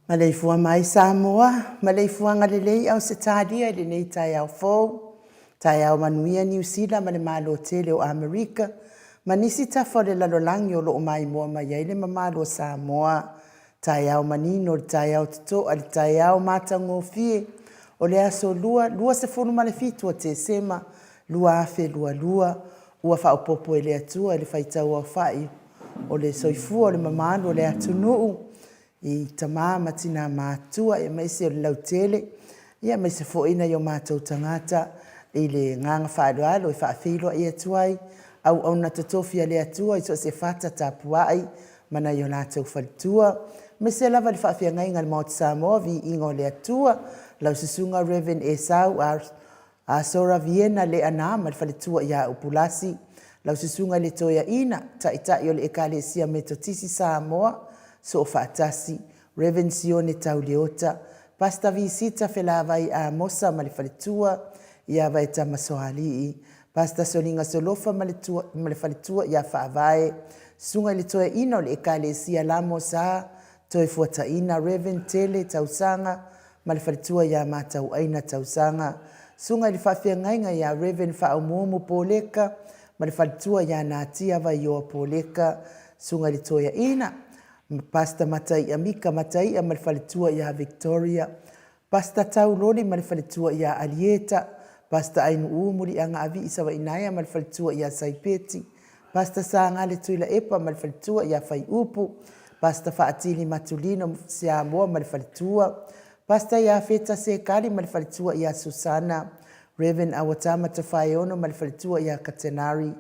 Maleifua mai Samoa, maleifuaga lelei Ausetalia i lenei taeao fou, taeao manuia Niu Sila ma le Malo tele o Amerika ma nisi tafa o le lalolagi o lo o maimoa mai ai le mamalu o Samoa. Taeao manino le taeao totoa le taeao matagofie o le aso Lua 27 o Tesema 2022 ua faaopoopo e le Atua i le faitauaofai o le soifua o le mamalu o le atunuu i tama ma tina matutua aemaise o le lautele, aemaise foi nai o matou tagata. I le agaga faaaloalo e faafeiloai atu ai auauna totofi a le Atua i so o se fata tapuai ma nai o latou faletua, aemaise lava le faafeagaiga a le Maota Samoa, Viiga o le Atua, lau Susuga Rev Esau Sora Viena Leaana ma le faletua ia Upulasi, lau Susuga i le Toeaina, Taitai o le Ekalesia Metotisi Samoa Soofaatasi, Rev Sione Tau Leota, Pastor Visita Felavai Amosa ma le faletua ia Vaetama Soalii, Pastor Soliga Solofa ma le faletua ia Faavae, Susuga i le Toeaina o le Ekalesia Lamosa Toefuataina, Rev Tele Tausaga ma le faletua ia Matauaina Tausaga, Susuga i le Faafeagaiga ia Rev Faaumuumu Poleka ma le faletua ia Natia Vaioa Poleka, Susuga i le Toeaina Pastor Mataia Mika Mataia ma le faletua ia Victoria, Pastor Tauloli ma le faletua ia Alieta, Pastor Ainuu Muliagaavii Savainaea ma le faletua ia Saipeti, Pastor Sagale Tuilaepa ma le faletua ia Faiupu, Pastor Faatili Matulino Siamoa ma le faletua, Pastor Iafeta Sekali ma le faletua ia Susana, Rev Awatama Tofaeono ma le faletua ia Katenari,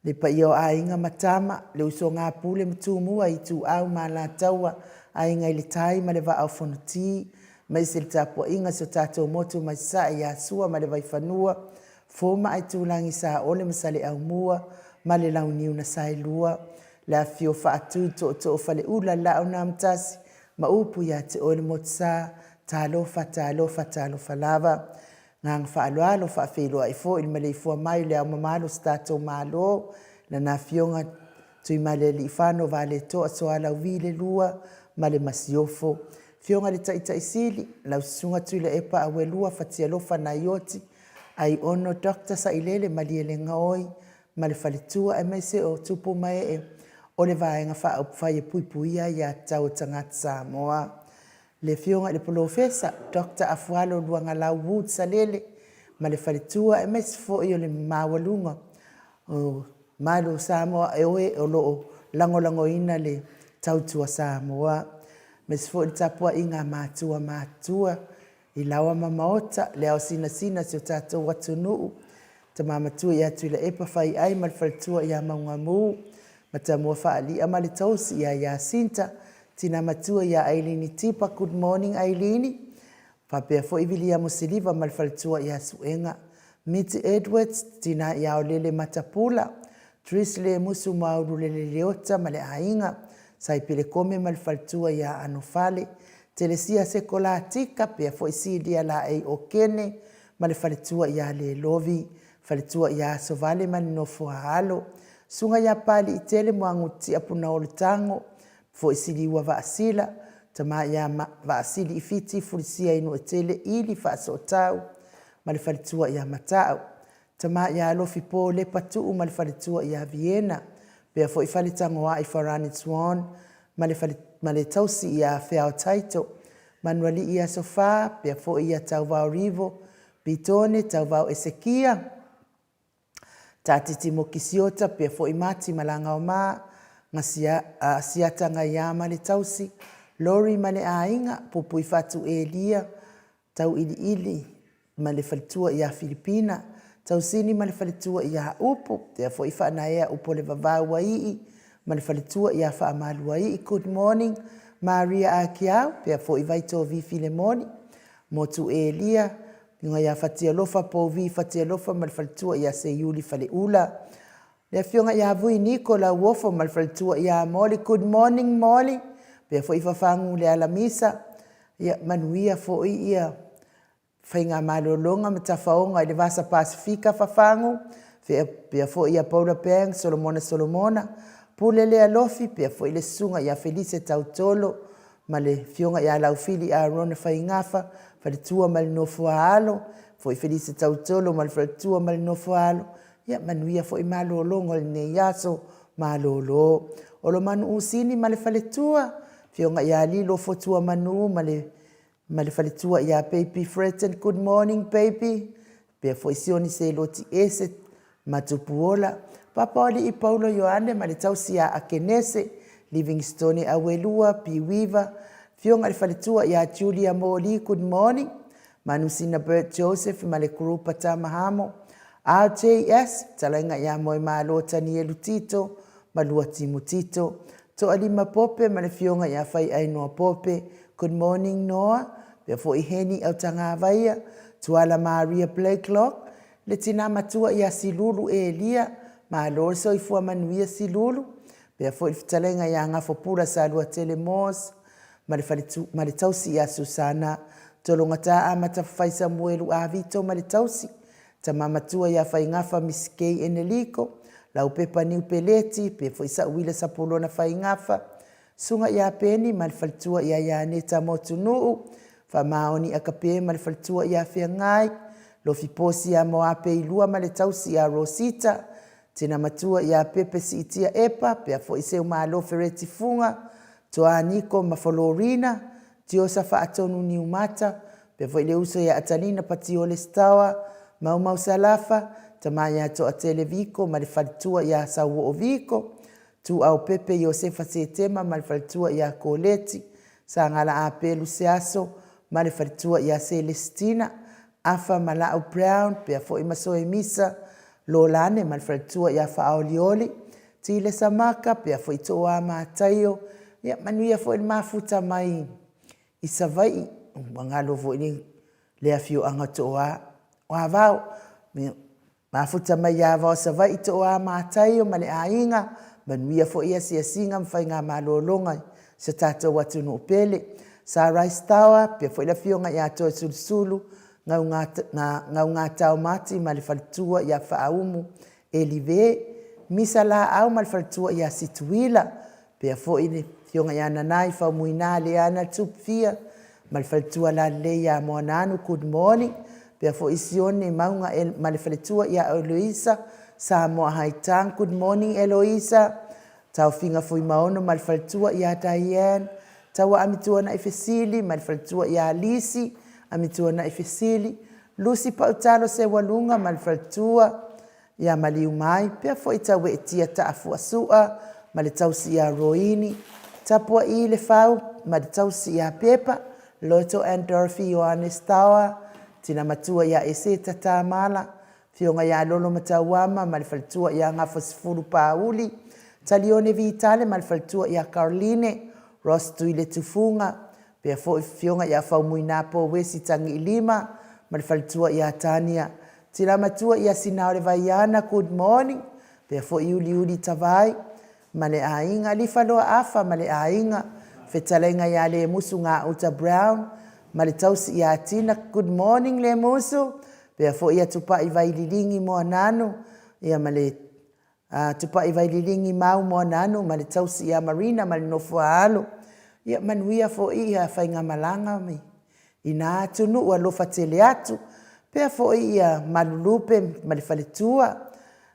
le paia o aiga ma tama, le usoga a Pule ma Tumua, Ituau ma Alataua, Aiga i le Tai ma le Vaa o Fonoti, aemaise le tapuaiga a si o tatou motu mai Sasae ia Sua ma le Vaifanua, Fofo ma Aitulagi, Saole ma Saleaaumua ma le Launiu na Saelua, le afifio o Faatui, Tootoo o Faleula, Laau na Amotasi ma upu ia te oe le Motusa, talofa, talofa, talofa lava. Agaga faaaloalo faafeiloai foi i le maleifua mai o le Ao Mamalu o si tatou Malo, Lana Afioga Tuimalealiifano Vaaletoa Sualauvi II ma le Masiofo. Afioga i le Taitai Sili, lau Susuga Tuilaepa Auelua Fatialofa Naioti Aiono Dr. Sailele Malielegaoi ma le faletua, aemaise o tupu ma ee o le Vaega Faaupufai e Puipuia Aia Tatau a Tagata Samoa. Le Afioga i le Polofesa Dr. Afualo Luagalau Wood Salele ma le faletua, aemaise foi o le maualuga o malu o Samoa o e o lo o lagolagoina le tautua Samoa. Aemaise foi le tapuaiga a matua matutua i laoa ma maota, le ao sinasina o si o tatou atunuu, tama matua ia Tuilaepa Faiai ma le faletua ia Maugamu, Matamua Faalia ma le tausi ia Iasinta, tina matua ia Ailini Tipa, good morning Ailini, faapea foi Viliamo Siliva ma le faletua ia Suega, Miti Edwards, tina ia Olele Matapula, Tris Lemusu Maululele Leota ma le aiga, Saipele Kome ma le faletua ia Anofale, Telesia Sekolatika, pea foi Silia Laei Okene ma le faletua ia Lelovi, faletua ia Asovale ma le nofo a alo, Susuga ia Papaliitele Muagututia Punaolo Tago, foi Siliua Vaasila, tama ia Vaasili Fiti Fulisia Inuatele Ili Faasootau ma le faletua ia Mata'u, tama ia Alofi Po Lepa Tuu ma le faletua ia Viena, pea foi Faletagoai Farani Swan ma le fale ma le tausi ia Feao Taito, Manualii Aso Fa, pea foi ia Tauvao Rivo, Pitone Tauvao Esekia, Tatiti Mokisiota, pea foi Mati Malagaoma, Gasia, Asiata Gaia ma le tausi, Lori ma le aiga, Pupui Fatu Elia, Tauiliili ma le faletua ia Filipina, Tausini ma le faletua ia Upu, pea foi Faanaea Upu o le Vavau Aii ma le faletua ia Faamaluaii. Good morning Maria Akiau, pea foi Vaitovi Filemoni, Motu Elia, Afioga ia Fatialofa Pouvi Fatialofa ma le faletua ia Seiuli Faleula, le Afioga ia Vui Niko Lauofo ma le faletua ia Moli. Good morning Moli, pea foi Fafagu Lealamisa. Ia manuia foi ia faigamalologa ma tafaoga i le Vasa Pasefika Fafagu, pea foi ia Paula Banks, Solomona Solomona, Pule Lealofi, pea foi le susuga ia Felise Tautolo ma le afioga ia Laufili Arona Faigafa, faletua ma le nofo a alo, foi Felise Tautolo ma le faletua ma le nofo a alo. Ia manuia foi malologa o lenei aso malolo. Olomanu Usini ma le faletua, afioga ia Lilo Fotua Manu ma le ma le faletua ia Baby Fredson, good morning baby, pea foi Sioni Seloti Ese ma Tupuola, Papa o Alii Paulo Ioane ma le tausi ia Akenese, Livingstone Auelua, Piuiva, afioga i le faletua ia Julia Moli, good morning, Manusina Bert Joseph ma le group a Tamahamo, RJS, fetalaiga ia Moemalo Tanielu Tito ma Luatimu Tito, Toalima Pope ma le afioga ia Faiainoa Pope, good morning Noa, pea foi Heni Autagavaia, Tuala Maria Blakelock, le tina matua ia Silulu Elia, malo le soifua manuia Silulu, pea foi le fetalaiga ia Gafopula Saluatele Moss ma le faletu, ma le tausi ia Susana Tologata Amata Fafai Samuelu Avito ma le tausi, Tama matua ia Faigafa Miss Kay Eneliko, Laupepa Niu Peleti, pea foi Sauila Sapulona Faigafa, Susuga ia Peni ma le faletua ia Ianeta Motunuu, Faamaoni Akape ma le faletua ia Feagai, Lofi Posi ia Moape Ilua ma le tausi ia Rosita, Tina matua ia Pepe Siitia Epa, pea foi Seumalo Fereti Fuga, Toa Niko ma Folorina, Tiosa Faatonu Niumata, pea foi le uso ia Atalina Patiole Stower, Maumau Salafa, tama ia Toatele Viko ma le faletua ia Sauoo Viko, Tuau Pepe Iosefa Setema ma le faletua ia Koleti, Sagala Apelu Seaso ma le faletua ia Selesitina, Afa Malau Brown, pea foi Masoe Misa, Lolane ma le faletua ia Faaolioli, Tile Samaka, pea foi Tooa Mataio, ia manuia foi le mafuta mai i Savaii, ua galo foi le, le afioaga o Tooa, o Avao, mafuta mai ia Avao Savaii, Tooa Mataio ma le aiga, manuia foi asiasiga ma faigamalologa i si o tatou atunuu pele. Sa Rice Tower, pea foi le afioga ia Toesulusulu, Gaugatao Mati ma le faletua ia Faaumu Elive, Misa Laau ma le faletua ia Situila, pea foi le afioga ia Nanai Faumuina Leana Tupufia ma le faletua lalelei ia Moananu, good morning. Pea foi Sione Mauga ma le faletua ia Eloisa Samoa Haitang, good morning Eloisa. Taofiga Fuimaono ma le faletua ia Diane, Taua Amituanai Fesili ma le faletua ia Lisi Amituanai Fesili, Lucy Pautalo Seualuga ma le faletua ia Maliumai, pea foi Taueetia Taafuasua ma le tausi ia Roini, Tapua'i Lefau ma le tausi ia Pepa, Loto and Dorothy Ioane Stower, Tina Matua ia Eseta Tamala, Afioga ia Lolo Matauama ma le faletua ia Gafasefulu Pauli, Talione Vitale ma le faletua ia Caroline, Ross Tuiletufuga, pea foi Afioga ia Faumuina Pouesi Tagiilima ma le faletua ia Tania, Tina Matua ia Sinaolevaiana, good morning, pea foi Uliuli Tavai ma le aiga, Lifaloa Afa ma le aiga, Fetalaiga ia Lemusu Gauta Brown ma le tausi ia Tina, good morning Lemusu, pea foi ia Tupai Vaililigi Moananu, ia ma le Tupai Vaililigi Mau Moananu ma le tausi ia Marina ma le nofo a alo. Ia manuia foi ia faigamalaga i na atunuu alofa tele atu. Pea foi ia Malulupe ma le faletua,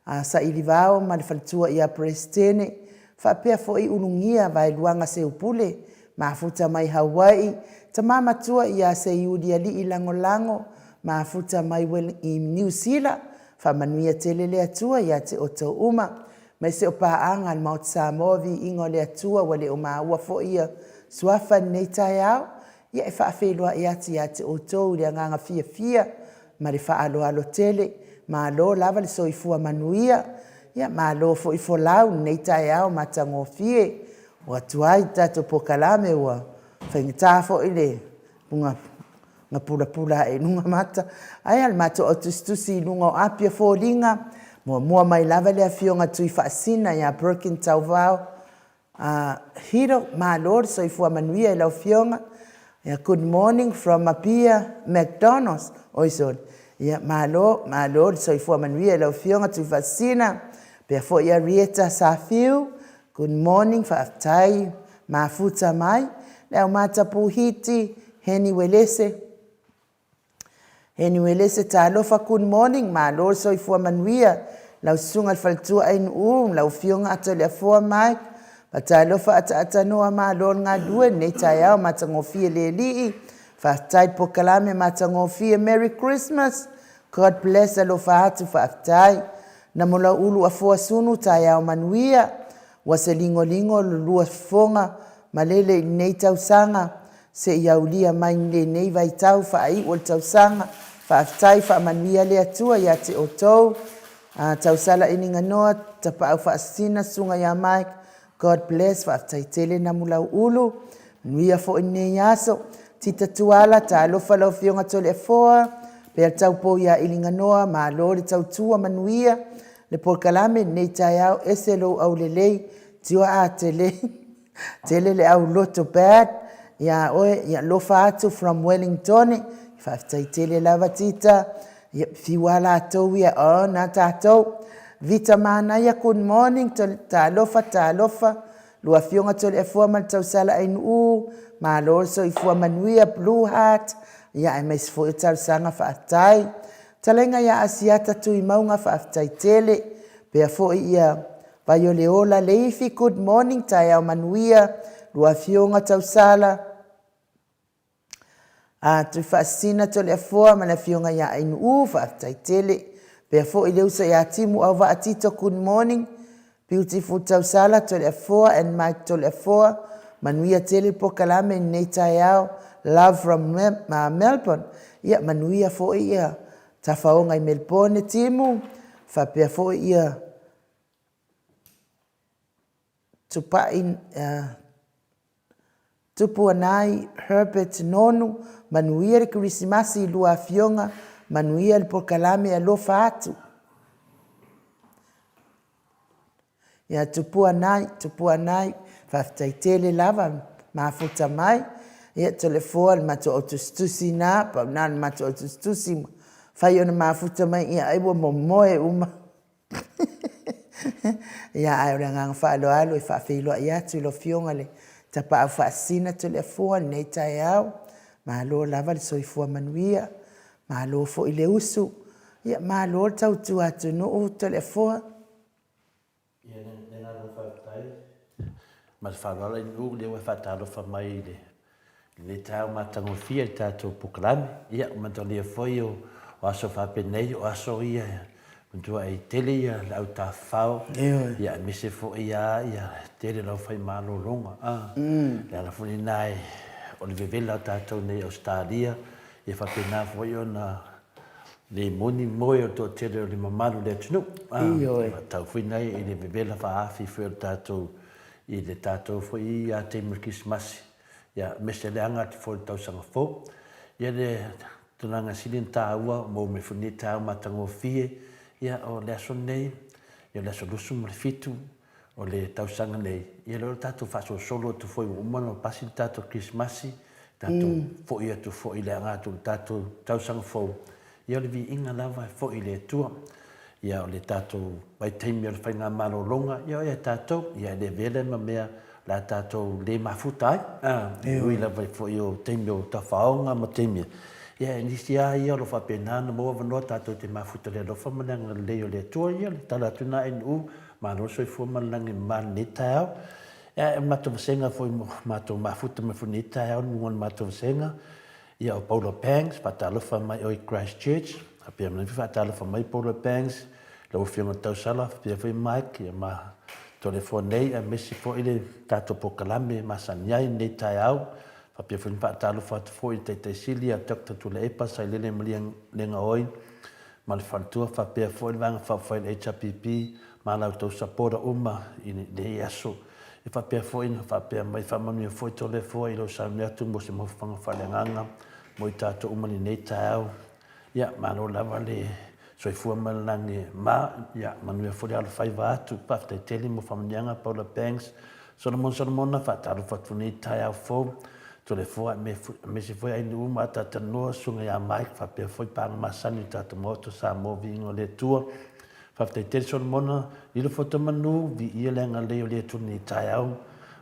a Sailivao ma le faletua ia Peresetene, faapea foi Ulugia Vaeluaga Seupule, mafuta mai Hawaii, tama matua ia Seiulialii Lagolago, mafuta mai i Niu Sila, faamanuia tele le Atua ia te outou uma. Aemaise o paaga a le Maota Samoa, viiga o le Atua ua le o maua foi ia suafa i lenei taeao, ia e faafeiloai atu ia te outou i le agaga fiafia ma le faaaloalo tele. Malo lava le soifua manuia, ia malo foi folau i lenei taeao matagofie. Ua tuai le tatou polokalame ua faigata foi le na pulapula ae i luga mata. Ae a le matou au tusitusi i luga o api o foliga, muamua mai lava le afioga Tuifaasina ia Perkin Tauvao Hiro, malo le soifua manuia i lau afioga. Yeah, good morning from Apia McDonald's. Oi sorry. Yeah, malo, malo le soifua manuia i lau afioga Tuifaasina. Pea foi ia Rieta Safiu, good morning, faafetai, mafuta mai. Le au matapu hiti, Heni Welese, Heni Welese talofa, good morning, malo le soifua manuia. Lau susuga le faletua Ainuu, lau afioga Atoleafoa Mike, Fatalofa Ataatanoa, malo le galulue lenei taeao matagofie le Alii. Faafetai polokalame matagofie, Merry Christmas, God bless, alofa atu, faafetai. Namulauulu Afoa Sunu, taeao manuia. Ua se ligoligo lo lua fofoga malele i lenei tausaga, se i aulia mai lenei vaitau faaiu o le tausaga. Faafetai, faamanuia le Atua ia te outou. Tausala Iliganoa, Tapaau Faasisina, Susuga ia Mike, God bless, faafetai tele Namulauulu. Manuia foi lenei aso. Tita Tuala, talofa lau Afioga Toleafoa, pea le taupou ia Iliganoa, malo le tautua manuia. Le polokalame lenei taeao, ese lou aulelei, tiua a tele, tele le auloto bad, ia oe, ia lofa atu from Wellingtone, faafetai tele lava Tita, ia fiu a latou ia, oh, na tatou. Vita Manaia, good morning, talofa, talofa, lua afioga Toleafoa ma le tausala Ainuu, malo le soifua manuia, Blue Heart, ia aemaise foi o talosaga faafetai. Talaiga ia Asiata Tuimauga faafetai tele. Pea foi ia Vaioleola Leifi good morning taeao manuia lua afioga Tausala a Tuifaasisina Toleafoa ma le afioga ia Ainuu faafetai tele. Pea foi le uso ia Timu Auvaa Tito good morning Beautiful Tausala Toleafoa and Mike Toleafoa manuia tele le polokalame i lenei taeao love from Melbourne ia manuia foi ia tafaoga i Melbourne Timu faapea foi ia Tupai Tupuanai Herbert Nonu manuia le Kerisimasi i lua afioga manuia le polokalame alofa atu. Ia Tupuanai, Tupuanai, faafetai tele lava mafuta mai. Ia, Toleafoa, le matou au tusitusi na, pau na o le matou au tusitusi ua fai ona mafuta mai, ia ai ua momoe uma. Ia, ae o le agaga faaaloalo e faafeiloai atu i lau Afioga i le Tapaau Faasisina Toleafoa i lenei taeao. Malo lava le soifua manuia, malo foi le usu, ia malo le tautua atunuu Toleafoa. Ia, le agaga faafetai ma le faaaloalo i nuu lea ua e faatalofa mai i lenei taeao matagofie i le tatou polokalame. Ia, manatua foi o aso faapenei, o aso ia e matuai tele ia le au tafafao, ia aemaise foi lava ia tele o le aufai malologa. A, le ala foi lena o le vevela o tatou nei i Ausetalia, ia faapena foi ona le moni moe o le toatele o le mamalu o le atunuu. Ioe. Tau foi na i le vevela faaafi foi o le tatou i le tatou foi ia taimi o le Kerisimasi, ia aemaise le aga atu foi i le tausaga fou. Ia le tulaga sili ona taua mo mea foi nei taeao matagofie, ia o le aso lenei, ia o le aso 27 o le tausaga nei, ia lea o le tatou faasolosolo atu foi ua uma ona pasi le tatou Kerisimasi, tatou foi atu foi i le aga atu i le tatou tausaga fou, ia o le viiga lava e foi i le Atua. Ia o le tatou vaitaimi o le faigamalologa, ia o ia tatou, ia e le avea lea ma mea o le a tatou le mafuta ai. E ui lava foi o taimi o tafaoga ma taimi, ia e nisi lava ia o lo o faapena ona maua avanoa tatou te mafuta i le alofa ma le agalelei o le Atua. Ia o le tala atu lena NU, malo le soifua ma le lagi e mama i lenei taeao. Ia o le matou vasega foi matou mafuta mai foi i lenei taeao i luga o le matou vasega, ia o Paula Banks, faatalofa mai oe i Christchurch, faapea mai foi faatalofa mai Paula Banks, lau Afioga i le Tausala, faapea foi Mike, ia ma Toleafoa nei, aemaise foi le tatou polokalame e masani ai i lenei taeao. Faapea foi ona faatalofa atu foi i le Taitai Sili ia Doctor Tuilaepa Sailele Malielegaoi, ma le faletua faapea foi le Vaega Faaupufai a le HRPP ma la outou sapota uma i lenei aso. E faapea foi ona faapea mai faamanuia foi Toleafoa i lou sauni atu mo se mafaufauga faaleagaga mo i tatou uma i lenei taeao. Ia, malo lava le soifua ma le lagi e ma, ia, manuia foi le alofaiva atu. Faafetai tele mo faamanuiaga Paula Banks, Solomon Solomona, faatalofa atu i lenei taeao fou. Toleafoa aemaise foi Ainuu ma Ataatanoa, Susuga ia Mike faapea foi paaga masani o le tatou Maota o Samoa Viiga o le Atua. Faafetai tele Solomona, lilo foto manu, viia le agalelei o le Atua i lenei taeao.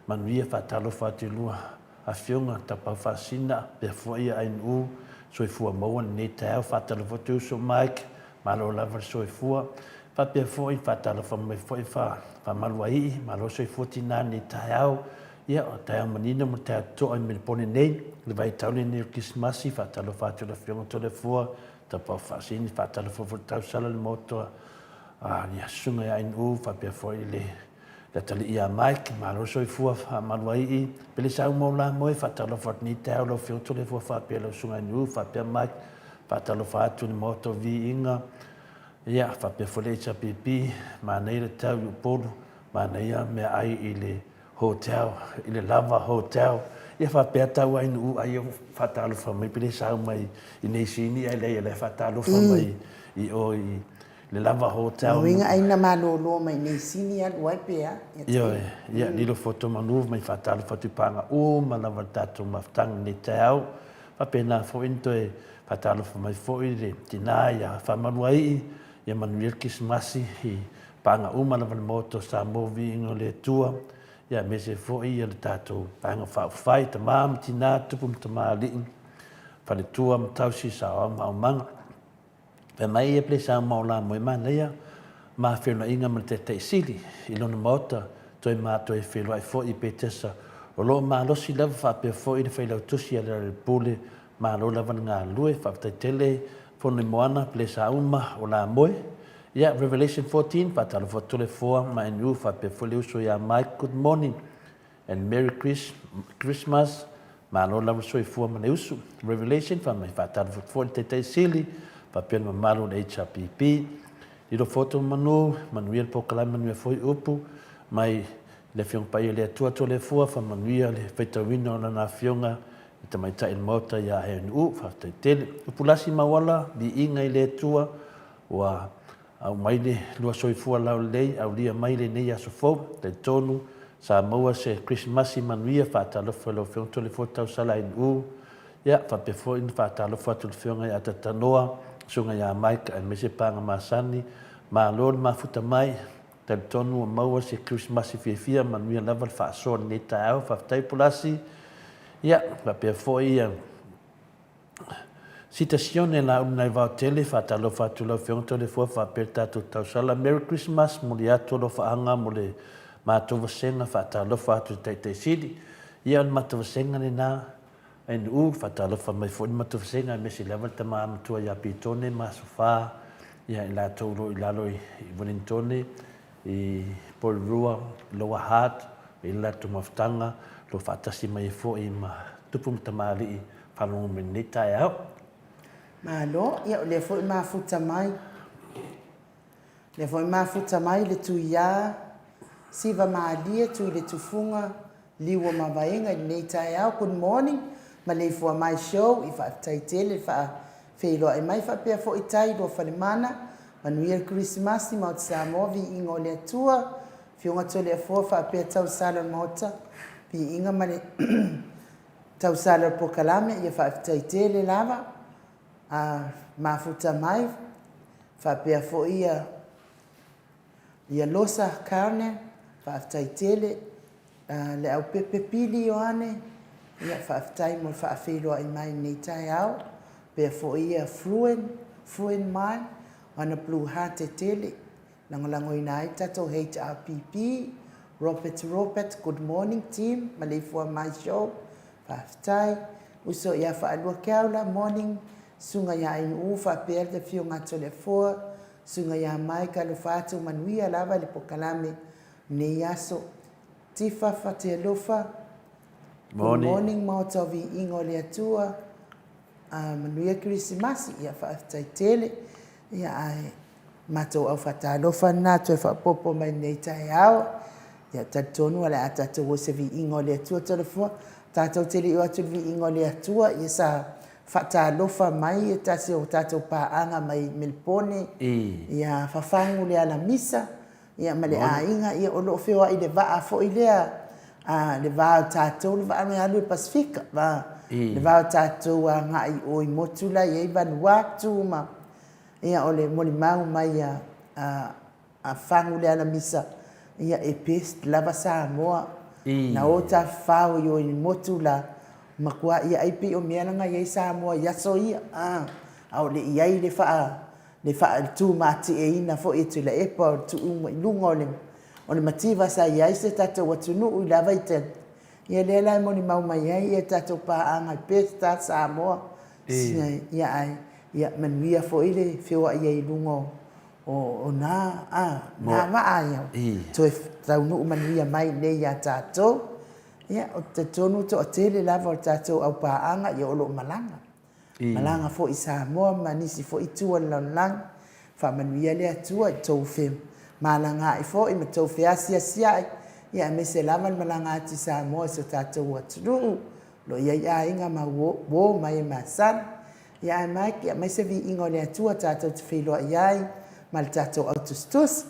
Manuia faatalofa atu i lua afioga, Tapaau Faasina, faapea foi Ainuu, soifua maua i lenei taeao. Faatalofa atu e uso Mike, malo lava le soifua. Faapea foi faatalofa mai foi Faamaluaii, malo soifua tina i lenei taeao. Ia, o taeao manino ma taeao totoa i Melepone nei, le vaitau lenei o le Kerisimasi, faatalofa atu i le Afioga Toleafoa, Tapaau Faasini, faatalofa foi i le tausala i le Maota a le Susuga ia NU, faapea foi le le atalii ia Mike, malo le soifua faamaluaii, pele sa uma o la moe, faatalofa atu nei taeao lau Afioga Toleafoa faapea lau Susuga NU, faapea Mike, faatalofa atu i le Maota o Viiga, ia, faapea foi le HRPP, manaia le tau i Upolu, manaia meaai i le Hotel, i le lava hotel. Ia faapea tau ai nuu ai o faatalofa mai pe le sau mai i nei sini ai leai o la e faatalofa mai i o i le lava hotel. Uiga ai na malolo mai nei sini alu ai pe a. Ioe, ia lilo foto manu mai faatalofa atu i paaga uma lava le tatou mafutaga i lenei taeao. Faapena foi ona toe faatalofa mai foi le tina ia Faamaluaii, ia manuia le Kerisimasi i Paga uma lava le Maota o Samoa Viiga o le Atua, ia aemaise foi ia le tatou Vaega Faaupufai, tama ma tina, tupu ma tamalii, faletua ma tausi, saoao ma aumaga. Fai mai ia Peleisa ma o la moe manaia ma feiloaiga ma le Taitai Sili i lona Maota, toe ma toe feiloai foi i Petesa o lo o malosi lava faapea foi le Failautusi a le Pule Malo lava le galulue, faafetai tele Fonoimoana, Peleisa uma o la moe. Ia, Revelation 14, faatalofa atu Toleafoa ma NU faapea foi le uso ia Mike, good morning and Merry Christmas, malo lava le soifua ma le usu. Revelation, fai mai faatalofa atu foi le Taitai Sili faapea le mamalu o le HRPP. Lilo Foto ma Manu, manuia le polokalame, manuia foi upu mai le Afioga Paia le Atua Toleafoa, faamanuia le faitauina o Lana Afioga le Tamaitai o le Maota ia NU, faafetai tele. Upulasi ma Auala, viiga i le Atua, ua aumai le lua soifua laulelei, aulia mai lenei aso fou, talitonu, Sa maua se Kerisimasi manuia, faatalofa i lau Afioga Toleafoa Tausala NU. Ia, faapea foi ona faatalofa atu i le Afioga ia Tatanoa, Susuga ia Mike aemaise Paga Masani. Malo le mafuta mai. Talitonu ua maua se Kerisimasi fiafia, manuia lava le faasoa i lenei taeao. Faafetai Polasi. Ia, faapea foi ia Sita Sione Laulu nai Vaotele, faatalofa atu lau Afioga Toleafoa faapea le tatou tausala. Merry Christmas, momoli atu alofaaga mo le matou vasega, faatalofa atu i le Taitai Sili. Ia o le matou vasega lena, NU, faatalofa mai foi le matou vasega aemaise lava le tama matua ia Pitone ma Asofa, ia i latou o lo o i lalo i Wellingtone, i Porirua, Lower Hutt, i le latou mafutaga, o lo o faatasi mai ai foi ma tupu ma tamalii faalogo mai i lenei taeao. Malo, ia o lea foi mafuta mai, lea foi mafuta mai le Tuiā, Siva Malie, Tuiletufuga, Liu o Mavaega i lenei taeao. Good morning, maleifua mai show, i faafetai tele le faafeiloai mai faapea foi Tai Luafalemana, manuia le Kerisimasi, Maota Samoa, viiga o le Atua, Afioga Toleafoa faapea Tausala o le Maota, viiga ma le tausala o le polokalame, ia faafetai tele lava a mafuta mai faapea foi ia ia Losa Carne, faafetai tele Leaupepe Pili Ioane, ia faafetai mo le faafeiloai mai i lenei taeao, faapea foi ia Fruen, Fruen Mai, ana Blue Heart tele, lagolagoina ai le tatou HRPP, Robert Robert, good morning team, maleifua mai show, faafetai. Uso ia Faalua Keaula, morning, Susuga ia Ainu'u faapea le Afioga a Toleafoa, Susuga ia Mike, alofa atu, manuia lava le pokalame lenei aso. Tifa Fatialofa, good morning Maota o Viiga o le Atua, manuia Kerisimasi, ia faafetai tele. Ia ae matou au faatalofa lena toe faaopoopo mai lenei taeao. Ia talitonu o le a tatou o i se viiga o le Atua Toleafoa. Tatou te le i o atu i le viiga o le Atua, ia sa faatalofa mai e tasi o tatou paaga mai Melipone, ia Fafagu le Alamisa, ia ma le aiga, ia o lo o feoai i le vaa foi lea, a, le va o tatou, le vaa e alu i le Pasefika, va, le va o tatou agai i o i motu la e i ai Vanuatu ma, ia o le molimau mai a, a, a Fagu le Alamisa, ia e best lava Samoa, na o tafafao i o i motu la, matua ia ai pei o mea la na i ai Samoa i aso ia, a, a o le i ai le faa, le faatumatieina foi e Tuilaepa o le tuu i luga o le o le mativa sa i ai se tatou atunuu i la vaitaimi, ia lea la e molimau mai ai ia tatou paaga i Perth ta Samoa, ia ae ia manuia foi le feoai ai i luga o o na a na vaa ia toe taunuu manuia mai nei ia tatou. Ia ou te talitonu toatele lava o le tatou aupaaga ia o lo o malaga. Malaga foi i Samoa ma nisi foi itu o le lalolagi. Faamanuia le Atua i tou femalagaai foi ma tou feasiasiai, ia aemaise lava le malaga atu i Samoa i si o tatou atunuu o lo o i ai aiga ma uo ma e masani. Ia ae Mike, aumai se viiga o le Atua tatou te feiloai ai ma le tatou au tusitusi.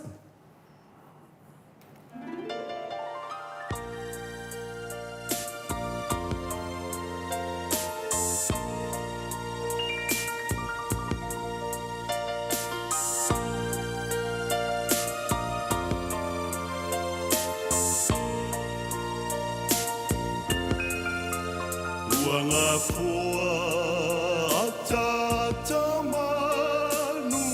Ua gafoa ataata manuia.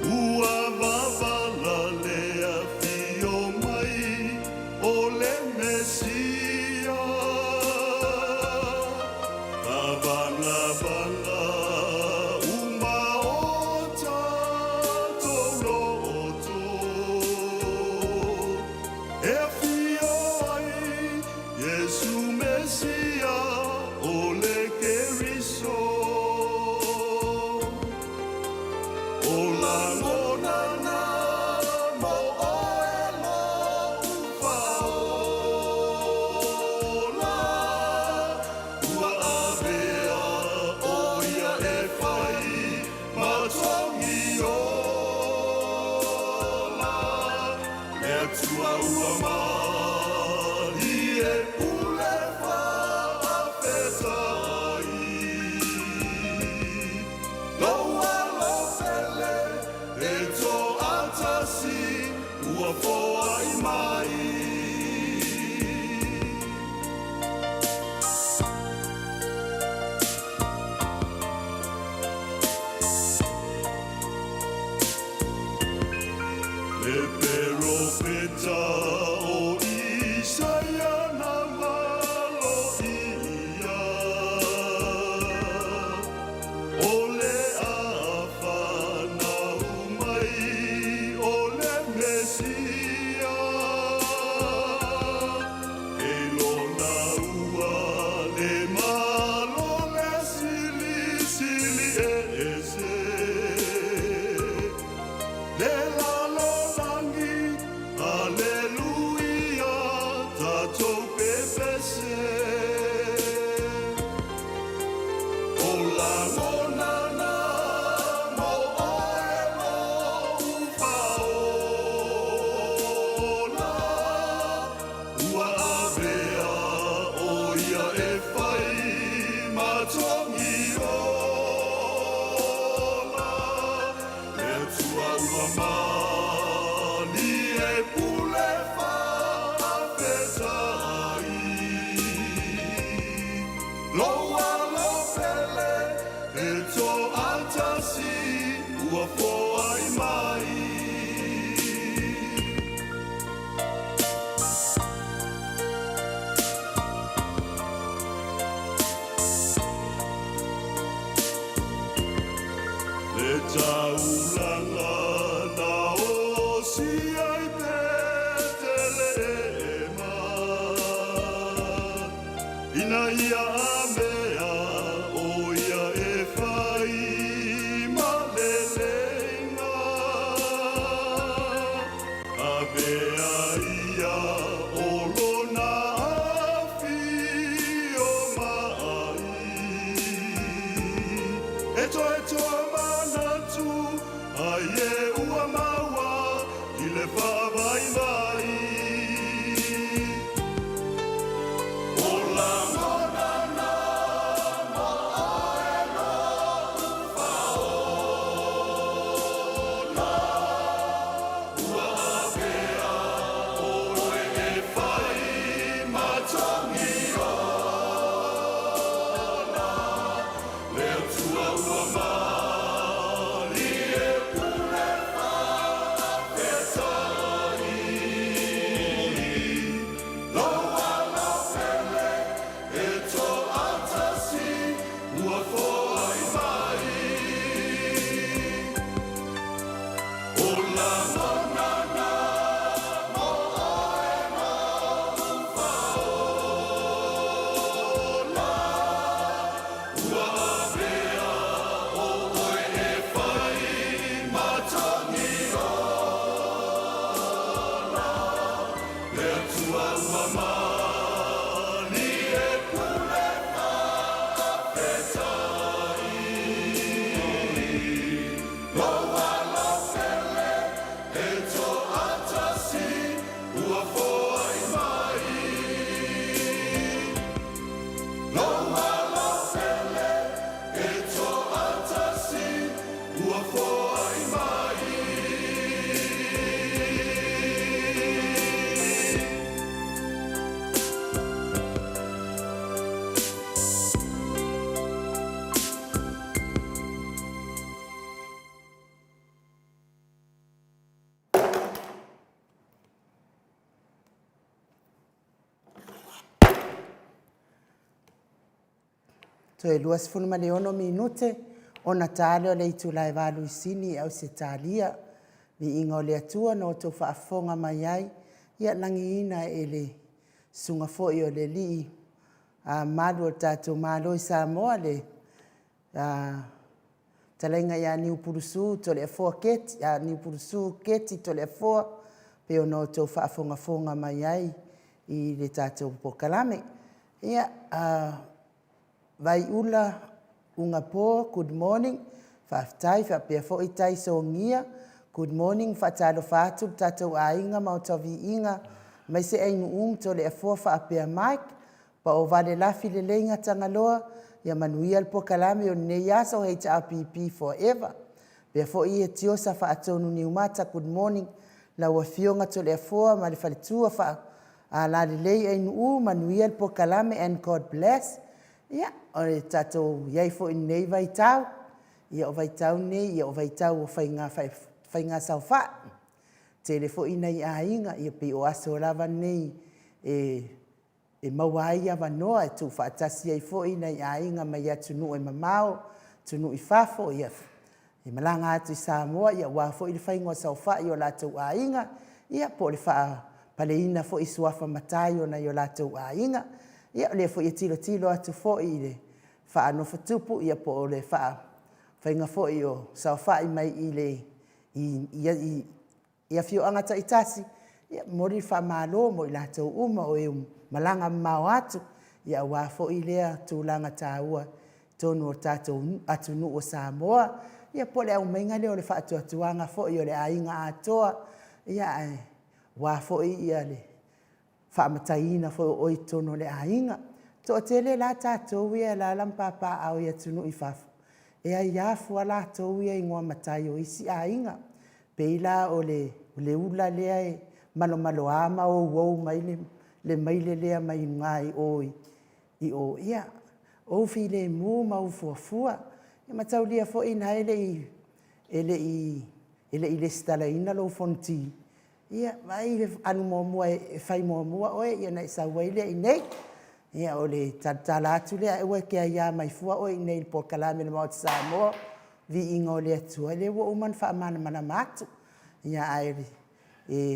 Ua vavala le afio mai o le Mesia. Tavagavaga uma o tatou loto. E afio ai Iesu. ese. Le lalolagi, Aleluia, tatou pepese. O lagona na mo oe lou faola. Ua avea ʻo ia e fai ma togi ola. Le Atua ua malie pule faafetai. Lou alo pele e toatasi ua foai mai. Le taulaga na osia i Petelehema, Ina ia avea ʻo ia e fai ma leleiga. Avea ia o lona afio mai. E toe toa manatu ai e ua maua i le faavaivai. O lagona na mo oe lou faola. Ua avea ʻoe e fai ma togi ola. Le Atua ua malie pule faafetai. Lou alo pele e toatasi ua foai mai. O lagona na mo oe lou faola. Ua avea ʻoe e fai ma togi ola. Le Atua ua malie pule faafetai. Lou alo pele e toatasi ua foai mai. Lou alo pele e toatasi ua foai mai. Toe 26 minute ona ta lea o le itula e valu i Sini i Ausetalia. Viiga o le Atua na outou faafofoga mai ai, ia lagiina e le susuga foi o le Alii malu o le tatou Malo i Samoa, le Fetalaiga ia Niupulusu Toleafoa Keti, Niupulusu Keti Toleafoa, pei ona outou faafogafoga mai ai i le tatou polokalame. Ia, Vaiula Ugapo, good morning, faafetai. Faapea foi Tai Sogia, good morning. Faatalofa atu le tatou aiga Maota Viiga, aemaise Ainuu ma Toleafoa faapea Mike. Paovale lafi lelei Gatagaloa, ia manuia le polokalame o lenei aso, HRPP forever. Faapea foi Etiosa Faatonu Niumata, good morning. Lau Afioga Toleafoa ma le faletua Faalalelei Ainuu, manuia le polokalame and God bless. Ia, o le tatou i ai foi i lenei vaitau, ia o vaitau nei, ia o vaitau o faiga, faiga saofai. Tele foi nai aiga, ia pei o aso lava nei e maua ai avanoa e tuufaatasi ai foi nai aiga mai atunuu e mamao, atunuu i fafo, ia e malaga atu i Samoa ia aua foi le faiga o saofai o latou aiga, ia po o le faapaleina foi i suafa matai o nai o latou aiga. Ia o lea foi e tilotilo atu foi i le faanofotupu ia po o le faa faiga foi o saofai mai i le i i i afioaga taitasi, ia momoli le faamalo mo i latou uma o e malaga mamao atu, ia aua foi lea tulaga taua i totonu o le tatou atunuu o Samoa, ia po o le aumaiga lea o le faatuatuaga foi o le aiga atoa, ia aua foi le faamataiina foi o oe i totonu o le aiga. E toatele la tatou ia e alaala ma papaaao i atunuu i fafo, e aia fua latou ia i igoa matai o isi aiga. E pei la o le ula lea e malomaloa ma ou mai ai le maile lea mai luga i o i o, ia ou filemu ma ou fuafua. E mataulia foi o lena e le i resitalaina lou fonoti, ia vaai e alu muamua e fai muamua oe ona e sau ai lea i inei. Ia o le talatala atu lea, ae aua e te aia mai fua oe i inei i le polokalame a le Maota o Samoa, viiga o le Atua, o lea ua uma ona faamalamalama atu. Ae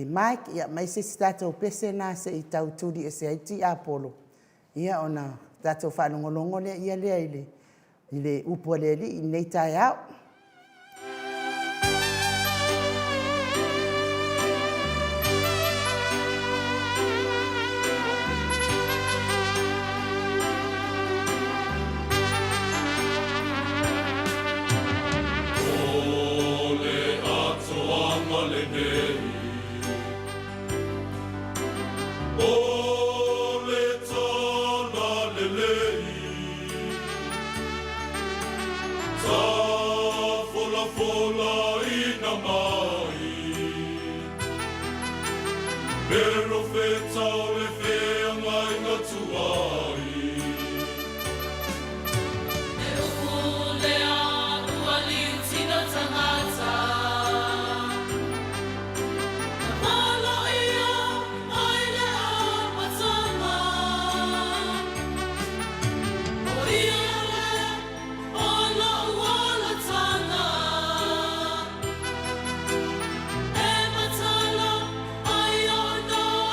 Mike, aumai se isi tatou pese lena se i tau tuli ese ai le tiapolo, ona tatou faalogologo lea i le upu a le Alii i lenei taeao. O le atoaga lenei O le Talalelei, Tafolafolaina mai, Perofeta o le feagaiga tuai. He upu lea ua liutino tagata, Na poloia mai le amataga. O ia lea o lou olataga, E matala ai o no.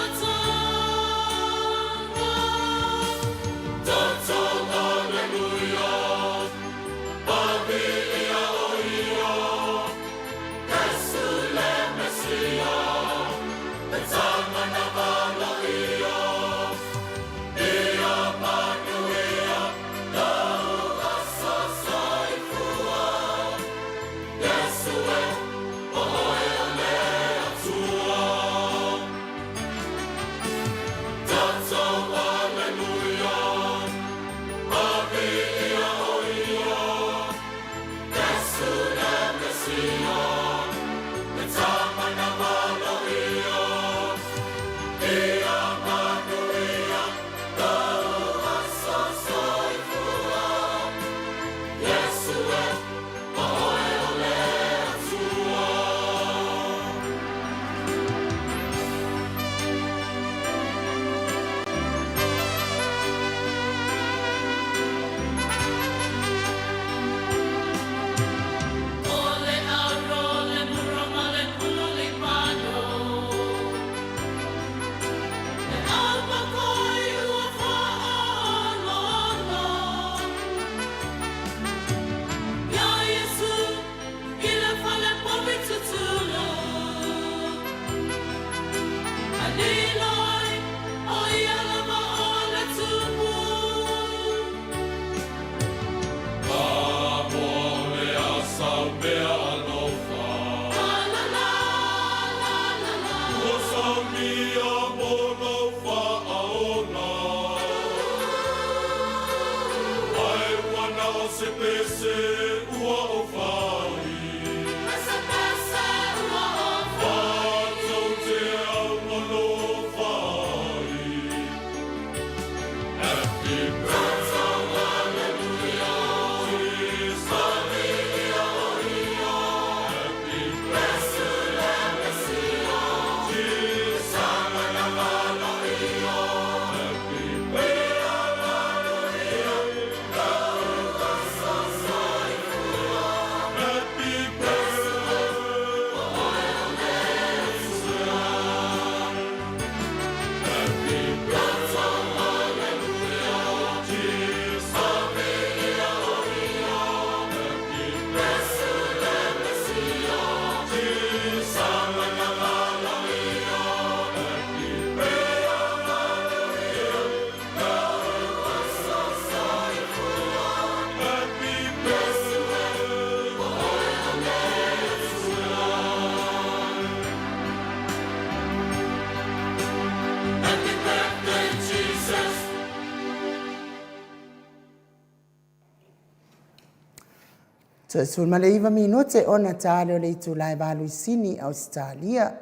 Toe 19 minute ona ta lea o le itula e 8 i Sini, Ausetalia.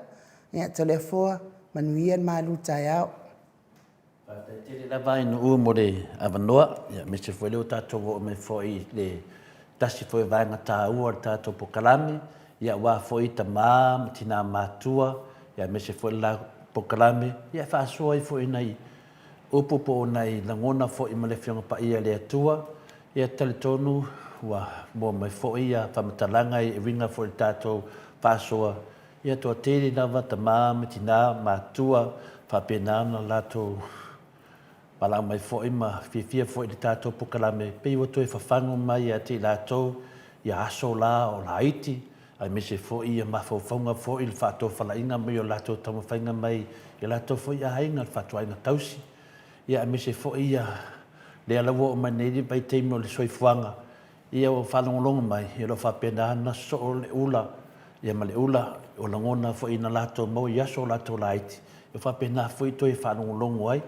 Ia, Toleafoa, manuia le malu taeao. Faafetai tele lava Ainuu mo le avanoa, ia aemaise foi lea ua tatou oo mai foi i le tasi foi o vaega taua o le tatou polokalame, ia aua foi tama ma tina matutua, ia aemaise foi le la polokalame, ia e faasoa ai foi i nai upu po o nai lagona foi ma le Afioga Paia a le Atua. Ia talitonu ua maua mai foi ia faamatalaga e uiga foi i le tatou faasoa. Ia toatele lava tama ma tina matutua faapena ona latou valaau mai foi ma fiafia foi i le tatou polokalame, pei ua toe fafagu mai ia te i latou ia aso la o laiti, aemaise foi ia mafaufauga foi le faatofalaiga mai o latou taumafaiga mai i latou foi aiga, le fatuaiga tausi, ia aemaise foi ia lea la ua oo mai nei le vaitaimi o le soifuaga. Ia ua faalogologo mai, ia o lo o faapena ona sosoo le ula ia ma le ula, o lagona foi na latou maua i aso o latou laiti, e faapena foi toe faalogologo ai.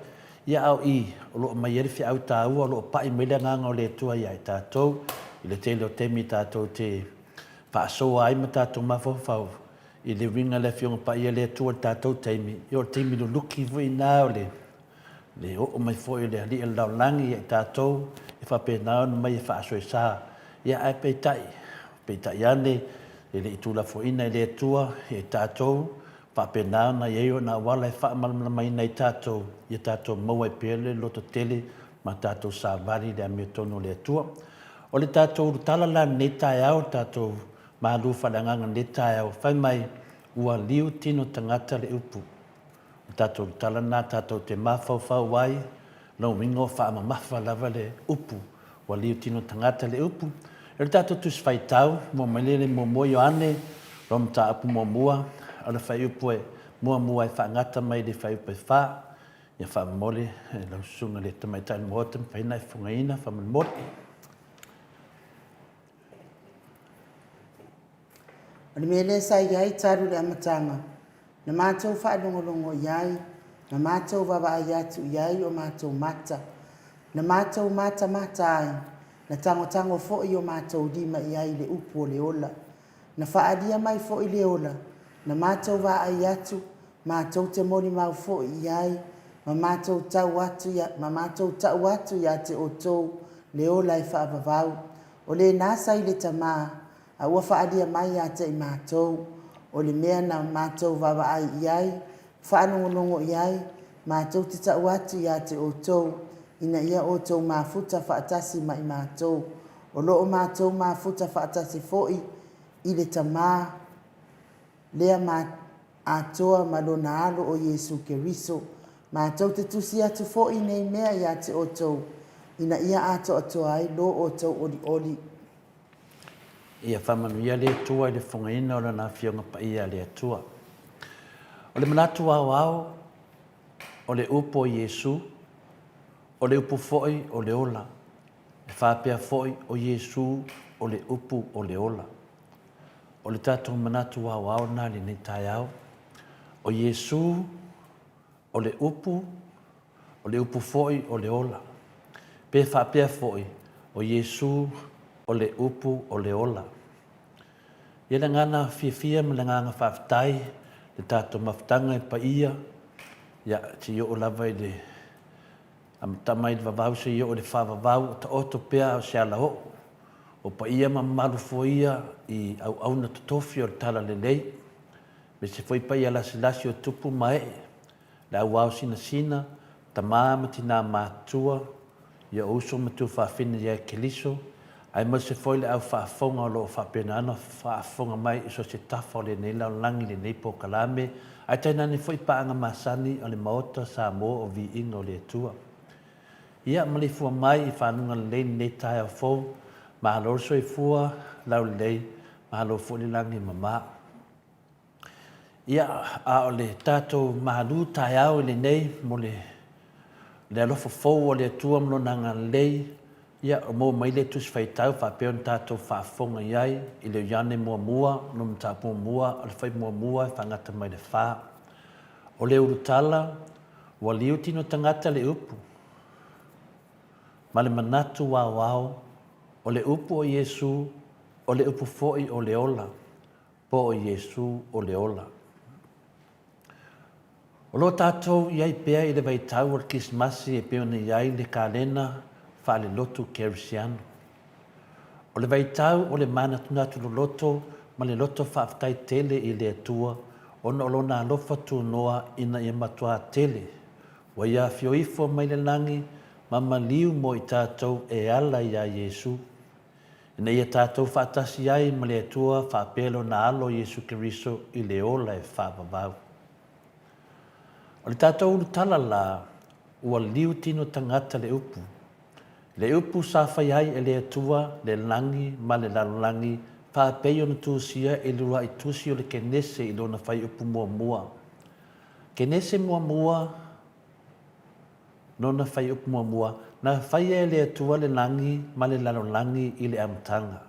Ia a o i, o lo o aumai ai le feau taua, o lo o pai mai le Agaga o le Atua ia i tatou, i le tele o taimi tatou te faasoa ai ma tatou mafaufau i le uiga o le Afioga Paia a le Atua i le tatou taimi, ia o le taimi luluki foi lena o le Le oo mai foi o le Alii o le lalolagi ia i tatou, e faapena ona mai e faasoesa. Ia ae peitai, peitai ane, e le i tuulafoaina e le Atua ia i tatou, faapena ona i ai ona auala e faamalamalamaina ai tatou, ia tatou maua ai pea le lototele ma tatou savali i le amiotonu o le Atua. O le tatou ulutala la i lenei taeao, le tatou malu faaleagaga i lenei taeao, fai mai, ua liu tino tagata le upu. O tatou tala na tatou te mafaufau ai, lona uiga ua faamamafa lava le upu, ua liutino tagata le upu. O le tatou Tusi Faitau, muamua mai lea i le muamua Ioane, lona mataupu muamua, o le fuaiupu e muamua e faagata mai le fuaiupu e fa. Ia faamolemole lau susuga i le Tamaitai o le Maota, mafai ona e fofogaina faamolemole. O le mea lea sa i ai talu le amataga, na matou faalogologo i ai, na matou vaavaai atu i ai o matou mata, na matou matamata ai, na tagotago foi o matou lima i ai i le upu o le ola. Na faaalia mai foi le ola, na matou vaai atu, matou te molimau foi i ai, ma matou tau atu, ma matou tau atu ia te outou le ola e faavavau. O lena sa i le Tama, a ua faaalia mai ia te i matou, o le mea na matou vaavaai i ai, faalogologo i ai, matou te tau atu ia te outou, ina ia outou mafuta faatasi ma i matou. O lo o matou mafuta faatasi foi i le Tama lea ma atoa ma Lona Alo o Iesu Keriso. Matou te tusi atu foi nei mea ia te outou, ina ia atoatoa ai lo outou olioli. Ia faamanuia le Atua i le fofogaina o Lana Afioga Paia a le Atua. O le manatu aoao, o le upu o Iesu, o le upu foi o le ola. E faapea foi o Iesu o le upu o le ola. O le tatou manatu aoao lena i lenei taeao. O Iesu o le upu, o le upu foi o le ola. Pe faapea foi, o Iesu o le upu o le ola. Ia le agaga fiafia ma le agaga faafetai le tatou mafutaga e paia, ia se i oo lava i le amata mai le vavau se i oo i le faavavau o taoto pea a o se alaoo. O paia ma mamalu foi ia i auauna totofi o le Talalelei. Aemaise foi paia lasilasi o tupu ma ee, le auao sinasina, tama ma tina matutua, ia o uso ma tuafafine ia Keliso, aemaise foi le au faafofoga o lo o faapena ona faafofoga mai i so o se tafa o lenei lalolagi i lenei polokalame, ae tainane foi paaga masani o le Maota Samoa o Viiga o le Atua. Ia, maleifua mai i faguga lelei lenei taeao fou, malo le soifua laulelei, malo foi le lagi e mama. Ia, a o le tatou malu taeao i lenei mo le, le alofa fou o le Atua ma Lona agalelei, ia, o maua mai le Tusi Faitau faapea ona tatou faafofoga i ai i le Ioane muamua, no mataupu muamua, o le fai muamua e faagata mai le fa. O le ulutala, ua liu tino tagata le upu, ma le manatu aoao, o le upu o Iesu, O le upu foi o le ola, po o Iesu o le ola. O lo o tatou i ai pea i le vaitau o le Kerisimasi e pei ona i ai le kalena faalelotu kerisiano. O le vaitau o le manatunatu loloto ma le loto faafetai tele i le Atua ona o Lona alofa tunoa ina ia matuā tele ua Ia afio ifo mai le lagi ma maliu mo i tatou e ala iā Iesu, ina ia tatou faatasi ai ma le Atua faapea Lona Alo Iesu Keriso i le ola e faavavau. O le tatou ulutala la, ua liu tino tagata le upu. Le upu sa fai ai e le Atua le lagi ma le lalolagi faapei ona tusia i le uluai tusi o le Kenese i lona fuaiupu muamua. Kenese muamua, lona fuaiupu muamua, na faia e le Atua le lagi ma le lalolagi i le amataga.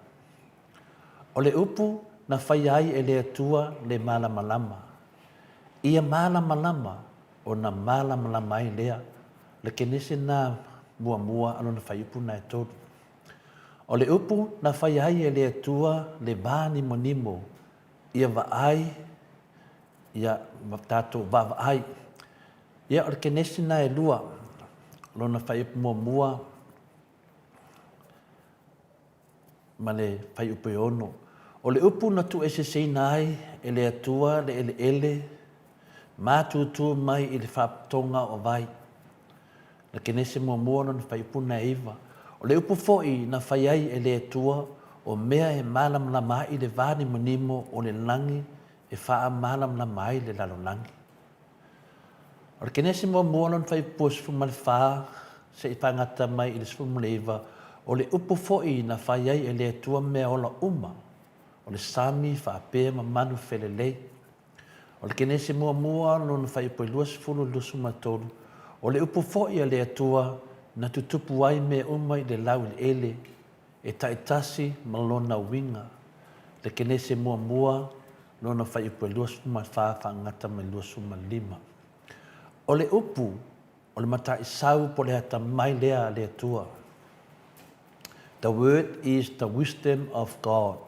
O le upu na faia ai e le Atua le malamalama. Ia malamalama ona malamalama ai lea, le Kenese na muamua a lona fuaiupu na e tolu. O le upu na faia ai e le Atua le va nimonimo, ia vaai, ia tatou vaavaai. Ia o le Kenese na e lua, lona fuaiupu muamua ma le fuaiupu e ono. O le upu na tuueseseina ai e le Atua le eleele ma tūtū mai i le faapotoga o vai. Le Kenese muamua lona fuaiupu na e iva. O le upu foi na fai ai e le Atua o mea e malamalama ai le va nimonimo o le lagi e faamalamalama ai le lalolagi. O le Kenese muamua lona fuaiupu 14 seia faagata mai i le 19, o le upu foi na fai ai e le Atua mea ola uma, o le sami faapea ma manu felelei. O le Kenese muamua lona fuaiupu 20 i le 23, o le upu foi a le Atua na tutupu ai mea uma i le laueleele, e taitasi ma lona uiga. Le Kenese muamua lona fuaiupu e 24 faagata mai le 25. O le upu, o le mataisau po o le atamai lea a le Atua. The word is the wisdom of God.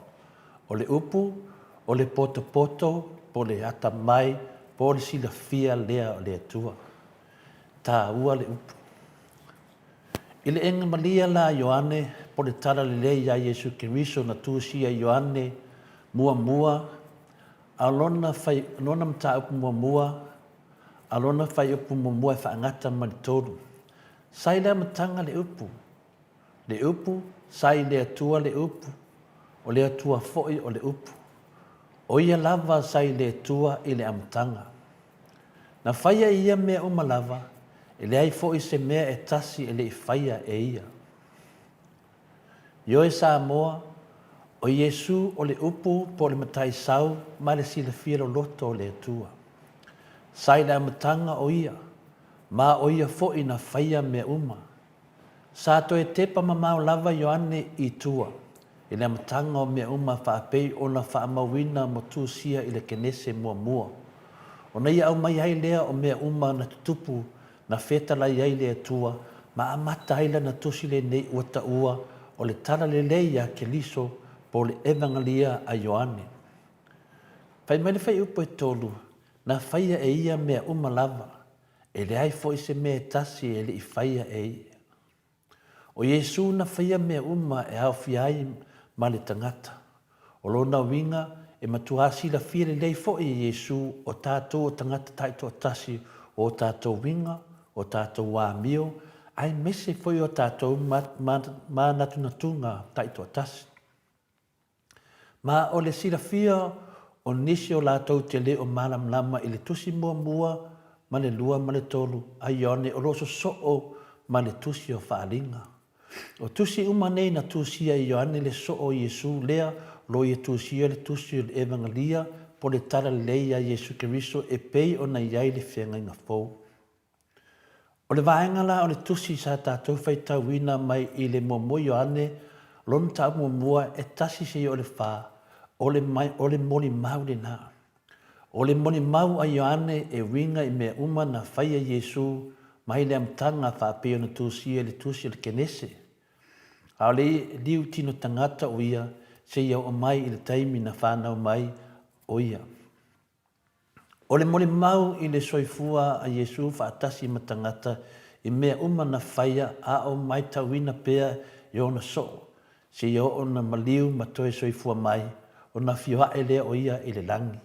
O le upu, o le potopoto po o le atamai po o le silafia lea o le Atua. Tāua le upu. I le Egamalia la a Ioane, po o le Tala Lelei iā Iesu Keriso na tusia e Ioane muamua, a lona fai, lona mataupu muamua, a lona fuaiupu muamua e faagata ma le tolu. Sa i le amataga le upu, le upu, sa i le Atua le upu, o le Atua foi o le upu. O ia lava sa i le Atua i le amataga. Na faia e ia mea uma lava, e leai foi se mea e tasi e le i faia e ia. Ioe Samoa, o Iesu o le upu po o le matai sau ma le silafia loloto o le Atua. Sa i le amataga o ia, ma o ia foi na faia mea uma. Sa toe tepa mamao lava Ioane i tua, i le amataga o mea uma faapei ona faamauina mo tusia i le Kenese muamua. Ona ia aumai ai lea o mea uma na tutupu na fetalai ai le Atua ma amata ai lana tusi lenei ua taua o le Tala Lelei a Keliso po o le Evagalia a Ioane. Fai mai le fuaiupu e tolu, na faia e ia mea uma lava, e leai foi se mea e tasi e le i faia e ia. O Iesū na faia mea uma e aofia ai ma le tagata. O lona uiga, e matuā silafia lelei foi e Iesū o tātou o tagata taitoatasi o ō tātou uiga, o tātou āmio, aemaise foi o tātou mānatunatuga taitoatasi. Ma o le silafia o nisi o latou te le o malamalama i le tusi muamua ma le lua ma le tolu a Ioane o lo o sosoo ma le tusi o Faaaliga. O tusi uma nei na tusia e Ioane le soo o Iesu lea o lo o ia tusia le tusi o le Evangelia po le Tala Lelei ia Iesu Keriso e pei ona i ai le Feagaiga Fou. O le vaega la o le tusi sa tatou faitauina mai i le muamua Ioane, lona mataupu muamua e tasi seia o le fa, o le, o le molimau lena. O le molimau a Ioane e uiga i mea uma na faia Iesu mai le amataga faapei ona tusia i le tusi o le Kenese. A o le liu tino tagata o ia seia oo mai i le taimi na fanau mai o ia. O le molimau i le soifua a Iesu faatasi ma tagata i mea uma na faia a o maitauina pea i ona soo, seia oo na maliu ma toe soifua mai, ona afio ae lea o ia i le lagi.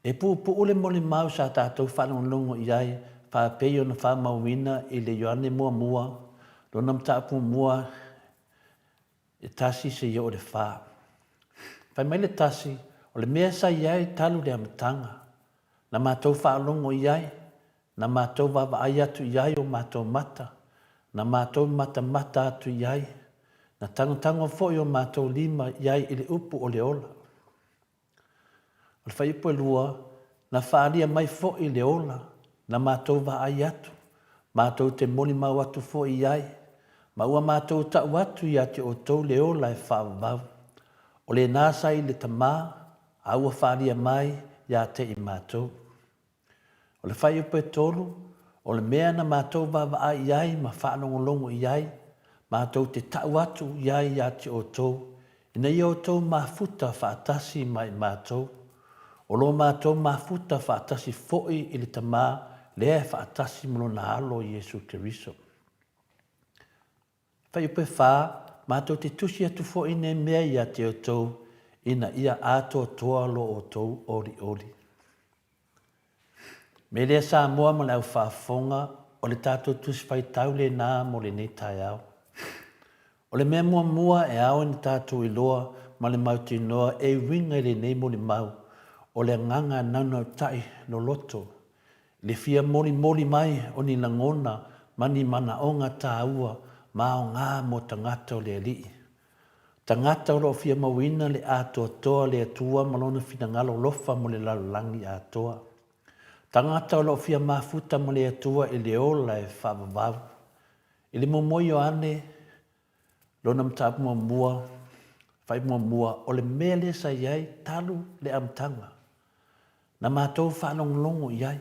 E puupuu le molimau sa tatou faalogologo i ai faapei ona faamauina i le Ioane muamua, lona mataupu muamua, e tasi seia oo i le fa. Fai mai le tasi, o le mea sa i ai talu le amataga, na matou faalogo i ai, na matou vaavaai atu i ai o matou mata, na matou matamata atu i ai, na tagotago foi o matou lima i ai i le upu o le ola. O le fuaiupu e lua, na faaalia mai foi le ola, na matou vaai atu, matou te molimau atu foi i ai, ma ua matou tau atu ia te outou le ola e faavavau. O lena sa i le Tama, a ua faaalia mai ia te i matou. O le fuaiupu e tolu, o le mea na matou vaavaai i ai ma faalogologo i ai, matou te tau atu i ai ia te outou, ina ia outou mafuta faatasi ma i matou. O lo matou mafuta faatasi foi i le Tama lea e faatasi ma Lona Alo Iesu Keriso. Fuaiupu e fa, matou te tusi atu foi nei mea ia te outou, ina ia atoatoa lo outou olioli. Me lea Samoa ma le au faafofoga, o le tatou tusi faitau lena mo lenei taeao. O le mea muamua e ao ina tatou iloa ma le mautinoa e uiga i lenei molimau, o le agaga naunautai loloto Le fia molimoli mai o ni lagona ma ni manaoga taua ma aoga mo tagata o le Alii. Tagata o lo o fia mauina le atoatoa o le Atua ma Lona finagalo alofa mo le lalolagi atoa. Tagata o lo o fia mafuta ma le Atua i le ola e faavavau. I le muamua Ioane, lona mataupu muamua, fai muamua, o le mea lea sa i ai talu le amataga. Na matou faalogologo i ai.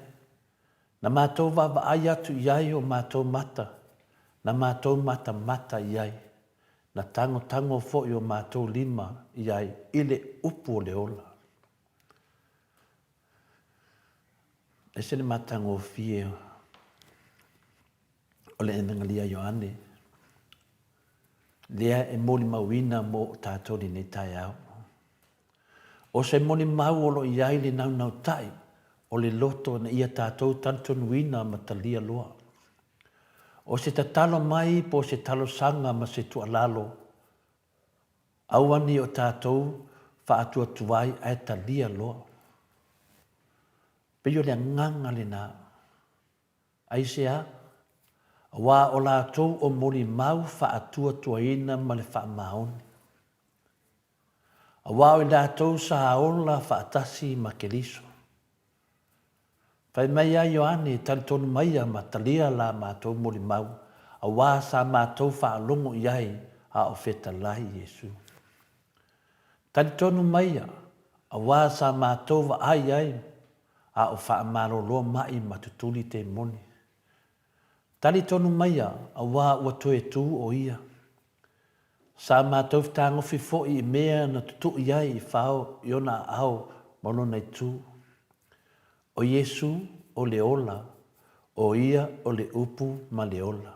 Na matou vaavaai atu i ai o matou mata. Na matou matamata i ai. Na tagotago foi o matou lima i ai i le upu o le ola. Ese le matagofie o le Enegalia Ioane, lea e molimauina mo tatou lenei taeao. O se molimau o lo o i ai le naunautai o le loto ina ia tatou talitonuina ma talia loa. O se tatalo mai po o se talosaga ma se tuualalo, aua ne i o tatou faatuatuai ae talia loa. Pei o le agaga lena. Aisea? Aua o latou o molimau faatuatuaina ma le faamaoni. Aua o i latou sa ola faatasi ma Keriso. Fai mai ia Ioane, Talitonu maia ma talia la matou molimau, aua sa matou faalogo i ai a o fetalai Iesu. Talitonu maia, aua sa matou vaai ai a o faamalolo mai ma tutuli temoni. Talitonu maia, aua ua toe tu o ia. Sa matou fetagofi foi i mea na tutui ai i fao i ona aao ma lona itu. O Iesu o le ola, o ia o le upu ma le ola.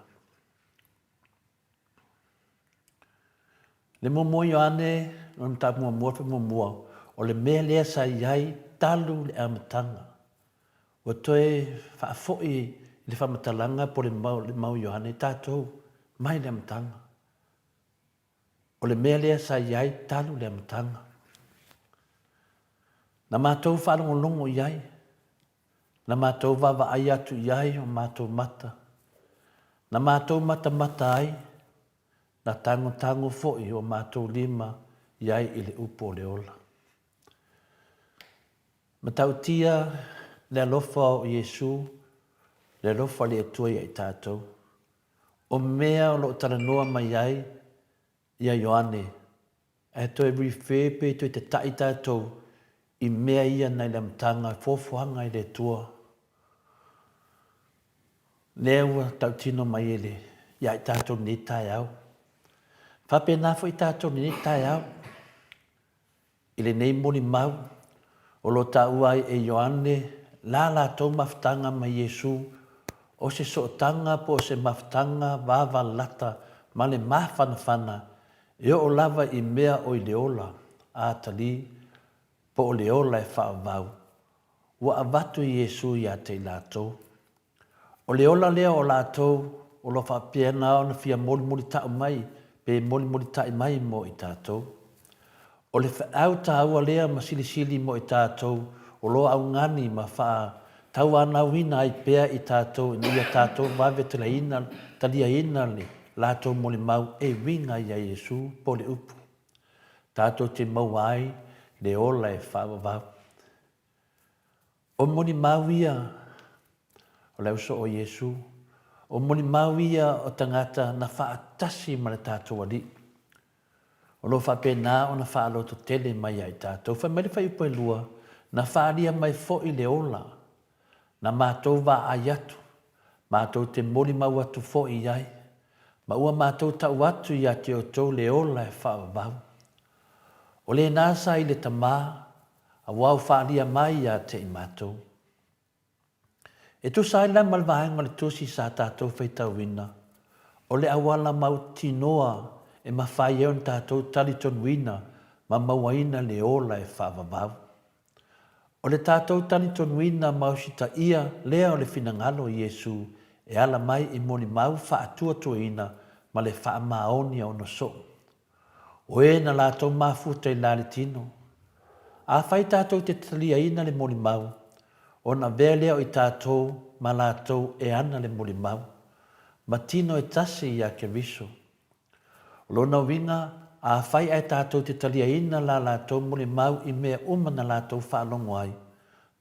Le muamua Ioane, lona mataupu muamua, le muamua, o le mea lea sa i ai talu le amataga. Ua toe faafoi i le faamatalaga po o le mau Ioane tatou mai le amataga. O le mea lea sa i ai talu le amataga. Na matou faalogologo i ai, na matou vaavaai atu i ai o matou mata, na matou matamata ai, na tagotago foi o matou lima i ai i le upu o le ola. Matautia le alofa o Iesu, le alofa o le Atua ia i tatou. O mea o lo o talanoa mai ai ia Ioane, ae toe refer pe toe tata'i tatou i mea ia nai le amataga e fuafuaga i le Atua. Lea ua tautino mai e le, ia i tatou lenei taeao. Faapena foi tatou i lenei taeao, i lenei molimau o lo o taua ai e Ioane la latou mafutaga ma Iesu, o se sootaga po o se mafutaga vavalata ma le mafanafana e oo lava i mea o i le ola, atalii, po o le ola e faavavau, ua avatu e Iesu ia te i latou. O le ola lea o latou o lo o faapena ona fia molimolita'u mai pe molimolita'i mai mo i tatou. O le feau taua lea ma silisili mo i tatou o lo o augani ma faatauanauina ai pea i tatou ina ia tatou vave taliaina taliaina le latou molimau e uiga iā Iesu po o le upu tatou te maua ai le ola e faavavau. O molimau ia o le ausoo o Iesu, o molimau ia o tagata na faatasi ma le tatou Alii, o lo o faapena ona faalototele mai ia i tatou. Fai mai le fuaiupu e 2, Na faaalia mai foi le ola, na matou vaai atu, matou te molimau atu foi i ai, ma ua matou tau atu ia te outou le ola e faavavau. O lena sa i le Tama, Aua ua faaalia mai ia te i matou. E tusa ai la ma le vaega o le Tusi sa tatou faitauina, o le auala mautinoa e mafai ai ona tatou talitonuina ma mauaina le ola e faavavau. O le tatou talitonuina ma usitaia lea o le finagalo o Iesu e ala mai i molimau faatuatuaina ma le faamaonia ona soo. O e na latou mafuta i la le tino. Afai tatou te taliaina le molimau, ona avea lea o i tatou ma latou e ana le molimau, ma tino e tasi ia Keriso. O lona uiga, afai ae tatou te taliaina la latou molimau i mea uma na latou faalogo ai,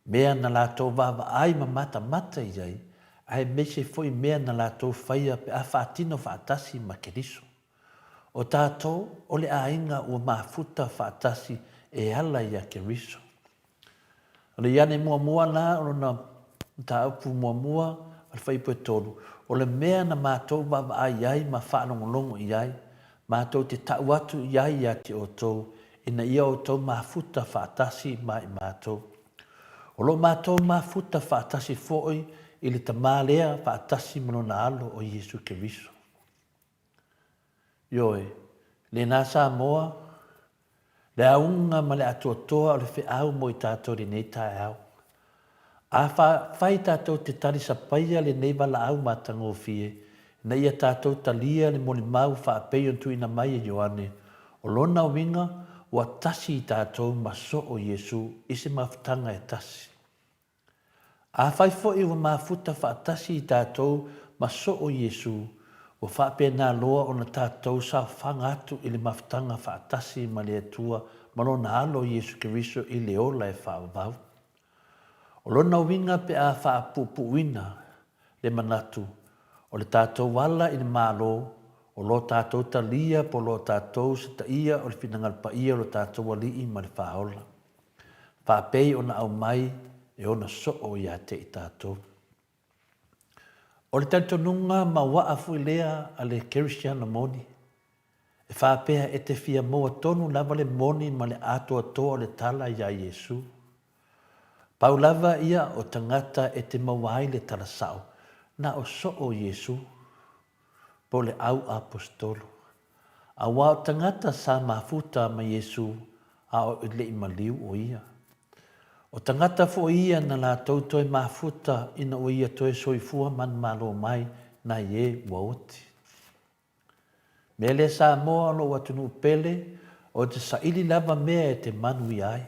mea na latou vaavaai ma matamata i ai, aemaise foi mea na latou faia pe a faatino faatasi ma Keriso. O tatou, o le aiga ua mafuta faatasi e ala iā Keriso. O le Iane muamua la o lona mataupu muamua o le fuaiupu e 3, o le mea na matou vaavaai i ai ma faalogologo i ai, matou te tau atu i ai ia te outou, ina ia outou mafuta faatasi ma i matou. O lo matou mafuta faatasi foi i le Tama lea faatasi ma lona Alo o Iesu Keriso. Ioe, lena Samoa, le auga ma le atoatoa o le feau mo i tatou i lenei taeao. A fai tatou te talisapaia lenei valaau matagofie, ina ia tatou talia le molimau faapei ona tuuina mai e Ioane, o lona uiga ua tasi i tatou ma soo Iesu i se mafutaga e tasi. Afai foi ua mafuta faatasi i tatou ma soo Iesu, ua faapena loa ona tatou saofaga atu i le mafutaga faatasi ma le Atua ma Lona Alo Iesu Keriso i le ola e faavavau. O lona uiga pe a faapuupuuina le manatu, o le tatou ala i le Malo, o lo tatou talia po o lo tatou setaia o le finagalo paia o lo tatou Alii ma le Faaola. Faapei ona aumai e ona soo ia te i tatou. O le talitonuga mauaa foi lea a le kerisiano moni, e faapea e te fia maua tonu lava le moni ma le atoatoa o le tala iā Iesu. Pau lava ia o tagata e te maua ai le tala sao, na o soo Iesu, po o le au aposetolo. Aua o tagata sa mafuta ma Iesu a o i leʻi maliu o ia. O tagata foi ia na latou toe mafuta ina ua ia toe soifua manumalo mai nai e ua oti. Mea lea Samoa o lou atunuu pele, o te saili lava mea e te manuia ai.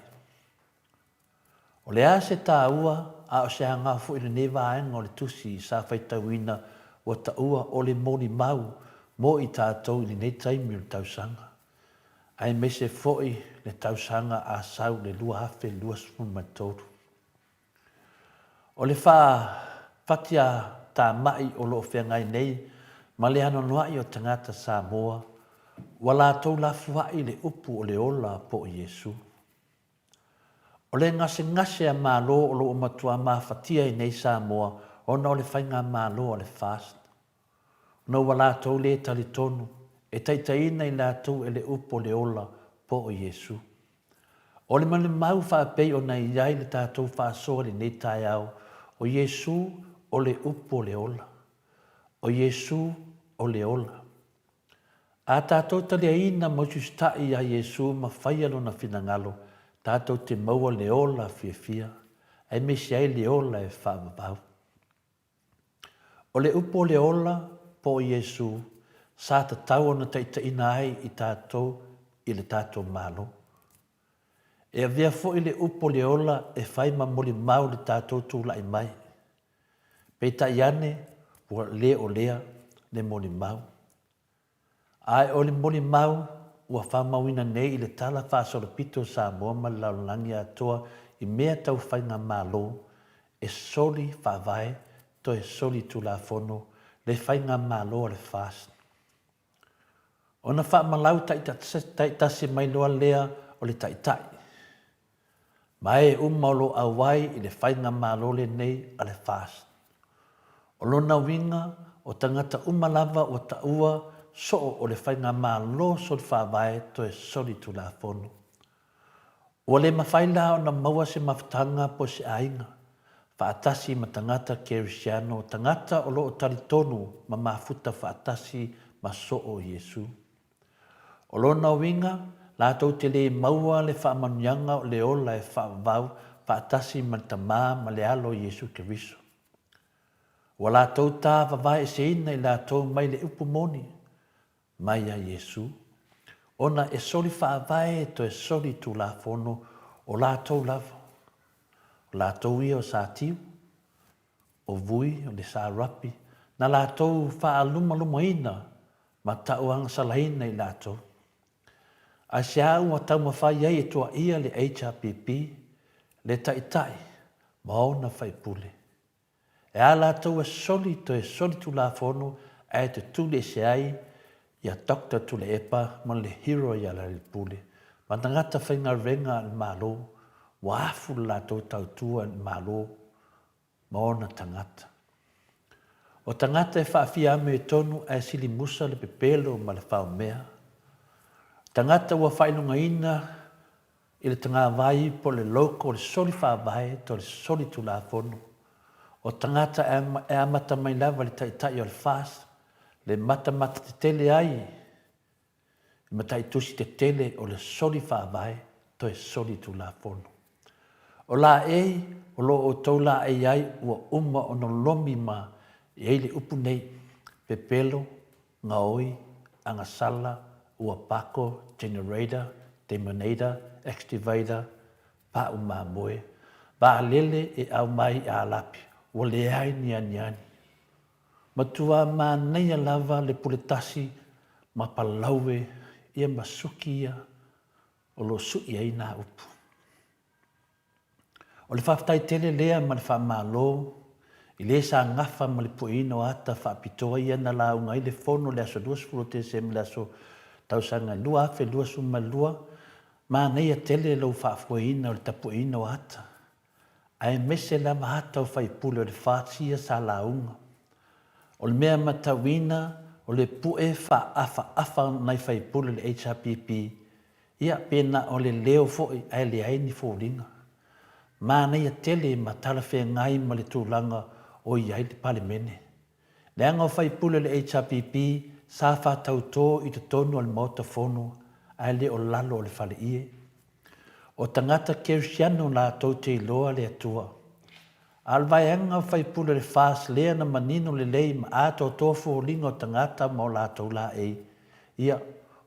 O le a se taua a o se aga foi lenei vaega o le tusi sa faitauina ua taua o le molimau mo i tatou i lenei taimi o le tausaga, aemaise foi le tausaga a sau le 2023. O le faafatiatamai o lo o feagai nei ma le anoanoai o tagata Samoa ua latou lafuai le upu o le ola po o Iesu. O le gasegase a Malo o lo o matua mafatia ai nei Samoa ona o le faigamalo a le FAST, ona ua latou le talitonu E taitaiina i latou e le upu o le ola po o Iesu. O le malimau faapei ona i ai le tatou faasoa i lenei taeao, o Iesu o le upu o le ola. O Iesu o le ola. A tatou taliaina ma usiusitaʻi iā Iesu ma faia Lona finagalo, tatou te maua le ola fiafia, aemaise ai le ola e faavavau. O le upu o le ola, po o Iesu, sa tatau ona taitaiina ai i tatou i le tatou Malo. E avea foi le upu o le ola e fai ma molimau le tatou tulai mai. Peitai ane, ua le o lea le molimau. Ae o le molimau ua faamauina nei i le Tala Faasolopito o Samoa ma le Lalolagi atoa i mea tau faigamalo e soli faavae toe soli tulafono le faigamalo a le FAST. Ona faamalau taitasi mai loa lea o le Taitai ma e uma o lo o auai i le faigamalo lenei a le FAST. O lona uiga, o tagata uma lava ua taua soo o le faigamalo soli faavae toe soli tulafono. Ua le mafai la ona maua se mafutaga po o se aiga, faatasi ma tagata kerisiano, tagata o lo o talitonu ma mafuta faatasi ma soo Iesu. O lona uiga, latou te le maua le faamanuiaga o le ola e faavavau faatasi ma le Tama ma le Alo Iesu Keriso. Ua latou ta vavaeeseina i latou mai le upu moni mai ia Iesu, ona e soli faavae toe soli tulafono o latou lava. O latou ia o Satiu, o Vui, o le Sarapi, na latou faalumalumaina ma tauagasalaina i latou. Aisea ua taumafai ai e tuaia le HRPP, le Taitai ma ona faipule? E a latou e soli toe soli tulafono ae tutuli ese ai ia Doctor Tuilaepa ma le hero ia Lealailepule ma tagata faigaluega a le Malo ua afu le latou tautua i le Malo ma ona tagata. O tagata e faafia amiotonu ae sili musa le pepelo ma le faomea. Tagata ua faailogaina i le tagavai po o le logo o le soli faavae to le soli tulafono. O tagata e amata mai lava i le taitai o le FAST le matamata tetele ai i mataitusi tetele o le soli faavae toe soli tulafono. O laei o lo o outou laei ai ua uma ona lolomi ma i ai le upu nei, pepelo, gaoi, agasala, uapako, generator, demonator, activator, paʻu mamoe, vaalele e aumai i Alapi, ua leai ni aniani. Matua manaia lava le pule tasi ma palaue ia ma suki ia o lo o sui ai nā upu. O le faafetai tele lea ma le faamalo i le sa gafa ma le pueina o ata faapitoa ia na lauga ai le Fono i le aso 20 o Tesema i le aso tausaga 2022, manaia tele lou faafoeina o le tapueina o ata, aemaise lava ata o faipule o le FATS ia sa lauga. O le mea matauina o le pue faaafaafa nai faipule o le HRPP Ia, pe na o le leo foi ae leai ni foliga. Manaia tele ma talafeagai ma le tulaga o i ai le Palemene. Leaga o faipule o le HRPP sa faatautō i totonu o le Maota Fono ae le o lalo o le faleie. O tagata kerisiano latou te iloa le Atua. A o le vaeaga o faipule o le FAST lea na manino lelei ma atoatoa foliga o tagata ma o latou laei, ia,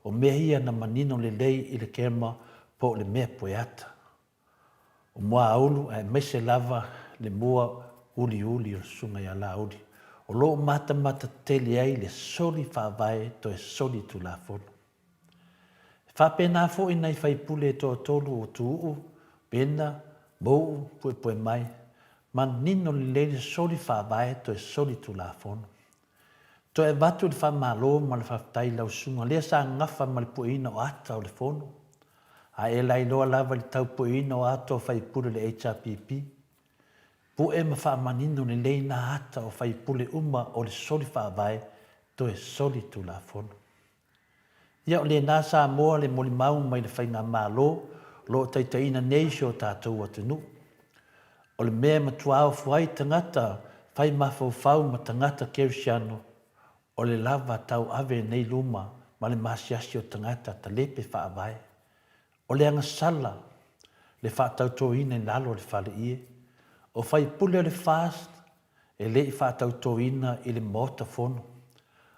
o mea ia na manino lelei i le kema po o le mea pueata. O Muaulu aemaise lava le mua uliuli o le Susuga ia Laauli, o lo o matamata tele ai le soli faavae toe soli tulafono. E faapena foi nai faipule e toatolu o Tuuu, Pena, Mou, Puepuemai, manino lelei le soli faavae toe soli tulafono. Toe avatu le faamalo ma le faafetai i lau susuga lea sa gafa ma le pueina o ata o le fono, a e lailoa lava i le tau pueina o ata o faipule o le HRPP. Pue ma faamanino lelei nā ata o faipule uma o le soli faavae toe soli tulafono. Ia o lena Samoa le molimau mai le Faigamalo o lo o taitaiina nei si o tatou atunuu. O le mea e matua ofo ai tagata fai mafaufau ma tagata kerisiano, o le lava tauave nei luma ma le masiasi o tagata talepe faavae. O le agasala le faatautoina i lalo o le faleie. O faipule o le FAST e le i faatautoina i le Maota Fono.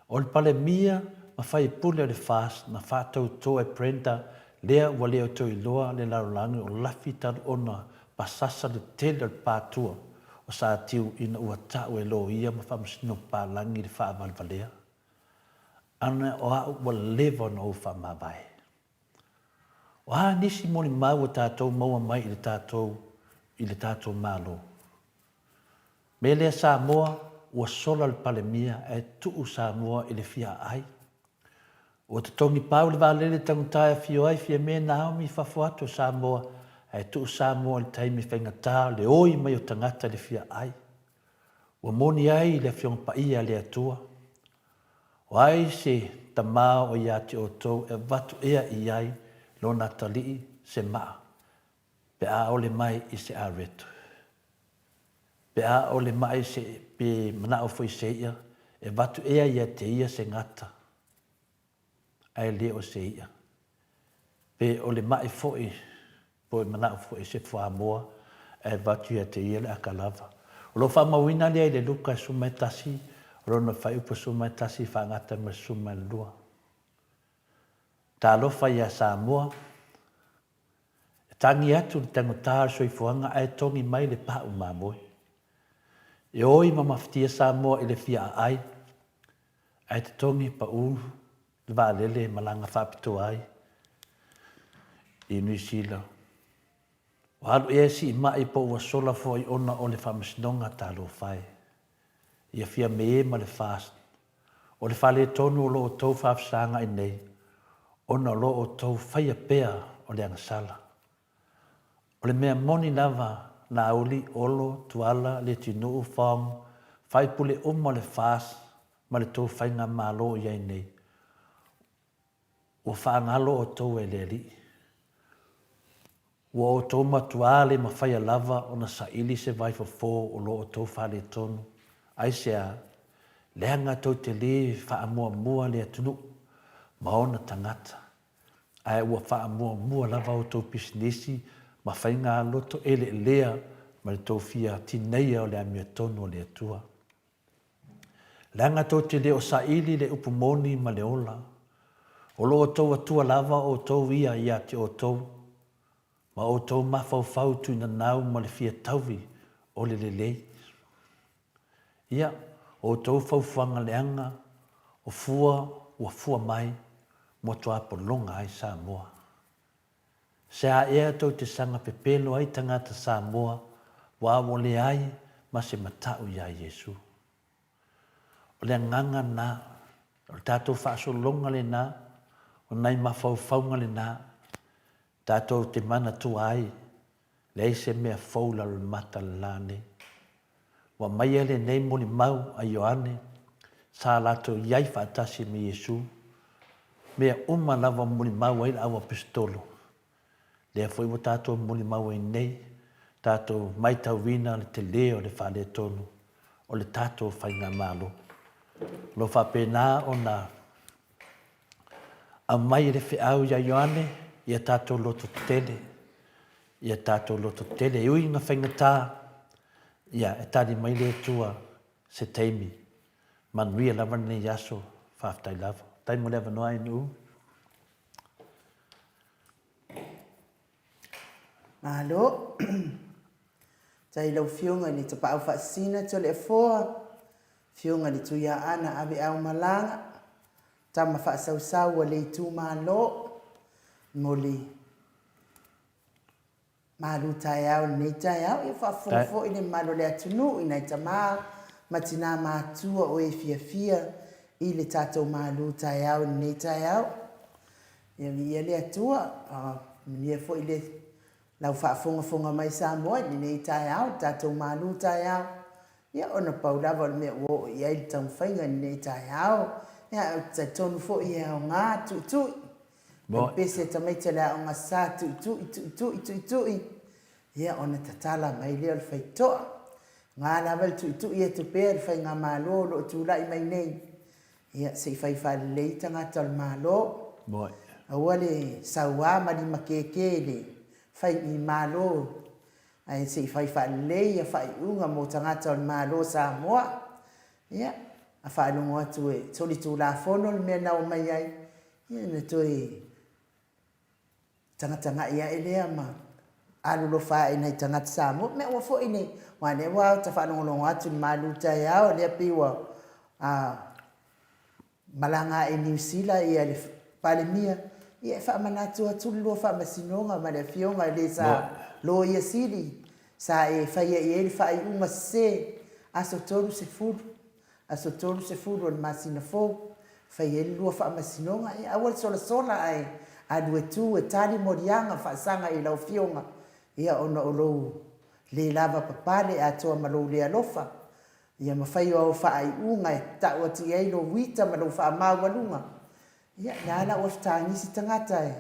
O le Palemia ma faipule o le FAST na faatauto e Brenda lea ua le o toe iloa le lalolagi o lafi talu ona pasasa le tele o le patua o Satiu ina ua tau e loia ma faamasino papalagi le faavalevalea. Ana o au ua leva ona ou faamavae. O a nisi molimau ua tatou maua mai i le tatou i le tatou Malo? Mea lea Samoa ua sola le Palemia ae tuu Samoa i le fia aai. Ua totogi pau le vaalele taugata e afio ai Fiame Naomi i fafo atu o Samoa ae tuu Samoa i le taimi faigata o le oi mai o tagata i le fia aai. Ua moni ai le Afioga Paia a le Atua, O ai se tama o ia te outou e avatu ea i ai lona atalii se maa pe a ole mai i se areto? Pe a ole mai se pe manao foi se ia, e avatu ea ia te ia se gata, ae le o se ia? Pe o le maʻi foi, po e manaʻo foi i se fuamoa, ae avatu ia te ia le aka lava. O lo o faamauina lea i le Luka 11, o lona faaiupu 11 faagata ma le 12. Talofa ia Samoa, e tagi atu le taugata o le soifuaga ae togi mai le paʻu mamoe. E oi ma mafatia Samoa i le fia aai, ae totogi paʻu le vaalele e malaga faapitoa ai i Niu Sila. Ua alu ea e siimai po ua sola foi ona o le faamasinoga talofa e. Ia Fiame ma le FAST, o le faaletonu o lo outou faafesagai nei ona o lo outou faia pea o le agasala. O le mea moni lava, Laauli, Olo, Tuala, Letinuu, Fong, faipule uma o le FAST ma le tou faigamalo i ai nei, ua faagalo outou e le Alii. Ua outou matuā le mafaia lava ona saili se vaifofo o lo outou faaletonu, aisea, leaga tou te lē faamuamua le atunuu ma ona tagata, ae ua faamuamua lava outou pisinisi ma faigaloto eleelea ma le tou fia tineia o le amiotonu o le Atua. Leaga tou te le o saili le upu moni ma le ola. O lo outou Atua lava outou ia ia te outou, ma outou mafaufau tuinanau ma le fia tauvi o le lelei. Ia, outou faufuaga leaga o fua ua fua mai mua tuapologa ai Samoa. Se a ea tou te saga pepelo ai tagata Samoa ua ua leai ma se matau iā Iesu. O le agaga lena, o le tatou faasologa lena, o nai mafaufauga lena, tatou te manatua ai, leai se mea fou i lalo o le mata le la nei. Ua aumaia lenei molimau a Ioane sa latou i ai faatasi ma Iesu, mea uma lava molimau ai le auaposeitolo. Lea foi ua tatou molimau ai nei, tatou maitauina le tele o le faaletonu o le tatou faigamalo. O lo o faapena ona aumai e le feau ia Ioane ia tatou loto tetele, ia tatou loto tetele e ui ina faigata, ia e tali mai le Atua se taimi. Manuia lava lenei aso, faafetai lava. Faafetai mo le avanoa NU. Malo. Faafetai i lau Afioga i le Tapaau Faasisina Toleafoa, Afioga i le Tuiaana Aveao Malaga, tama faasausau a le itumalo, mo le malu taeao i lenei taeao. Ia faafofoga foi le mamalu o le atunuu i nai tama ma tina matutua o e fiafia i le tatou malu taeao i lenei taeao. Ia viia le Atua, manuia foi le lau faafogafoga mai Samoa i lenei taeao, le tatou malu taeao. Ia ona pau lava o le mea ua oo i ai le taumafaiga i lenei taeao. Ia, ae ou te talitonu foi e aoga tuitui. O le pese a tamaiti o le aoga sa tuitui, tuitui, tuitui, ia ona tatala mai lea o le faitotoa. Aoga lava le tuitui atu pea i le faigamalo o lo o tulai mai nei, ia se i fai faalelei tagata o le Malo. Aua le saua ma limakeke i le faigimalo ae se i fai faalelei ia faaiuga mo tagata o le Malo o Samoa. Ia, a faalogo atu e solitulafono le mea na omai ai, ia ona toe tagatagai ae lea ma alolofa ae i nai tagata Samoa. Me aua foi ne i, aua o lea ua ta faalogologo atu i le malu taeao, lea pei ua malaga ae i Niu Sila le Palemia, ia e faamanatu atu le lua faamasinoga ma le afioga i le sa Loia Sili sa e faia i ai le faaiuga sese aso 30, aso 30 o le masina fou, fai ai le lua faamasinoga. Ia aua le solasola ae alu e tu e tali moliaga faasaga i lau afioga, ia ona o lou le lavapapale atoa ma lou le alofa. Ia ma fai o au faaiuga e tau atu i ai lou ita ma lou faamaualuga. Ia, o le a la ua fetagisi tagata e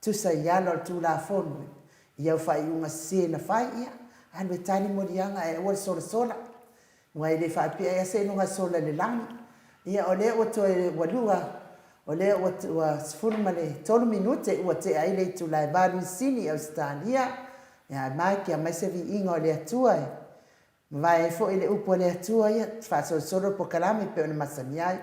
tusa i ala o le Tulafono i au faaiuga sese na fai, ia, alu e tali moliaga ae aua le solasola, aua e le faapea e a seiloga e sola i le lagi. Ia, o lea ua toe, ua lua, o lea ua 13 minute ua tea ai le itula e 8 i Sini i Ausetalia, ia, ae mai, kia aumai se viiga o le Atua e Mavae ai foi le upu a le Atua ia, faasolosolo le polokalame e pei ona masani ai.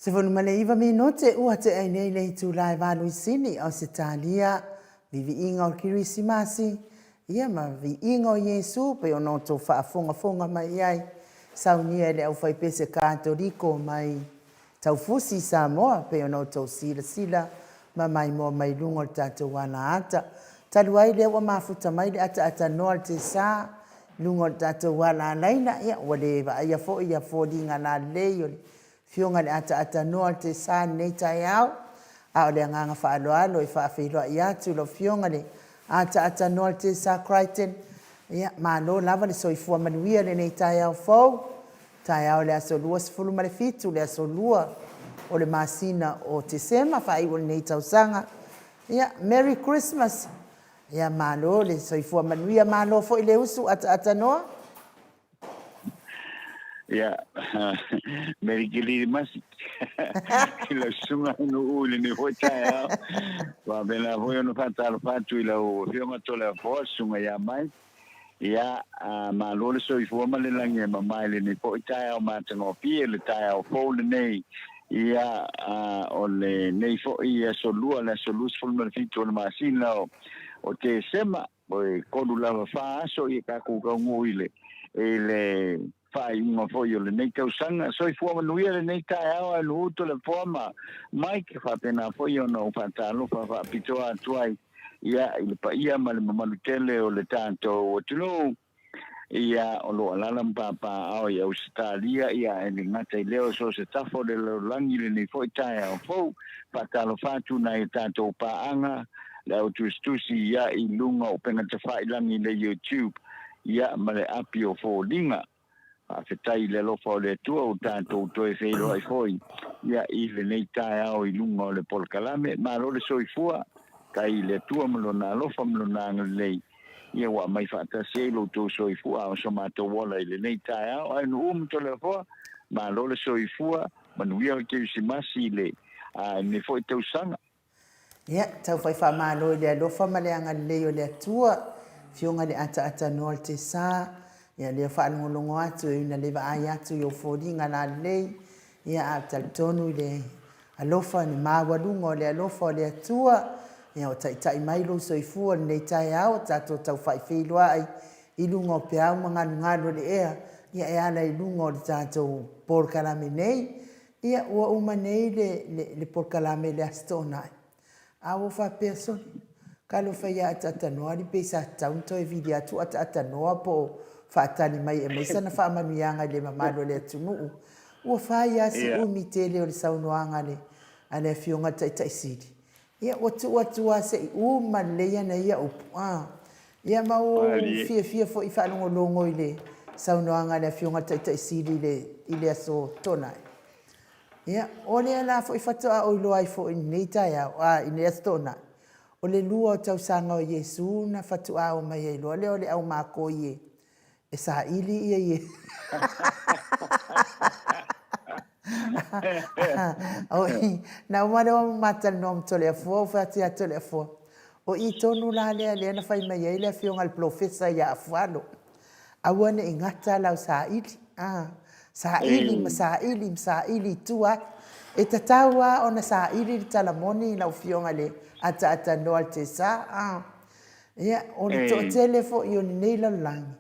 19 minute ua tea ai nei le itula e valuisini Ausetalia, viviiga o le Kerisimasi, ia ma viiga o Iesu pei ona outou faafogafoga mai ai, saunia e le aufaipese Katoliko mai Taufusi i Samoa pei ona outou silasila ma maimoa mai luga o le tatou alaata. Talu ai lea ua mafuta mai le ataatanoa o le tesa i luga o le tatou alaalaina, ia ua le vaaia foi ia foliga lalelei o le Afioga i le ataatanoa o le tesa i lenei taeao, a o le agaga faaaloalo e faafeiloai atu i lau Afioga i le ataatanoa o le tesa Crichton, ia malo lava le soifua manuia i lenei taeao fou. Taeao le aso 27 le aso 2 o le masina o Tesema faaiu o lenei tausaga. Ia, Merry Christmas. Ia, malo le soifua manuia, malo foi le usu ataatanoa. Ia, Merry Kiririmasi i lau susuga Nuu i lenei foi taeao. Faapena foi ona faatalofa atu i lau Afioga Toleafoa, susuga ia Mike. Ia, malo le soifua ma le lagi e mama i lenei foi taeao matagofie, le taeao fou lenei. Ia, o lenei foi aso Lua, le aso 27 o le masina o Tesema, e tolu lava fa aso ia tatou taunuu i le i le faaiuga foi o lenei tausaga. Soifua manuia lenei taeao ae Nu'u Toleafoa ma Mike, faapena foi ona ou faatalofa faapitoa atu ai ia i le paia ma le mamalu tele o le tatou atunuu ia o lo o alaala ma papaaao i Ausetalia, ia e le gata i lea o so o se tafa o le lalolagi i lenei foi taeao fou. Faatalofa atu nai a tatou paaga, le au tusitusi ia i luga o upegatafailagi i le YouTube ia ma le api o foliga. Faafetai i le alofa o le Atua ua tatou toe feiloai foi ia i lenei taeao i luga o le polokalame. Malo le soifua, tai i le Atua ma Lona alofa ma Lona agalelei ia ua aumai faatasi ai lo outou soifua a o so matou ola i lenei taeao. Ae Nu'u ma Toleafoa, malo le soifua, manuia le Kerisimasi i le lenei foi tausaga. Ia, tau fai faamalo i le alofa ma le agalelei o le Atua, Afioga i le Ataatanoa o le Tesa, ia lea faalogologo atu e ina le vaai atu i ou foliga lalelei, ia a talitonu i le alofa, le maualuga o le alofa o le Atua, ia o taitai mai lou soifua i lenei taeao, o tatou tau feiloai i luga o peau ma galugalu o le ea, ia e ala i luga o le tatou polokalame nei. Ia, ua uma nei le, le, le polokalame i le Aso Toonai, a ua faapea, Sole, talofa ia ataatanoa alii pei sa tatau ona toe vili atu ataatanoa po o faatali mai e aumai sana faamanuiaga i le mamalu o le atunuu. Ua fai lava si umi tele o le saunoaga a le, a le Afioga i le Taitai Sili. Ia, ua tuu atu lava se i uma lelei ana ia upu, a. Ia, ma ua ou fiafia foi i faalogologo i le saunoaga a le Afioga i le Taitai Sili i le, i le Aso Toonai. Ia, o lea la foi faatoa ou iloa ai foi i lenei taeao, a, i le Aso Toonai, o le lua o tausaga o Iesu na fatuā omai ai loa lea o le aumakoi e, E saili ia i Oi, na uma lea ua matalanoa ma Toleafoa, ua fai atu ia Toleafoa, o i tonu la lea lea na fai mai ai le afioga i le polofesa ia Afualo, aua ne i gata lau saili, a, saili ma saili ma saili i tua atu. E tatau lava ona saili le tala moni lau afioga i le ataatanoa i le tesa, a. Ia, o le toatele foi o lenei lalolagi,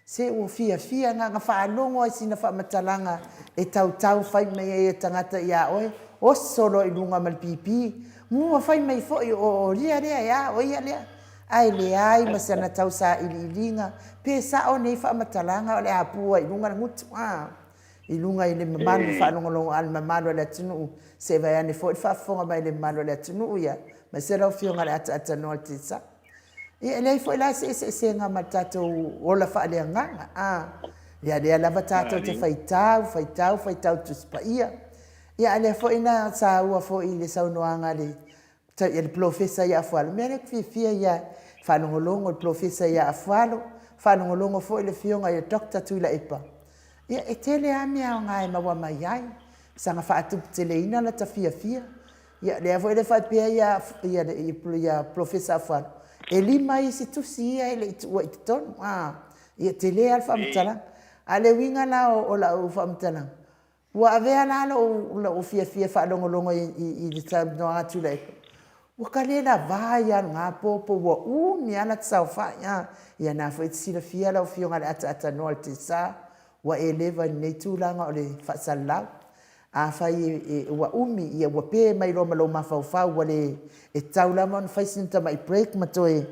se ua fiafia na ona faalogo lava i sina faamatalaga e tautau fai mai ai e tagata ia oe, oso loa i luga ma le pipi, mua fai mai foi o ia lea e a, o ia lea, ae leai ma sana tau sailiiliga pe sao nei faamatalaga o le a pua i luga le gutu, a, i luga i le mamalu faalogologo a le mamalu o le atunuu, se vaeane foi le faafofoga mai a le mamalu o le atunuu, ia, aemaise lau Afioga i le Ataatanoa o le Tisa. Ia, e leai foi la se eseesega ma le tatou ola faaleagaga, a. Ia, lea lava tatou te faitau, faitau, faitau Tusi Paia. Ia, a lea foi na saua foi i le saunoaga a le, a le polofesa ia Afualo, o le mea lea ou te fiafia ia faalogologo i le polofesa ia Afualo, faalogologo foi i le Afioga ia Doctor Tuilaepa. Ia, e tele lava mea aoga e maua mai ai, saga faatuputeleina lata fiafia. Ia, lea foi le faapea ia, ia, ia Polofesa Afualo, e lima isi tusi ia e le i tuua i totonu. A, ia, tele lava le faamatalaga. A o le uiga la o, o lau faamatalaga, Ua avea la lou, lou fiafia e faalogologo i, i, i le saunoaga a Tuilaepa, ua ka le lavā ai lava o lena po, po ua umi lava lata saofai, a. Ia na foi e te silafia lau Afioga i le ataatanoa o le Tesa, ua e leva i lenei tulaga o le faasalalau. Afai e, e, ua umi, ia ua pe mai loa ma lou mafaufau ua le, e tatau lava ona fai sina tamai break ma toe,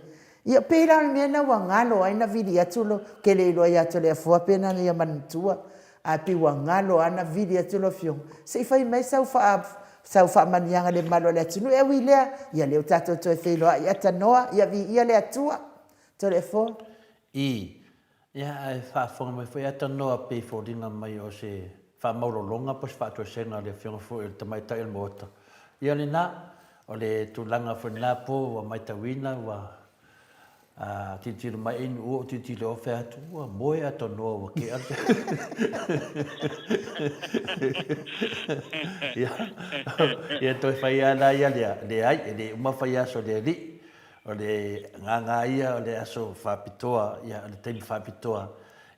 ia pei la o le mea lena ua galo ai na vili atu lo, ou te le iloa ia Toleafoa pe na ia manatua, ae pei ua galo lava na vili atu lau Afioga, se i fai mai sau faa, sau faamanuiaga i le mamalu o le atunuu. E ui i lea, ia lea ua tatou toe feiloai, atanoa, ia viia le Atua. Toleafoa. I. Ia, ae faafofoga mai foi atanoa pei foliga mai o se faamaulologa po o se faatoesega a le Afioga foi o le Tamaitai o le Maota. Ia lena, o le tulaga foi lena po ua matauina ua A tilotilo mai inu ua ou tilotilo ofe atu, ua moe atonoa ua kea le Ia, ia toe fai lava la ia lea, leai, e le uma fai aso o le Alii. O le agaga ia o le aso faapitoa, ia o le taimi faapitoa.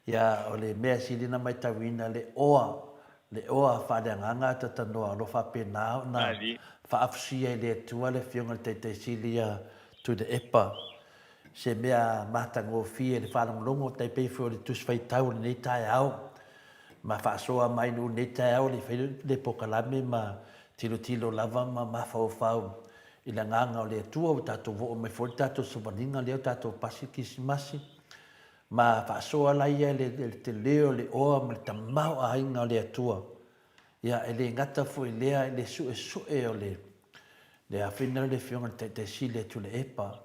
Ia o le mea sili ona matauina le oa, le oa faaleagaga atatanoa o lo o faapena ona faafusia e le Atua le Afioga i le Taitai Sili ia Tuilaepa, se mea matagofie i le faalogologo, tai pei foi o le Tusi Faitau o lenei taeao, ma faasoa mai nuu lenei taeao le fai le polokalame ma tilotilo lava ma mafaufau i le agaga o le Atua, ua tatou oo mai foi le tatou savaliga lea ua tatou pasi le Kerisimasi, ma faasoa la ia i le tele o le oa ma le tamaoaiga o le Atua. Ia, e le gata foi i lea i le suesue o le le afina o le Afioga i le Taitai Sili a Tuilaepa,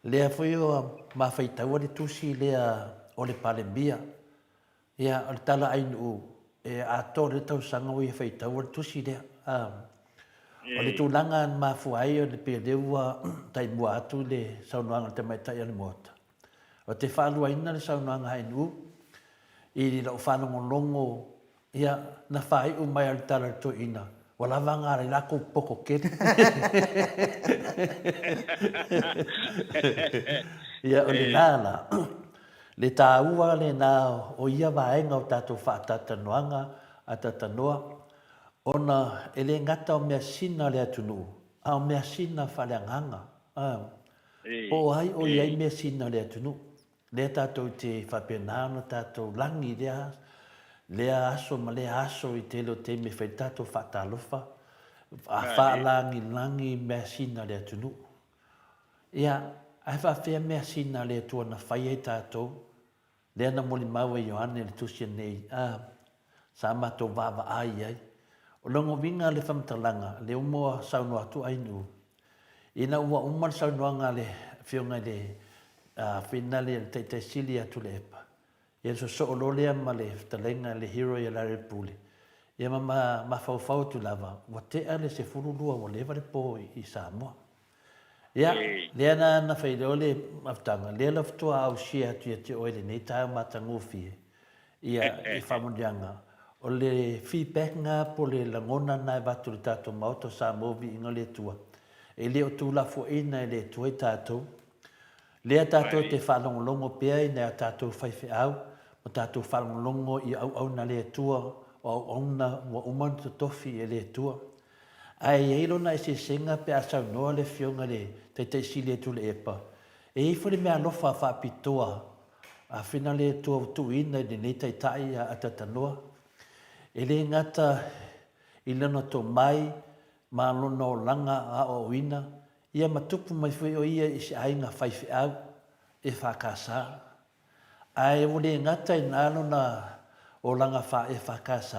lea foi ua mafaitaua le tusi lea o le Palemia. Ia, o le tala ainuu, e atoa lea tausaga ua ia faitaua le tusi lea. O le tulaga na mafua ai ona pei o lea ua taimua atu le saunoaga a le Tamaitai o le Maota, Ou te faaluaina le saunoaga a Ainuu i lau faalogologo, ia, na faaiu mai lava le tala a le toeaina, ua lava galai lakou poto tele. Ia, o lena la, le taua lena o ia vaega o tatou faatalatalanoaga a talatalanoa, ona e le gata o measina a le atunuu, a o measina faaleagaga. Po o ai o i ai measina o le atunuu, lea tatou te faapena ona tatou lagi i lea, lea aso ma lea aso i tele o taimi e fai ai tatou faatalofa, faalagilagi measina a le atunuu. Ia, ae faapefea measina a le Atua na fai ai tatou? Lea na molimau e Ioane i le tusi nei, a, sa matou vaavaai i ai. O lona uiga le faamatalaga, lea ua saunoa atu Ainuu, ina ua uma le saunoaga a le Afioga i le Finale a le Taitai Sili ia Tuilaepa, ia ona sosoo loa lea ma le fetalaiga i le hero ia Larry Pule, ia ma mafaufau atu lava, ua tea le 12 ua leva le po i Samoa. Ia, lea na na fai lea o le mafutaga, lea la faatoa ausia atu ia te oe lenei taeao matagofie, ia, i faamanuiaga. O le feedback na po o le lagona na e avatu i le tatou Maota o Samoa Viiga o le Atua, e le o tuulafoaiina e le Atua i tatou. Lea tatou te faalogologo pea i nai a tatou faifeau, ma tatou faalogologo i auauna a le Atua, o auauna ua uma ona totofi e le Atua. Ae i ai lona eseesega pe a saunoa le Afioga i le Taitai Sili a Tuilaepa, e i ai foi le meaalofa faapitoa a Fina le Atua ua tuuina i lenei Taitai a Atatanoa. E le gata i lona tomai ma lona olaga aoaoina, ia ma tupu mai foi o ia i se aiga faifeau e FKS. Ae ua le gata i ina lona olaga faa-EFKS,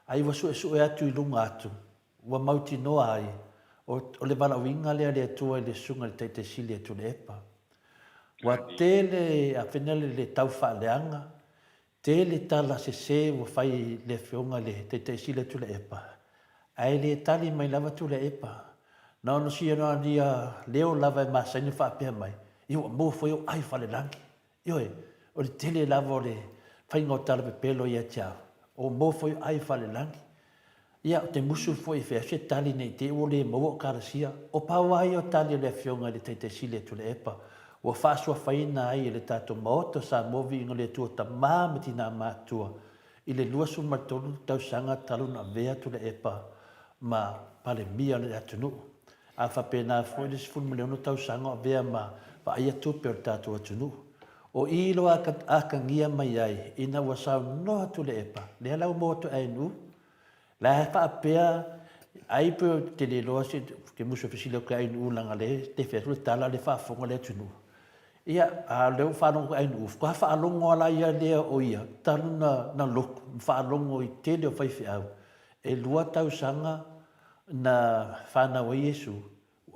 ai ua suesue atu i luga atu, ua mautinoa ai, o, o le valaauina lea a le Atua i le Susuga i le Taitai Sili a Tuilaepa. Ua tele a fena le le tau faaleaga, tele tala sese ua fai i le Afioga i le Taitai Sili a Tuilaepa, ae le tali mai lava Tuilaepa. Na ona sia leo lava e masani faapea mai, ia ua maua foi ou ai falelagi. Ioe, o le tele lava o le faiga o tala pepelo ia te au, o mo foi ai falelagi. Ia, ou te musu foi e fai atu se tali ne i te i ua le maua o kalasia. O pau lava ia o tali a le Afioga i le Taitai Sili a Tuilaepa, ua faasuafaina ai e le tatou Maota o Samoa Viiga o le Atua Tama ma Tina Matutua. I le 23 tausaga talu ona avea Tuilaepa ma Palemia o le atunuu, a faapena foi le 16 tausaga o avea ma vaaia tupe o le tatou atunuu. O i loa atagia mai ai ina ua saunoa Tuilaepa, lea la ua maua atu e Ainuu, la e faapea ai pe ou te le iloa se te musu e fesili atu ia Ainuu leaga lea e tefe atu le tala a o lea e faafofoga le atunuu. Ia, a o lea ua faalogo atu Ainuu, faatoa faalogo lava la ia lea o ia talu na lotu ma faalogo i tele o faifeau e lua tausaga na fanau ai Iesu.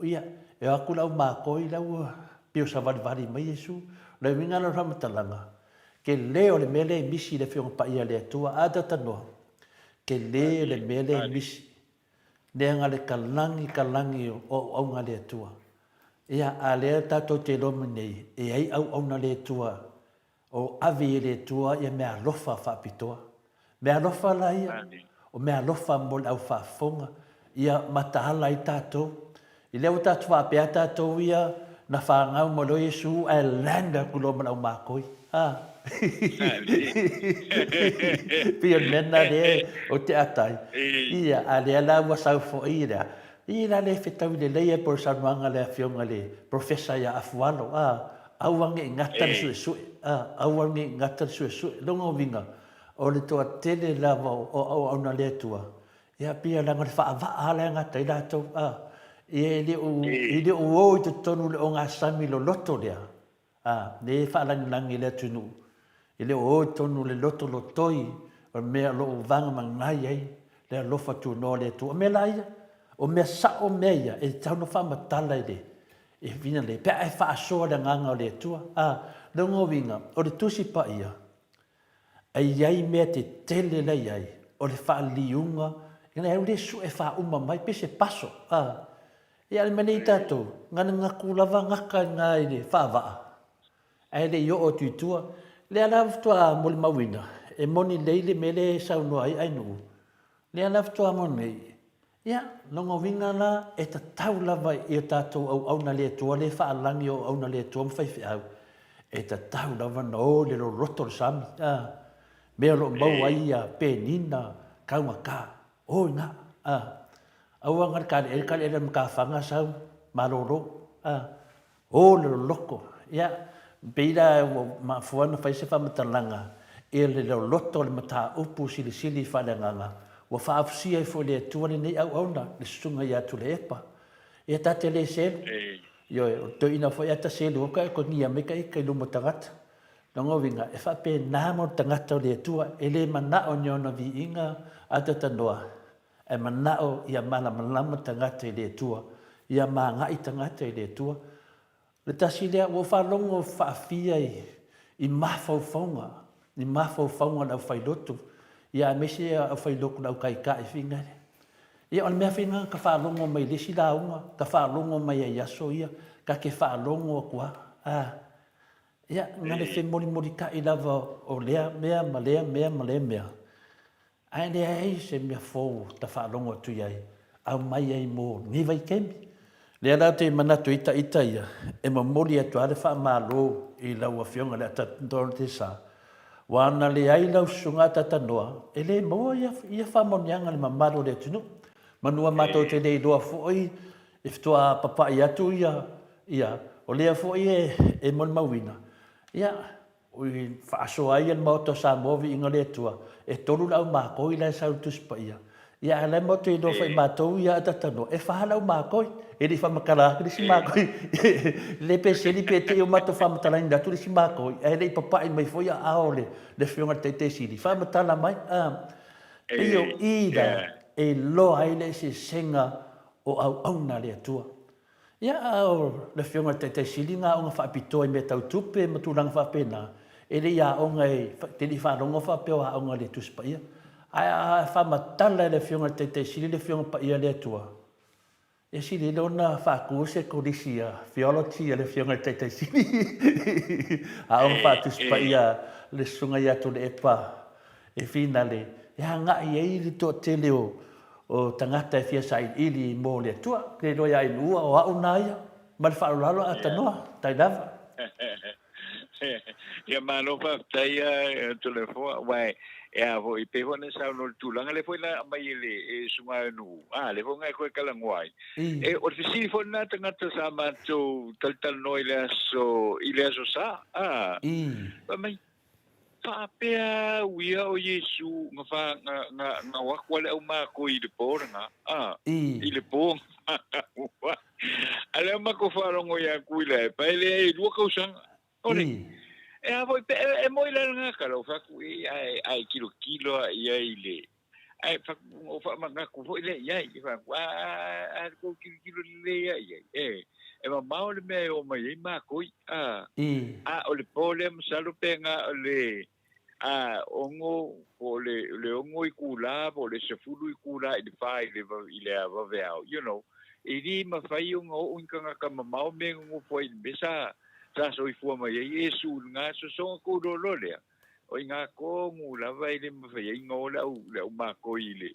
Ia, e o atu le au makoi la ua pei o savalivali mai Iesu. O le uiga la o le faamatalaga, tele o le mea lea e misi i le Afioga Paia a le Atua. A talanoa, tele le mea lea e misi. Leaga le kalagi kalagi o auauna a le Atua. Ia, a lea tatou te iloa mai nei, e i ai auauna a le Atua o ave i le Atua ia meaalofa faapitoa. Meaalofa la ia, o meaalofa mo le au faafofoga, ia mataala ai tatou. I lea ua tatou faapea tatou ia na fanau mai loa Iesu ae land atu loa ma le au makoi. A. Pei o le mea lena lea ou te ata ai. Ia, a lea la ua sau foi lea. Ia la le fetaui lelei ai po o le saunoaga a le Afioga i le Professor ia Afualo, a, aua ne i gata le suesue, a, aua ne i gata le suesue. Lona uiga, o le toatele lava o auauna a le Atua, ia pei leaga o le faavaa lava la e gata ai latou, a, ia e le o, e le o o i totonu o le ogasami loloto lea, A, lea e faalagilagi e le atunuu, e le o o i totonu o le loto lotoi o le mea o lo o vagamagai ai le alofa tunoa o le Atua. O mea la ia, o mea sao mea ia e tatau ona faamatala i le e fina lelei pe a e faasoa le agaga o le Atua. A, lona uiga, o le Tusi Paia, e i ai mea tetele la i ai, o le faaliliuga, ina ia le sue faauma mai, pei se paso. A, Ia a le mea nei tatou, ganagatu lava gata i na i le faavaa, ae le i oo atu i tua. Lea la faatoa molimauina, e moni lelei le mea lea e saunoa ai Ainuu, lea la faatoa moni nei, ia, lona uiga la, e tatau lava i a tatou auauna a le Atua lea e faalagi o auauna a le Atua ma faifeau, e tatau lava ona o i le loloto o le sami, a, mea o lo o maua ai ia penina taugata, o i ina, a. Aua nga le kaleʻele kaleʻele makafaga sau malolo a o le loloko ia pei la ua mafua ona fai se faamatalaga i le loloto o le mataupu silisili faaleagaga ua faausia ai foi le Atua lenei auauna le susuga ia Tuilaepa ia ta te le selu ioe o le toeaina foi a ta selu atu ae kogia mai ka ita i luma o tagata Lona uiga e faapena mo le tagata o le Atua e le manao ni ona viiga a tatanoa Ae manao ia malamalama tagata i le Atua, ia magai tagata i le Atua. O le tasi lea, ua ou faalogo faafia i, i mafaufauga, i mafaufauga o le aufailotu, ia aemaise le aufailotu le autaitai finagale. Ia o le mea foi lena ka faalogo mai i le isi lauga, ka faalogo mai ai i aso ia, ka te faalogo atu lava. A, ia, na le femolimolitai lava o lea mea ma lea mea ma lea mea. Ae leai se mea fou ta faalogo atu i ai, aumai ai mo lenei vaitaimi. Lea la ou te manatu ai ita ia, e momoli atu lava le faamalo i lau Afioga i le Atatanoa, aua na leai lau Susuga Atatanoa, e le maua ia faamanuiaga i le mamalu o le atunuu. Manu matou te le iloa foi e faatoa papai atu ia, ia, o lea foi e molimauina, ia, I faasoa ai le Maota o Samoa viiga o le Atua, e tolu le au makoi la e sau i le Tusi Paia. Ia ae la e matou te iloa foi e matou ia a talanoa, e fa le au makoi. E le i faamatala atu le isi makoi, le pe seli pe te i o matou faamatalaina atu le isi makoi, ae le i papai mai foi aao o le Afioga i le Taitai Sili, faamatala mai, a, pei o i la e iloa ai le eseesega o auauna a le Atua. Ia, a o le Afioga i le Taitai Sili na aoga faapitoa i mea tau tupe ma tulaga faapena, e le i aoga e, te le i faalogo faapea o aoga i le Tusi Paia. Ae a faamatala e le Afioga i le Taitai Sili le Afioga Paia a le Atua, e sili ai lona faatu se kolisi a Theology a le Afioga i le Taitai Sili. Aoga faa-Tusi Paia le Susuga ia Tuilaepa e finale e agai ai le toatele o O tagata e fia sailiili mo le Atua. Ke iloa ia Ainuu o au na ia. Ma le faaaloalo a tanoa. Tai lava. Ia malo faafetai Toleafoa aua E a foi, pei foi na saunoa i le tulaga lea foi na aumai e le e susuga ia Nu'u, a, lea foi na e toe talanoa ai. E, o le fesili foi lena a tagata sa matou talatalanoa i le aso, i le aso Sa, a, fai mai, Faapea au ia o Iesu na fa, na, na, na o atu a le au makoi i le po lena, a, i le po na A lea matou faalogo ia Tuilaepa, e leai e lua tausaga. Ole, e a foi, pe, e, e moi la lena tala, o fatu i, ae, ae tilotilo lava i ai i le, ae fatu, o faamanatu foi lea i ai, e fatu, a, a, a, a tou tilotilo lelei lava i ai, e, e mamao le mea e oo mai ai makoi, a, a o le po lea masalo pe na o le, a, ono, po o le, le ono itula, po o le 10 itula i le fa i le, i le vaveao, you know, e le mafai ona oo ni tagata mamao me nonofo ai i le mea sa, sa soifua mai ai Iesu i lena sosoga tauloa lea, o i ina tonu lava e le mafai ai ona o le au, le au makoi i le,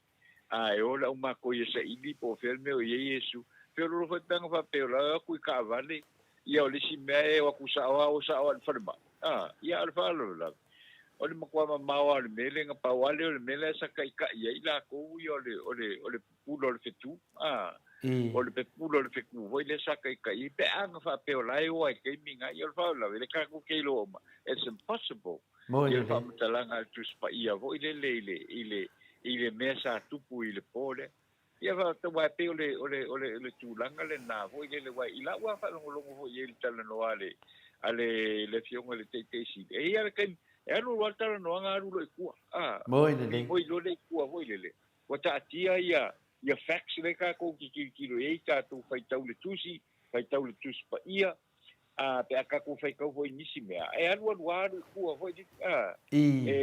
a e o le au makoi e saili po o fea le mea o i ai Iesu. Feololo foi pe ana faapea o la e o atu i taavale, ia o le isi mea e o atu sao lava o sao lava i le falemai. A, ia o le faalavelave, o le matua mamao lava o le mea lea, na pau lava lea o le mea la e sa taitai ai latou ia o le, o le, o le pupula o le fetu, a, o le pepula o le fetu foi lea sa taitai ai, pe a na faapea o la e o lava i le taimi lena, ia o le faalavelave, le tatou te iloa uma, it's impossible. Ia le faamatalaga a le Tusi Paia foi lele i le, i le, i le mea sa tupu i le po lea. Ia aua e pei o le, o le, o le, o le tulaga lena foi lele, aua i lau lava faalogologo foi i ai i le talanoa a le, a le, le Afioga i le Taitai Sili, e i ai lava le taimi, e alu alu lava le talanoaga alu loa i tua, a, moe loa lea i tua foi lele, ua taatia ia, ia facts lea tatou te tilotilo i ai, tatou faitau i le Tusi, faitau i le Tusi Paia, a, pe a tatou faitau foi i nisi mea, e alualu lava alu i tua foi lele, a, e, e,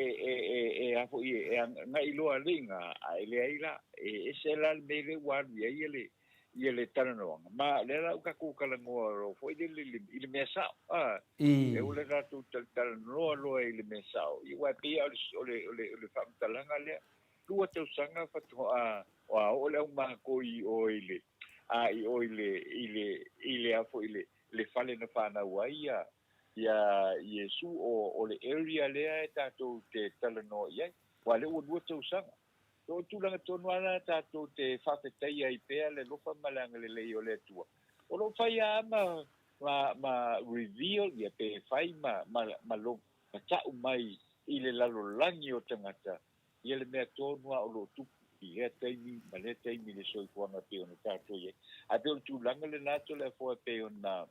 e, e, e a foi, e agai loa le iga, ae leai la, e ese la le mea lea ua alu i ai le, ia le talanoaga. Ma o lea la ua tatou talanoa loa foi lele i le mea sao, a, lea ua tatou talanoa loa i le mea sao, ia aua e pei lava o le, o le, o le faamatalaga lea, lua tausaga faatoa oo le au makoi i o i le, a i o i le, i le, i le a foi le, le fale na fanau ai ia, ia Iesu, o, o le area lea e tatou te talanoa i ai. Aua o lea ua lua tausaga. So o tulaga tonu lava la tatou te faafetaia ai pea le alofa ma le agalelei o le Atua. O lo o fai lava ma, ma, ma reveal ia pe fai ma, ma, ma, ma tau mai i le lalolagi o tagata ia le mea tonu lava o lo o tupu i lea taimi ma lea taimi i le soifuaga e pei ona tatou i ai. Ae pei o le tulaga lena Toleafoa e pei ona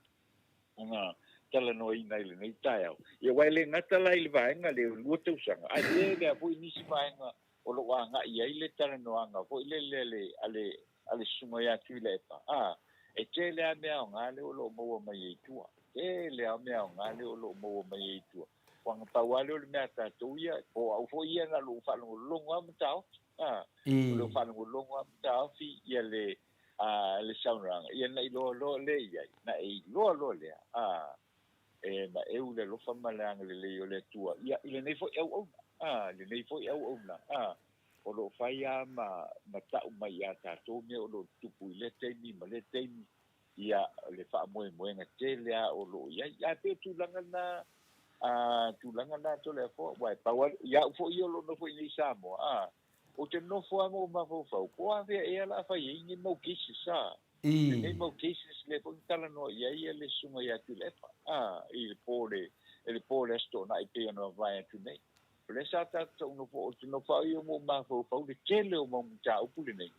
ona talanoaina i lenei taeao. Ia aua e le gata la i le vaega lea o lua tausaga, ae tele lava foi nisi vaega o lo o agai i ai le talanoaga foi lele a le, a le, a le Susuga ia Tuilaepa, a, e tele lava mea aoga lea o lo o maua mai ai i tua. Tele lava mea aoga lea o lo o maua mai ai i tua. Aua na pau lava lea o le mea a tatou ia, po o au foi ia na o lou faalogologo lava ma taofi, a, o lou faalogologo lava ma taofi ia le, a, le saunoaga, ia na iloa loa lea i ai, na e iloa loa lea, a, e maeu le alofa ma le agalelei o le Atua, ia, i lenei foi auauna, a, i lenei foi auauna, a, o lo o fai lava ma, ma tau mai ia tatou mea o lo o tutupu i lea taimi ma lea taimi, ia, le faamoemoega tele lava o lo o i ai. Ae pei o tulaga na, a, tulaga na Toleafoa, aua e pau lava, ia au foi ia o lo o nofo i inei i Samoa, a, Ou te nofo lava ma ou mafaufau, po o afea ea la a fai ai nei mau cases, a? Lenei mau cases lea foi na talanoa i ai le susuga ia Tuilaepa, a, i le po le, i le po o le Aso Toonai pei ona mavae atu nei. O lea sa tatou nofo, ou te nofo au ia ma ou mafaufau le tele o mau mataupu lenei,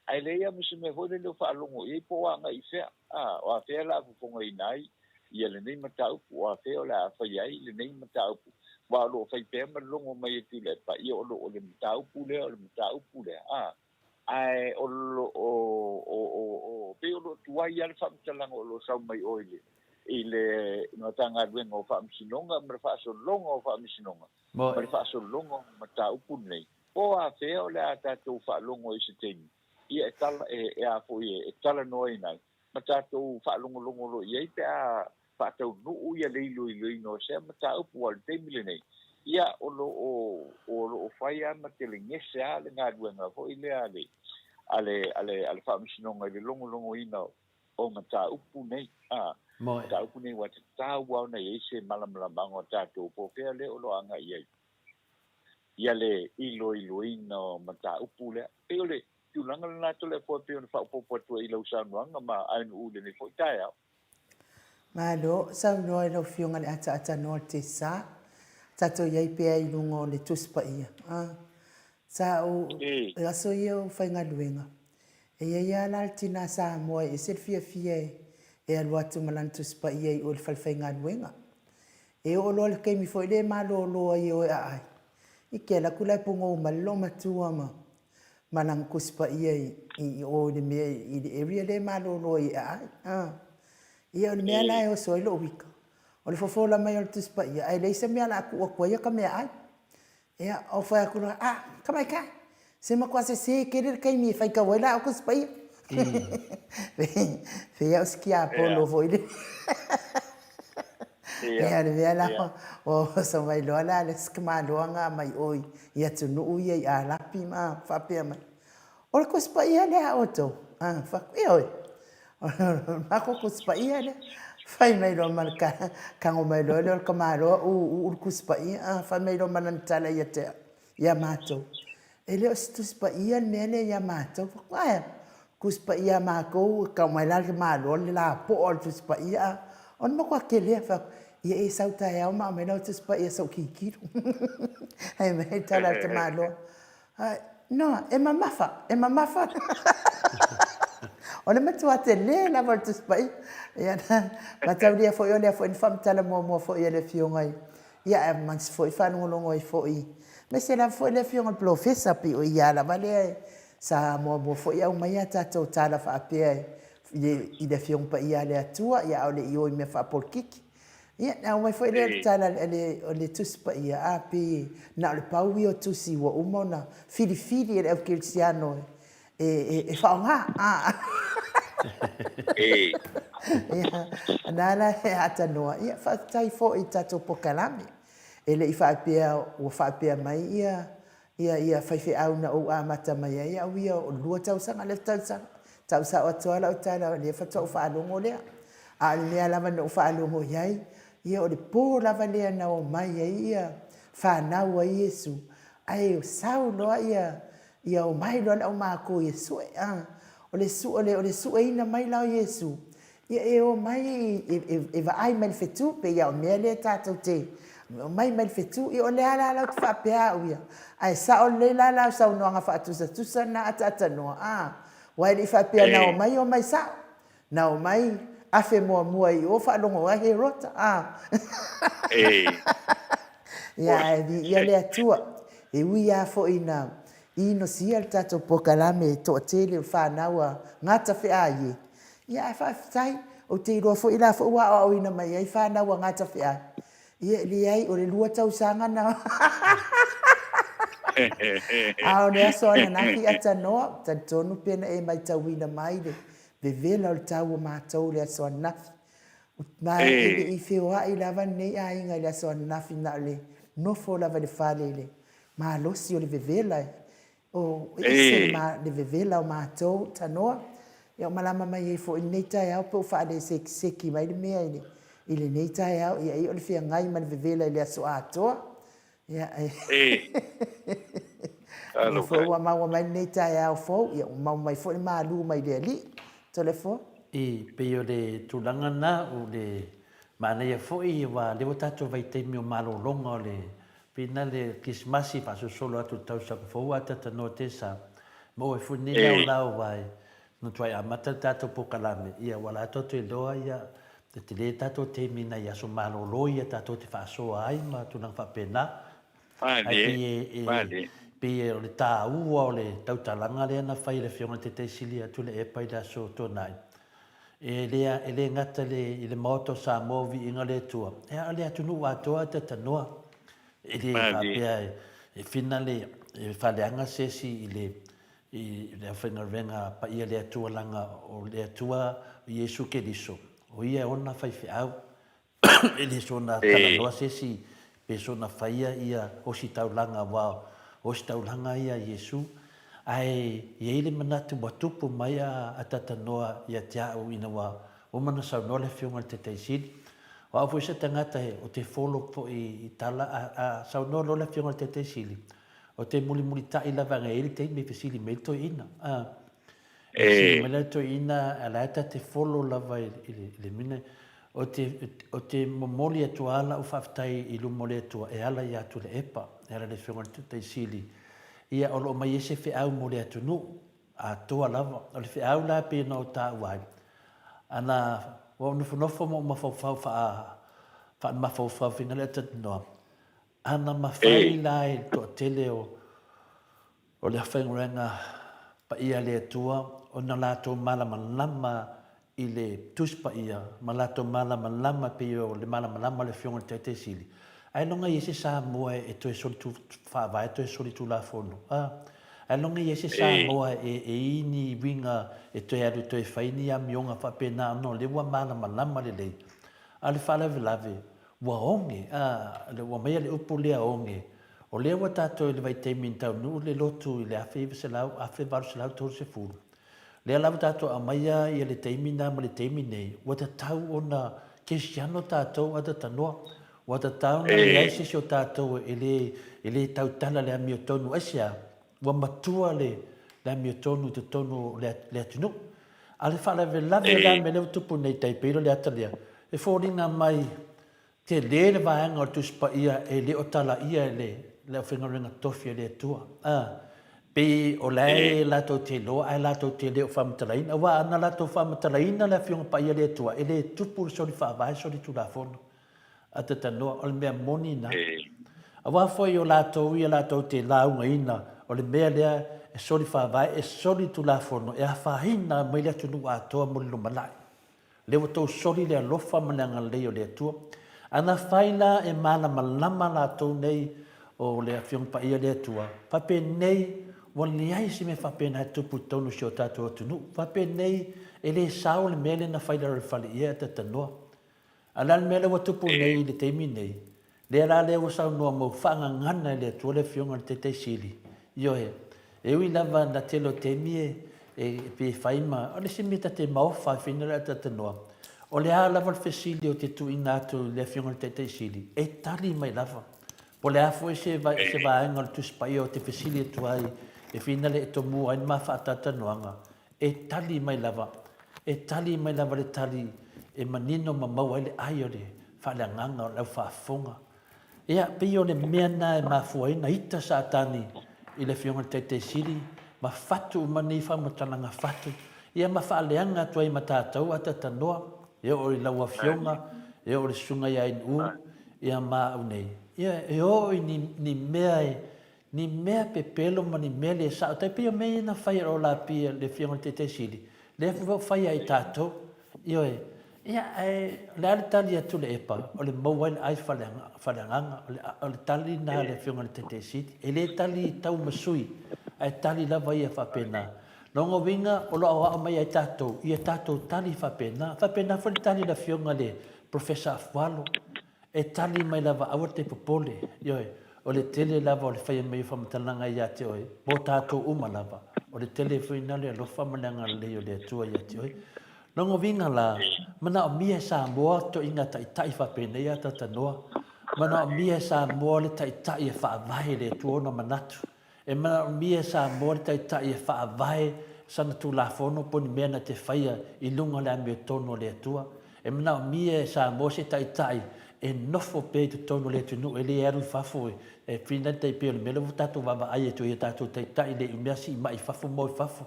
ae leai lava ma se mea foi lele o faalogo i ai po o agai i fea, a, o afea la a fofogaina ai ia lenei mataupu, o afea o le a faia ai lenei mataupu, aua o lo o fai pea ma logo mai e Tuilaepa, ia o lo o le mataupu lea, o le mataupu lea, a, ae o lo o, o, o, o, pei o lo o tuai lava le faamatalaga o lo o sau mai o i le, i le Matagaluega o Faamasinoga ma le faasologa o Faamasinoga, ma le faasologa o mataupu lenei, po o afea o le a tatou faalogo ai i se taimi, ia e tala, e, e a foi e, e talanoaina ai. ma tatou faalogologo loa i ai pe a faataunuu ia le iloiloina o sea mataupu aua o le taimi lenei, ia o lo o, o lo o fai lava ma telegese lava le galuega foi lea a le, a le, a le, a le Faamasinoga i le logologoina o mataupu nei, a, mataupu nei ua tatau lava ona i ai se malamalamaga o tatou po o fea lea o lo o agai i ai. ia le iloiloina o mataupu lea. E pei o le tulaga lena Toleafoa e pei ona faaopoopo atu ai i lau saunoaga ma Ainuu i lenei foi taeao. Malo saunoa i lau Afioga i le Ataatanoa o le Tesa. Tatou i ai pea i luga o le Tusi Paia. A, sa ou, i aso ia o faigaluega, e i ai lava la le tina Samoa e ese le fiafia e alu atu ma lana Tusi Paia i o i le falefaigaluega. E oo loa i le taimi foi lea e malolo ai e o e aai, i te alu atu la e pugou mai le loomatua ma ma lana Tusi Paia i o i le mea i le area lea e malolo ai e aai. A. Ia o le mea la e oso ai lou ita, o le fofola mai o le Tusi Paia, ae leai se mea o le a tuu atu ai ia ta meaai. Ia, ou fai atu loa, a, tamaitai, se matua sese tele le taimi e faitau ai la au Tusi Paia. Pei lava o se tiapolo foi lea. Ia, o le mea la, ua oso mai loa la le isi tamaloa na mai o i atunuu ia i Arapi ma faapea mai, O le Tusi Paia lea a outou? A, fai atu, ioe, o le matou Tusi Paia lea. Fai mai loa ma le tago mai loa lea o le tamaloa uu le Tusi Paia, a, fai mai loa ma lana tala ia te au, ia matou, E le o se Tusi Paia le mea lea ia matou. Fai atu, ae a? Tusi Paia a matou, e tau mai la le tamaloa le lapoa o le Tusi Paia, a, o le matua tele lava. Fai atu, ia e sau taeao ma aumai lau Tusi Paia se i ou tilotilo. Fai mai le tala a le tamaloa, No, e mamafa, e mamafa. O le matua tele lava o le Tusi Paia. Ia, mataulia foi o lea foi na faamatala muamua foi e le Afioga i, ia, ae manatu foi faalogologo ai foi, aemaise lava foi le Afioga i le Polofesa, pei o ia lava lea sa muamua foi aumaia a tatou tala faapea i le Afioga Paia a le Atua, ia a o le i o i mea faapolokiki. Ia, na aumai foi lea o le tala o le Tusi Paia, a, pei na o le pau ia o tusi ua uma ona filifili e le au kerisiano e faaaoga. A. Ia, na la e atanoa. Ia, faafetai foi i tatou polokalame. E le i faapea ua faapea mai ia Ia, ia, faifeau na ou amata mai ai au ia o le lua tausaga le tausaga. Tau sao atu lava lau tala o lea faatoa ou faalogo lea. A o le mea lava na ou faalogo i ai, ia o le po lava lea na omai ai ia fanau ai Iesu, ae sau loa ia, ia omai loa le aumatua e sue, a. O le su, o le sueina mai la o Iesu, Ia e omai e vaai mai le fetu, pei lava o mea lea tatou te omai mai le fetu. Ia o le a la lau te faapea au ia, ae sao lelei la lau saunoaga faatusatusa lena ataatanoa, a, aua e le i faapea na omai, omai sao. Na omai afe muamua i o faalogo ai Herota, a. Ia ae viia le Atua. E ui lava foi ina inosia le tatou polokalame e toatele o fanau a Gatafeaie, Ia ae faafetai, ou te iloa foi la foi ua aoaoina mai ai fanau a Gatafeai. Ia e leai, o le lua tausaga na A o le aso ananafi Atanoa, talitonu pe na e maitauina mai le vevela o le tau o matou i le aso ananafi. Ma e le i feoai lava lenei aiga i le aso ananafi na o le nofo lava i le fale i le malosi o le vevela O ese le vevela o matou tanoa. Ia o malama mai ai foi i lenei taeao pe ua faalesekiseki mai le mea i lenei taeao. Ia ia o le feagai ma le vevela i le aso atoa. Ia e. Lea foi ua maua mai lenei taeao fou, ia ua maua mai foi le malu mai le Alii. Toleafoa. E pei o le tulaga lena, o le manaia foi aua o lea ua tatou vaitaimi o malologa o le Pina le Kisimasi faasolosolo atu i le tausaga fou a Tatanoa Tesa maua ai foi lenei laolao aua e matuai amata le tatou polokalame ia ua la tatou iloa ia e tele tatou taimi nai aso malolo ia tatou te faasoa ai ma tulaga faapena ae pei e pei e o le taua o le tautalaga lea na fai e le Afioga i le Taitaisili ia Tuilaepa i le aso Tuanai e le e le gata i le Maota o Samoa o Viiga o le Atua, a o le atunuu atoa e tatanoa. E le faapea e fina le e faaleaga se isi i le i le aufaigaluega paia le Atua leaga o le Atua o Iesu Keriso, o ia e ona faifeau. E le soona talanoa se isi pe soona faia ia ositaulaga aua o ositaulaga ia a Iesu. Ae i ai le manatu ua tupu mai a Tatanoa ia te au ina ua uma ona saunoa le Afioga i le Taitai Sili. O au foi se tagata o te follow foi i tala a saunoa loa le Afioga i le Taitai Sili. Ou te mulimulitaʻi lava aga e i ai le taimi e fesili mai ai le toeaina. A, e fesili mai la le toeaina, a la e ta te follow lava i le mea Ou te, ou te momoli atu lava lau faafetai i luma o le Atua e ala ia Tuilaepa, e ala i le Afioga i le Taitai Sili, ia o lo o mai ai se feau mo le atunuu atoa lava. O le feau la e pei ona ou taua ai, ana ua ou nofonofo ma ou mafaufau faa, faamafaufau finagalo e talanoa, ana mafai la e le toatele o O le aufaigaluega paia a le Atua ona latou malamalama i le Tusi Paia ma latou malamalama e pei o le malamalama o le Afioga i le Taitai Sili. Ailoga e i ai se Samoa e toe soli faavae toe soli tulafono? A. Ailoga e i ai se Samoa e i ni uiga e toe alu e toe fai ni amioga faapena ona o lea ua malamalama lelei. A o le faalavelave, ua oge, a, ua aumaia le upu lea oge, O lea ua tatou i le vaitaimi na taunuu le lotu i le 1900, 1830, lea la ua tatou aumaia ia le taimi na ma le taimi nei, ua tatau ona kerisiano tatou a tatanoa. Ua tatau ona leai se isi o tatou e le, e le tautala le amiotonu. Aisea? Ua matua le, le amiotonu i totonu o le, le atunuu. A o le faalavelave la mea lea ua tupu nei tai pei o le ata lea, e foliga mai Tele le vaega o le Tusi Paia e le o talaia e le le aufaigaluega tofi a le Atua. A, pei o la e latou te iloa ae latou te le o faamatalaina, aua ana latou faamatalaina le Afioga Paia a le Atua, e le tupu le soli faavae soli tulafono. A tatanoa, o le mea moni na. Aua foi o latou ia latou te laugaina o le mea lea e soli faavae, e soli tulafono, e afaina mai le atunuu atoa mo le lumanai. Lea ua tou soli le alofa ma le agalelei o le Atua. Ana fai la e malamalama latou nei o le Afioga Paia le Atua, faapenei ua leai se mea faapena e tupu i totonu o si o tatou atunuu. Faapenei e le sao le mea lea na fai i lalo o le fale ia tatanoa. A o le a le mea lea ua tupu nei i le taimi nei? Lea la lea ua saunoa ma ua faagagana e le Atua le Afioga i le Taitai Sili, ioe, e ui lava na tele o taimi e, e pei e fai ma, o le isi mea ta te maofa ai fina le atatanoa, o le a lava le fesili o te tuuina atu i le Afioga i le Taitai Sili, e tali mai lava. Po o le a foi se, se vaega o le Tusi Paia o te fesili atu ai e fina le e tomua ai le ma faatalatanoaga, E tali mai lava, e tali mai lava le tali e manino ma maua ai le ai o le faaleagaga o le aufaafofoga. Ia, pei o le mea lena e mafua ai na ita Satani i le Afioga i le Taitai Sili ma fatu uma nei faamatalaga fatu, ia ma faaleaga atu ai ma tatou atatanoa, e oo i lau Afioga, e oo i le Susuga ia Inu, ia ma au nei. Ia, e oo i ni, ni mea e, Ni mea pepelo ma ni mea le sao, tai pei o mea ia na fai e Olapi le Afioga i le Taitai Sili, lea foi ua fai ai tatou. Ioe. Ia, ae o le a le tali atu le epa, o le maua ai le ai faaleagaga, o le tali lena a le Afioga i le Taitai Sili. E le tali tau ma sui, ae tali lava ia faapena. Lona uiga, o lo o aoao mai ai tatou, ia tatou tali faapena. Faapena foi le tali a le Afioga i le Professor Afualo. E tali mai lava, aua te popole, ioe, o le tele lava o le faia mai o faamatalaga ia te oe, mo tatou uma lava, o le tele foi na o le alofa ma le agalelei o le Atua ia te oe. Lona uiga la, manaomia e Samoa toeaiga taitai faapenei a tatanoa, manaomia e Samoa le taitai e faavae i le Atua ona manatu, E manaomia e Samoa le Taitai e faavae sana Tulafono po o ni mea na te faia i luga o le amiotonu a le Atua. E manaomia e Samoa se Taitai e nofo pea i totonu o le atunuu e le alu i fafo e fina le tai pei o le mea lea ua tatou vaavaai atu ai i a tatou Taitai le i mea siimai i fafo ma o i fafo.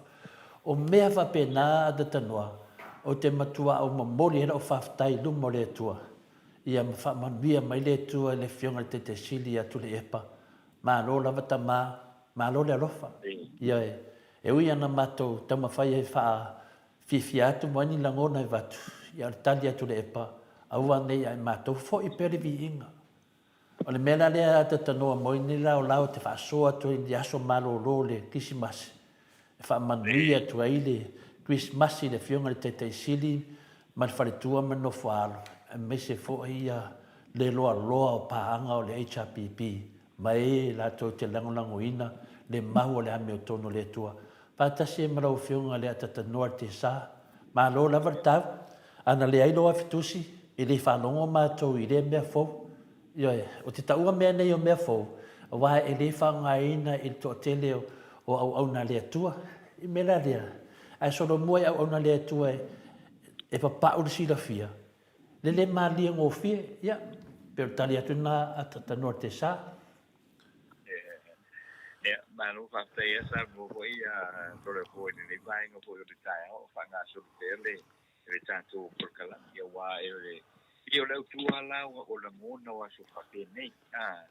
O mea faapena a Tatanoa, ou te matua ou momoli ai lau faafetai i luma o le Atua ia ma faamanuia mai le Atua i le Afioga i le Taitai Sili ia Tuilaepa Malo lava tama, malo le alofa. Ioe, e ui ana matou taumafai e faafiafia atu ma ai ni lagona e avatu, ia o le tali atu le epa, aua nei a e matou foi pea le viiga. O le mea la lea a tatanoa moi nei la o la o te faasoa atu ai i le aso malolo o le Kerisimasi, e faamanuia atu ai le Kerisimasi i le Afioga i le Taitai Sili ma le faletua ma le nofoaalo, aemaise foi ia le loaloa o paaga o le HRPP ma e latou te lagolagoina le mau o le amiotonu o le Atua. Faatasi ai ma lau Afioga le Atatanoa le Tesa. Malo lava le tau. A na leai lou afitusi, e le faalogo matou i lea mea fou. Ioe, ou te taua mea nei o mea fou, Aua e le faaaogaina i le toatele o auauna a le Atua. I mea la lea, ae solomua i auauna a le Atua e papau le silafia, le le malie gofie. Ia, pei o le tali atu lena a Tanoa Tesa. Ia, malo faafetai ia saunoa foi ia Toleafoa i lenei vaega foi o le taeao o faagasolo pea le le tatou polokalame. Ia aua e o le ia o le autu lava la o lagona o aso faapenei. A,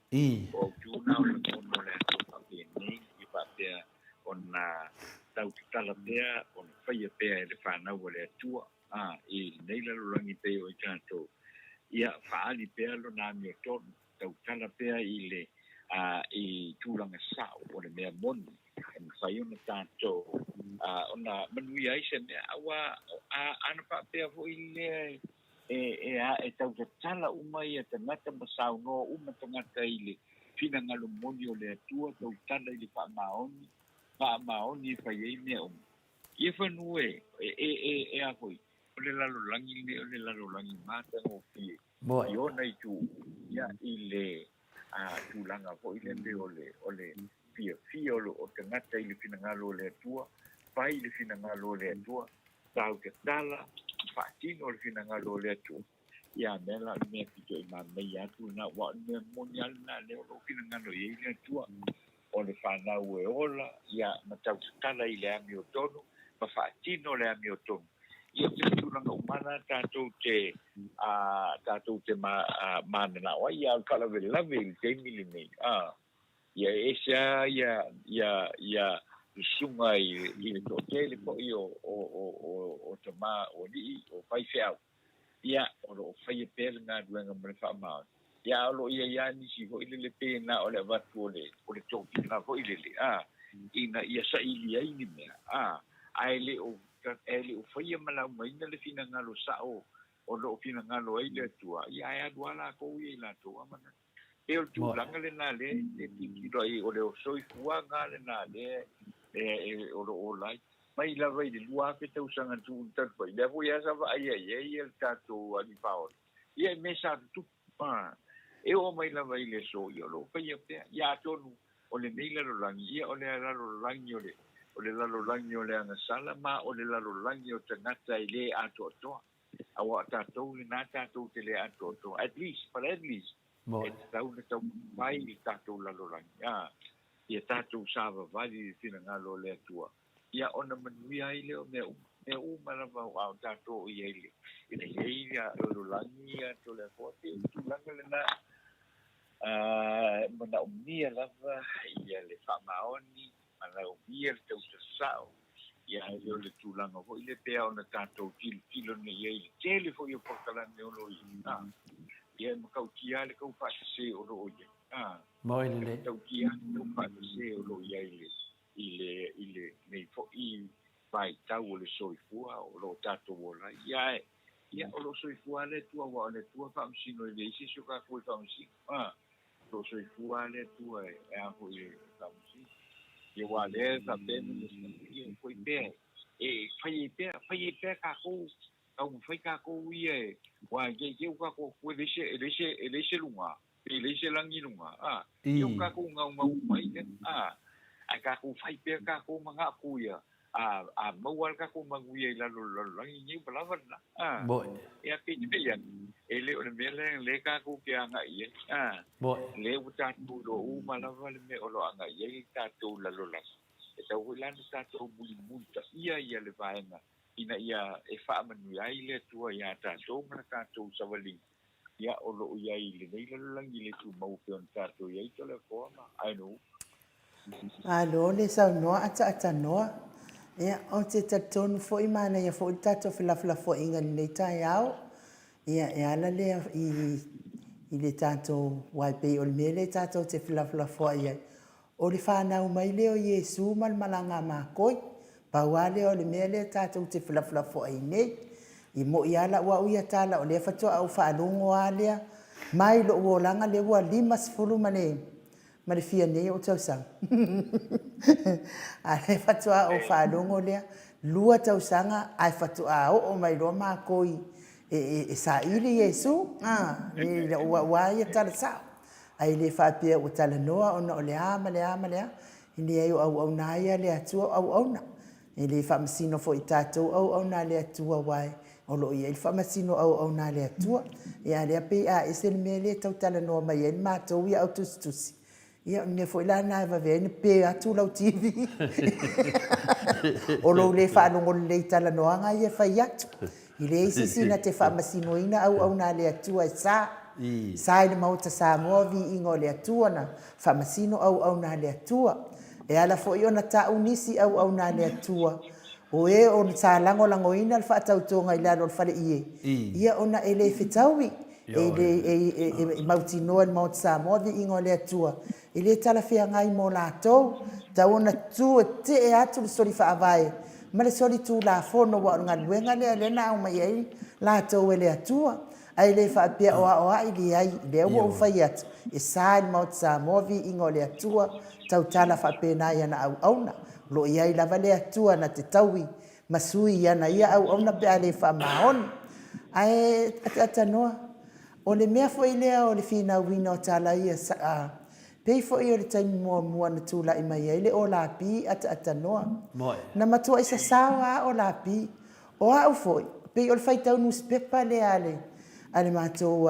o autu na o lagona o le aso faapenei ia faapea ona tau tatala pea ona faia pea e le fanau a le Atua. A, i lenei lalolagi pei o i tatou, ia faaali pea lona amiotonu tautala pea i le i tulaga sao o le mea moni e mafai ona tatou ona manuia ai se mea aua ana faapea foi lea e e a e tau tatala uma ia tagata ma saunoa uma tagata i le finagalo moni o le Atua tautala i le faamaoni faamaoni e fai ai mea uma ia fanu e e e e a foi o le lalolagi lenei o le lalolagi matagofie i ona itu ia i le tulaga foi lea pei o le o le fiafia o o tagata i le finagalo o le Atua, fai le finagalo o le Atua, tau tatala, faatino le finagalo o le Atua. Ia a mea la o le mea pito i manaia atu lena, aua o le mea moni lava lena lea o lo o finagalo i ai le Atua. O le fanau e ola, ia, ma tau tatala i le amiotonu, ma faatino le amiotonu. Ia, o tulaga uma na tatou te, a, tatou te ma, a, mananao ai, a o le faalavelave i le taimi lenei, a, ia e ese lava ia, ia, ia susuga i, i le toatele foi o, o, o, o, o tama, o alii, o faifeau. Ia, o lo o faia pea le galuega ma le faamaoni. Ia, a o lo o i ai lava nisi foi lele pei na o le avatu o le, o le tofiga foi lele, a, ina ia saili ai ni mea, a, ae le o, e le o faia ma laumaina le finagalo sao o lo o finagalo ai le Atua, ia ae alu lava latou ia i latou lava manatu. E pei o le tulaga lena lea e tilotilo ai, o le soifuaga lena lea e, o lo o ola ai. Mai lava i le 2000 tausaga na tuuina talu ai, lea foi lava sa vaaia i ai le tatou Alii Faaola, ia i mea sa tutupu. E oo mai lava i le aso, ia o lo o faia pea. Ia atonu o lenei lalolagi, ia o le lalolagi o le, o le lalolagi o le agasala ma o le lalolagi o tagata e le atoatoa. Aua o tatou lena tatou te le atoatoa. At least, but at least, e tatau ona taumafai le tatou lalolagi, a, ia tatou savavali i le finagalo o le Atua, ia ona manuia ai lea o mea uma. Mea uma lava a o tatou i ai le, ina i ai le lalolagi ia Toleafoa, pei o le tulaga lena, a, e manaomia lava ia le faamaoni, manaomia le tausasao, ia ae le o le tulaga foi lea pei ona tatou tilotilo nei i ai i le tele foi o polokalame o lo o i ai, a, ia e matautia lava le tau faasese o lo o i ai, a, e matautia lava le tau faasese o lo o i ai i le, i le, i lenei foi vaitau o le soifua o lo o tatou ola ai. Ia ae, ia o lo o soifua lava le Atua, aua o le Atua e faamasino, e leai se isi o tatou e faamasino, a. O lo o soifua lava le Atua e a foi e faamasino. Ia aua o lea e faapea Minisita, ia foi pea, e fai ai pea, fai ai pea tatou, taumafai tatou ia e, aua i te i ua tatou e leai se, e leai se, e leai se luga, pe leai se lagi i luga, a, ia ua tatou gaugau mai lea, a, ae tatou fai pea tatou manatu ia, a, a maua lava le tatou manuia i lalo o le lalolagi nei, ua lava lena, a, ia peitai ane, e le o le mea lea lea tatou te agai i ai, a, lea ua tatou iloa uma lava le mea o lo o agai i ai le tatou lalolagi, e tatau foi la ona tatou mulimulitaia ia le vaega ina ia e faamanuia ai le Atua iā tatou ma le tatou savaliga. Ia, o lo o i ai i lenei lalolagi le tumau e pei ona tatou i ai, Toleafoa ma Ainoa. Malo le saunoa ataatanoa. Ia, ou te talitonu foi manaia foi le tatou felafolafoaiga i lenei taeao. Ia, e ala lea i, i le tatou, aua e pei o le mea lea tatou te felafolafoai ai, O le fanau mai lea o Iesu ma le malaga a makoi. Pau lava lea o le mea lea tatou te felafolafoai nei. I moʻi lava lau au ia tala o lea faatoa ou faalogo lava lea mai lou olaga lea ua 50 ma le ma le fia nei ou tausaga. A lea faatoa ou faalogo lea lua tausaga ae faatoa oo mai loa makoi e, e, e saili Iesu. Ah, i lou au lava ia tala sao. Ae le faapea ua talanoa ona o le a ma le a ma le a. E leai o auauna lava ia a le Atua o auauna. E le faamasino foi i tatou auauna a le Atua aua o lo o i ai le faamasino auauna a le Atua. Ia a o lea pei a ese le mea lea e tau talanoa mai ai le matou ia au tusitusi, ia o le mea foi la lena e vave ai ona pe atu lau TV o lou le faalogo lelei i talanoaga ia e fai atu. E leai se isi na te faamasinoina auauna a le Atua e sa. E sa i le Maota Samoa viiga o le Atua na faamasino auauna a le Atua. E ala foi ona tau nisi auauna a le Atua o e sa lagolagoina le faatautoga i lalo o le faleie, ia ona e le fetaui, e mautinoa e le Maota Samoa viiga o le Atua, e le talafeagai mo latou. E tatau ona tu e tetee atu le soli faavae ma le soli tulafono aua o le galuega lea lea na aumai ai latou e le Atua. Ae le faapea o aoai, leai, lea ua ou fai atu, e sa i le Maota Samoa viiga o le Atua, tautala faapena i ana auauna. O lo o i ai lava le Atua na te taui ma sui i ana ia auauna pe a le faamaoni. Ae ataatanoa, o le mea foi lea o le finauina o tala ia, pei foi o le taimi muamua na tulai mai ai le Olapi ataatanoa. Na matuai sasao lava Olapi. O au foi, pei o le faitau nusipepa lea a le matou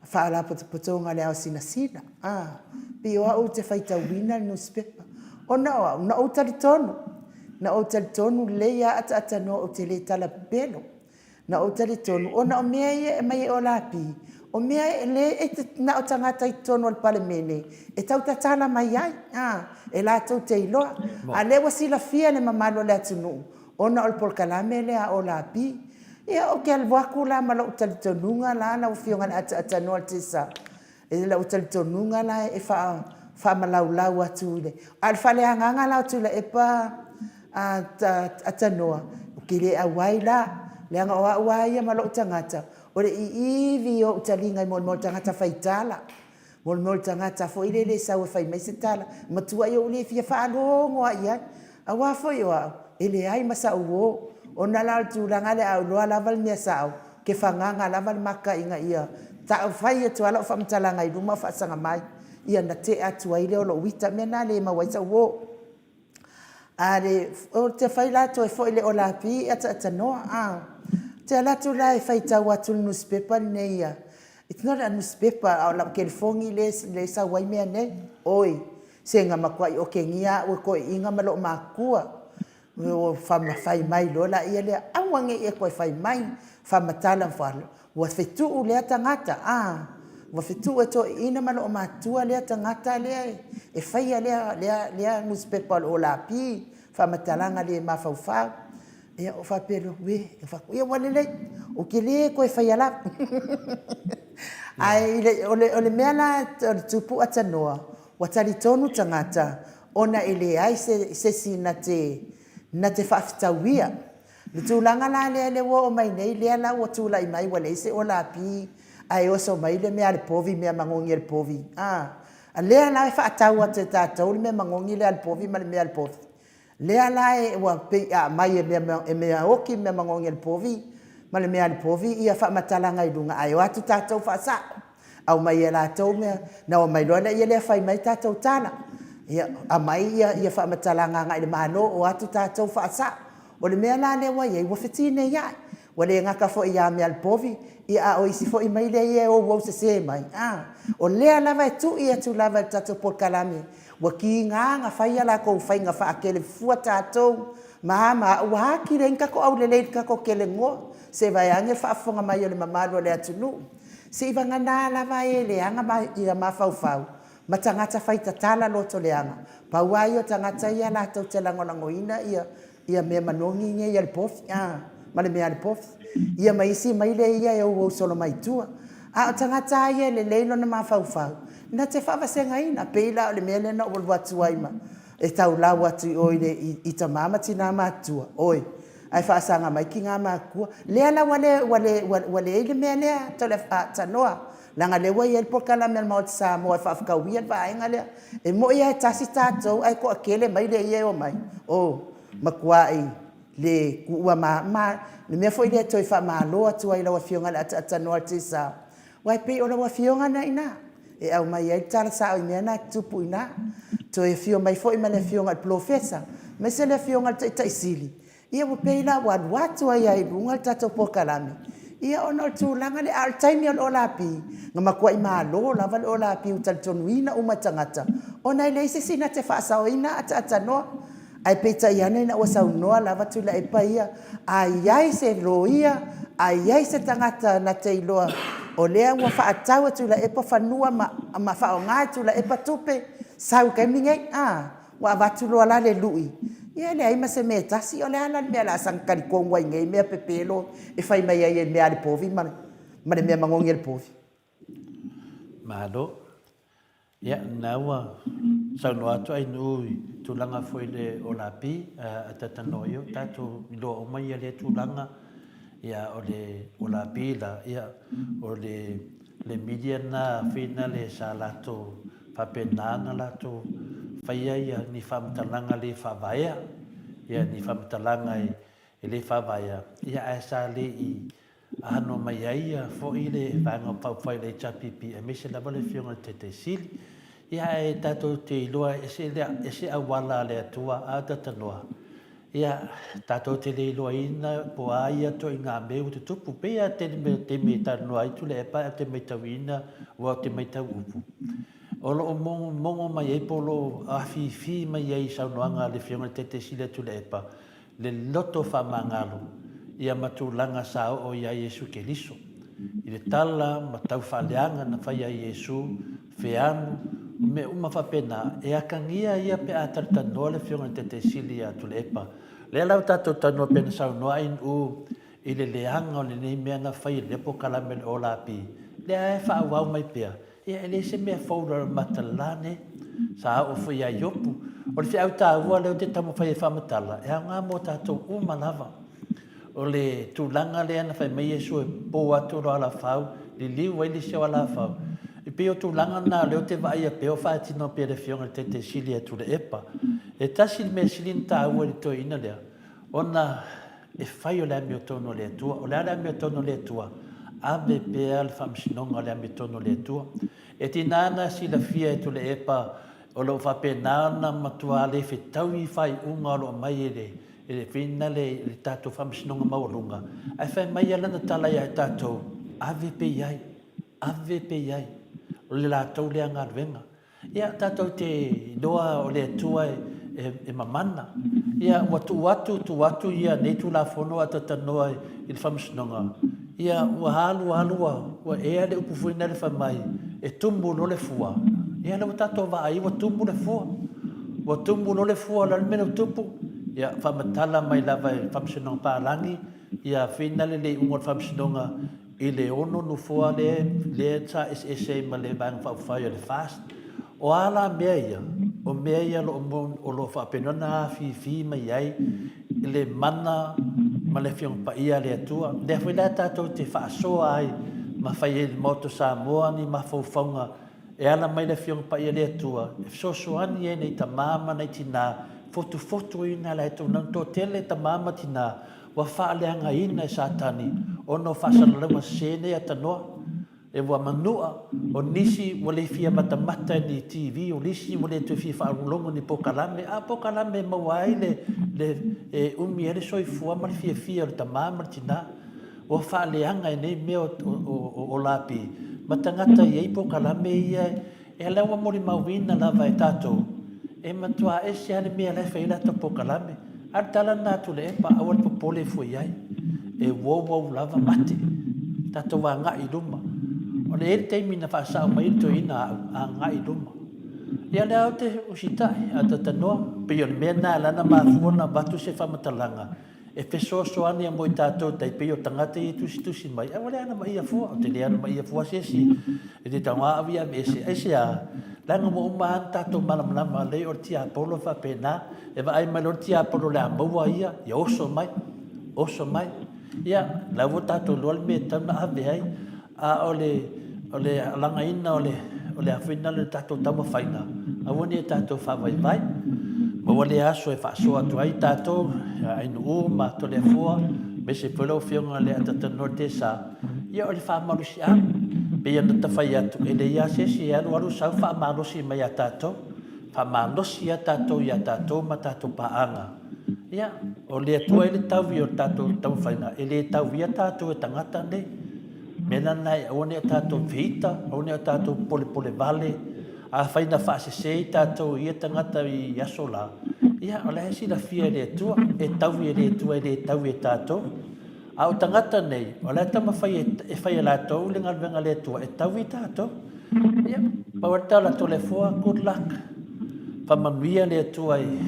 Faalapotopotoga o le Ao Sinasina, a, pei o au ou te faitauina le nusipepa. Ona o au, na ou talitonu, na ou talitonu lelei lava ataatanoa ou te le tala pepelo. Na ou talitonu ona o mea ia e aumai e Olapi, o mea e le, na o tagata i totonu o le Palemene e tau tatala mai ai, a, e latou te iloa. A o lea ua silafia e le mamalu o le atunuu, ona o le polokalame lea a Olapi. Ia, ou te alu atu la ma lou talitonuga la lau Afioga i le ataatanoa o le tiasa, i lou talitonuga la e faamalaulau atu i le... A o le faaleagaga la o Tuilaepa Atanoa, ou te le auai la, leaga o au lava ia ma lou tagata, o le iivi o ou taliga i mea o tagata faitala. Mo le mea o le tagata foi lele e sau e fai mai se tala, matuai ou le fia faalogo lava i ai. Aua foi o au, e leai ma sau uo. Ona la o le tulaga lea, a ou iloa lava le mea sao, ou te fagaga lava le maka ina ia tau fai atu lava lau faamatalaga i luma o faasaga mai, ia ona tea atu ai lea o lou ita. O le mea lena e le maua ai sau uo. A o te fai la toe foi le Olapi ataatanoa a. Ou te alu atu la e faitau atu i le nusipepa lenei a, it's not a nusipepa a o lau telefoni lea e sau ai mea nei. Oi, se na matuai otegia au e toeaiina ma loomatua. Ua fai mai loa laia lea, aua ne i e toe fai mai, faamatala ua fetuu lea tagata, a, ua fetuu e toeaiina ma loomatua lea tagata lea e faia lea, lea, lea nusipepa o le Olapi, faamatalaga le mafaufau. Ia, ou faapea loa, uē, ia ua lelei, ou te le toe faia lava. Ae o le mea la o le tupu atanoa, ua talitonu tagata ona e leai se isi na te, na te faafetauia. Le tulaga la lea lea ua oo mai nei, lea la ua tulai mai ua leai se Olapi ae oso mai le mea a le povi, mea manogi a le povi, a. Lea la e faatau atu e tatou le mea manogi lea a le povi ma le mea a le povi. Lea la e ua pei a aumai e mea e mea oti mea manogi a le povi ma le mea a le povi ia faamatalaga i luga ae o atu tatou faasao. Aumai e latou mea, na omai loa lea lea fai mai tatou tala. Ia, aumai ia, ia faamatalaga agai i le Malo, o atu tatou faasao. O le mea la lea ua i ai, ua fetineiai. Ua le gata foi ia mea a le povi, ia a o isi foi maile ia e ouou sese mai, a. O lea lava e tui atu lava e le tatou polokalame, ua tiga ona fai a latou faiga faatelefua tatou, ma a ma a, ua atili ai ni tatou aulelei i le tatou telegoa. Se i vaeane le faafofoga mai a le mamalu o le atunuu. Seivagana lava e leaga ia mafaufau ma tagata faitatala loto leaga. Pau lava ia o tagata ia latou te lagolagoina ia ia mea manogi nei a le pofi a, ma le mea a le pofi. Ia ma isi maile ia e ouou solo mai tua. A o tagata lava ia e lelei lona mafaufau, na te faavasegaina, pei la o le mea lea na ou alu atu ai ma e taulau atu i o i le i tama ma tina matutua, oi, ae faasaga mai tina matutua. Lea la ua le, ua le, ua leai le mea lea, tanoa, leaga lea ua i ai le polokalame a le Maota Samoa e faafetauia le vaega lea. E moni lava e tasi tatou ae toatele maile ia e omai, oh, matuai le tuua ma, ma, le mea foi lea e toe faamalo atu ai i lau Afioga i le ataatanoa o le tiasa, aua e pei o lau Afioga lena e i ina. e aumai ai le tala sao i mea na e tutupu i ina. Toe afio mai foi ma le Afioga i le Polofesa aemaise le Afioga i le Taitai Sili, ia ua pei la ua alu atu ai lava i luga le tatou polokalame, ia ona o le tulaga lea. A o le taimi o le Lp, na matuai malo lava le Lp ua talitonuina uma e tagata ona e leai se isi na te faasaoina ataatanoa. Ae peitai ane ina ua saunoa lava Tuilaepa ia, a i ai se loia, a i ai se tagata na te iloa o lea ua faatau e Tuilaepa fanua ma faaaoga e Tuilaepa tupe, sau i le taimi lenei a! Ua avatu loa la le lui, ia e leai ma se mea e tasi. O le a la le mea o le a saga talitonu ai i nei mea pepelo e fai mai ai e le mea a le povi ma le mea manogi a le povi? Malo. Ia, lena ua saunoa atu Ainuu i tulaga foi i le Olapi a Tatanoa, ia ua tatou iloa uma ia lea tulaga, ia o le Olapi la, ia o le le media lena finale sa latou faapena ona latou faia ia ni faamatalaga le faavaea, ia ni faamatalaga e le faavaea, ia ae sa le i ano mai ai ia foi le Vaega Faaupufai a le HRPP aemaise lava le Afioga i le Taitai Sili. Ia ae tatou te iloa e ese, ese auala a le Atua a Tatanoa. Ia, tatou te le iloaina po o a ia ituaiga mea ua tutupu. Pei lava tele mai o taimi e talanoa ai Tuilaepa ae ou te matauina aua ou te matau upu. O lo o mogomogo mai ai po o lo o afifi mai ai i saunoaga a le Afioga i le Taitai Sili a Tuilaepa le loto faamagalo ia ma tulaga sa oo ia Iesu Keriso i le tala ma tau faaleaga na faia e Iesu, feanu, o mea uma faapena, e akagia ia pe a talatalanoa le Afioga i le Taitai Sili ia Tuilaepa. Lea la ua tatou talanoa pei ona saunoa Ainuu i le leaga o lenei mea na fai e le polokalame o le OLAP, lea e faaauau mai pea, Ia, e leai se mea fou i lalo mata i le la nei. Sa oo foi ia Iopu. O le feau taua lea ou te taumafai e faamatala, e aoga mo tatou uma lava. O le tulaga lea na fai mai Iesu e po atu lou alafau, liliu ai le isi au alafau. E pei o tulaga na o lea ou te vaaia pea o faatino pea e le Afioga i le Taitai Sili ia Tuilaepa. E tasi le mea sili ona taua i le toeaina lea, ona E fai o le amiotonu a le Atua. O le a le amiotonu a le Atua? Ave pea le faamasinoga o le amiotonu a le Atua. E tiga ona silafia e Tuilaepa o lo o faapena ona matua le fetaui faaiuga o lo o aumai e le e le le tatou faamasinoga maualuga, ae fai mai lava lana tala ia i tatou, ave pea i ai, ave pea i ai, o le latou lea galuega. Ia, tatou te iloa o le Atua e mamana. Ia, ua tuu atu, tuu atu ia nei Tulafono a talatalanoa i le Faamasinoga, ia, ua alu alu ua, ua ea le upu foi lena fai mai, e tumu loa le fua. Ia, lea ua tatou vaai ua tumu le fua. Ua tumu loa le fua, o le a le mea ua tupu? Ia, faamatala mai lava e le Faamasinoga Palagi, ia finale le iuga o le Faamasinoga i le ono nofoa lea, lea sa eseese ai ma le Vaega Faaupufai o le FAST. O a la mea ia? O mea ia o lo o, o lo o faapena ona afifi mai ai le mana ma le Afioga Paia a le Atua. Lea foi la tatou te faasoa ai ma fai ai i le Maota o Samoa ni mafaufauga e ala mai le Afioga Paia a le Atua e fesoasoani ai nei tama ma nei tinā, fotufotuina le tulaga toatele tama ma tinā Ua faaleagaina e Satani ona o faasalalauga sese nei a tanoa, e ua manua, o nisi ua le fia matamata i ni TV, o nisi ua le toe fia faalogologo i ni pokalame, a o pokalame e maua ai le, le, e umi ai le soifua ma le fiafia o le tama ma le tina. Ua faaleaga e nei mea o, o, o, o lapi ma tagata e i ai pokalame ia E ala ua molimauina lava e tatou, e matua ese lava le mea la e fai ai latou polokalame. A o le tala lena a Tuilaepa, aua le popole ifo i ai, e uouou lava mate, tatou agai i luma. O le i ai le taimi na faasao mai ai le toeaina a au, agai i luma. Ia o lea ou te usitai, a talanoa, pei o le mea lena e ala ona mafua ona avatu se faamatalaga, E fesoasoani a mo i tatou tai pei o tagata ia e tusitusi mai, ae ua le anamaia fua, ou te le anamaia fua se isi e te tau a au ia aveese. Aisea? Leaga ua uma lava ona tatou malamalama lelei o le tiapolo e faapena, e vaai mai loa le tiapolo o le a maua ia, ia oso mai, oso mai. Ia, la ua tatou iloa le mea e tatau ona ave ai, A o le, o le alagaina o le, o le a foi lena le tatou taumafaiga, aua ne i tatou faavaivai. Maua lea aso e faasoa atu ai tatou, Ainuu ma Toleafoa, aemaise foi lau Afioga i le Atatanoa Tesa, ia o le faamalosiau. Pei ona ta fai atu, e leai lava se isi e alualu sau faamalosi mai ia tatou. Faamalosi lava tatou ia tatou ma tatou paaga. Ia, o le Atua e le taui o le tatou taumafaiga, e le tauia tatou e tagata nei. O le mea la lena e aua ne i o tatou feita, aua ne i o tatou polepole vale. Afai na faasese i tatou e ia tagata i aso la, ia, o la e silafia e le Atua, e taui e le Atua e le taui e tatou. A o tagata nei, o la e taumafai e fai e latou le galuega a le Atua e taui i tatou. Ia, pau lava le tala Toleafoa, good luck. Faamanuia le Atua i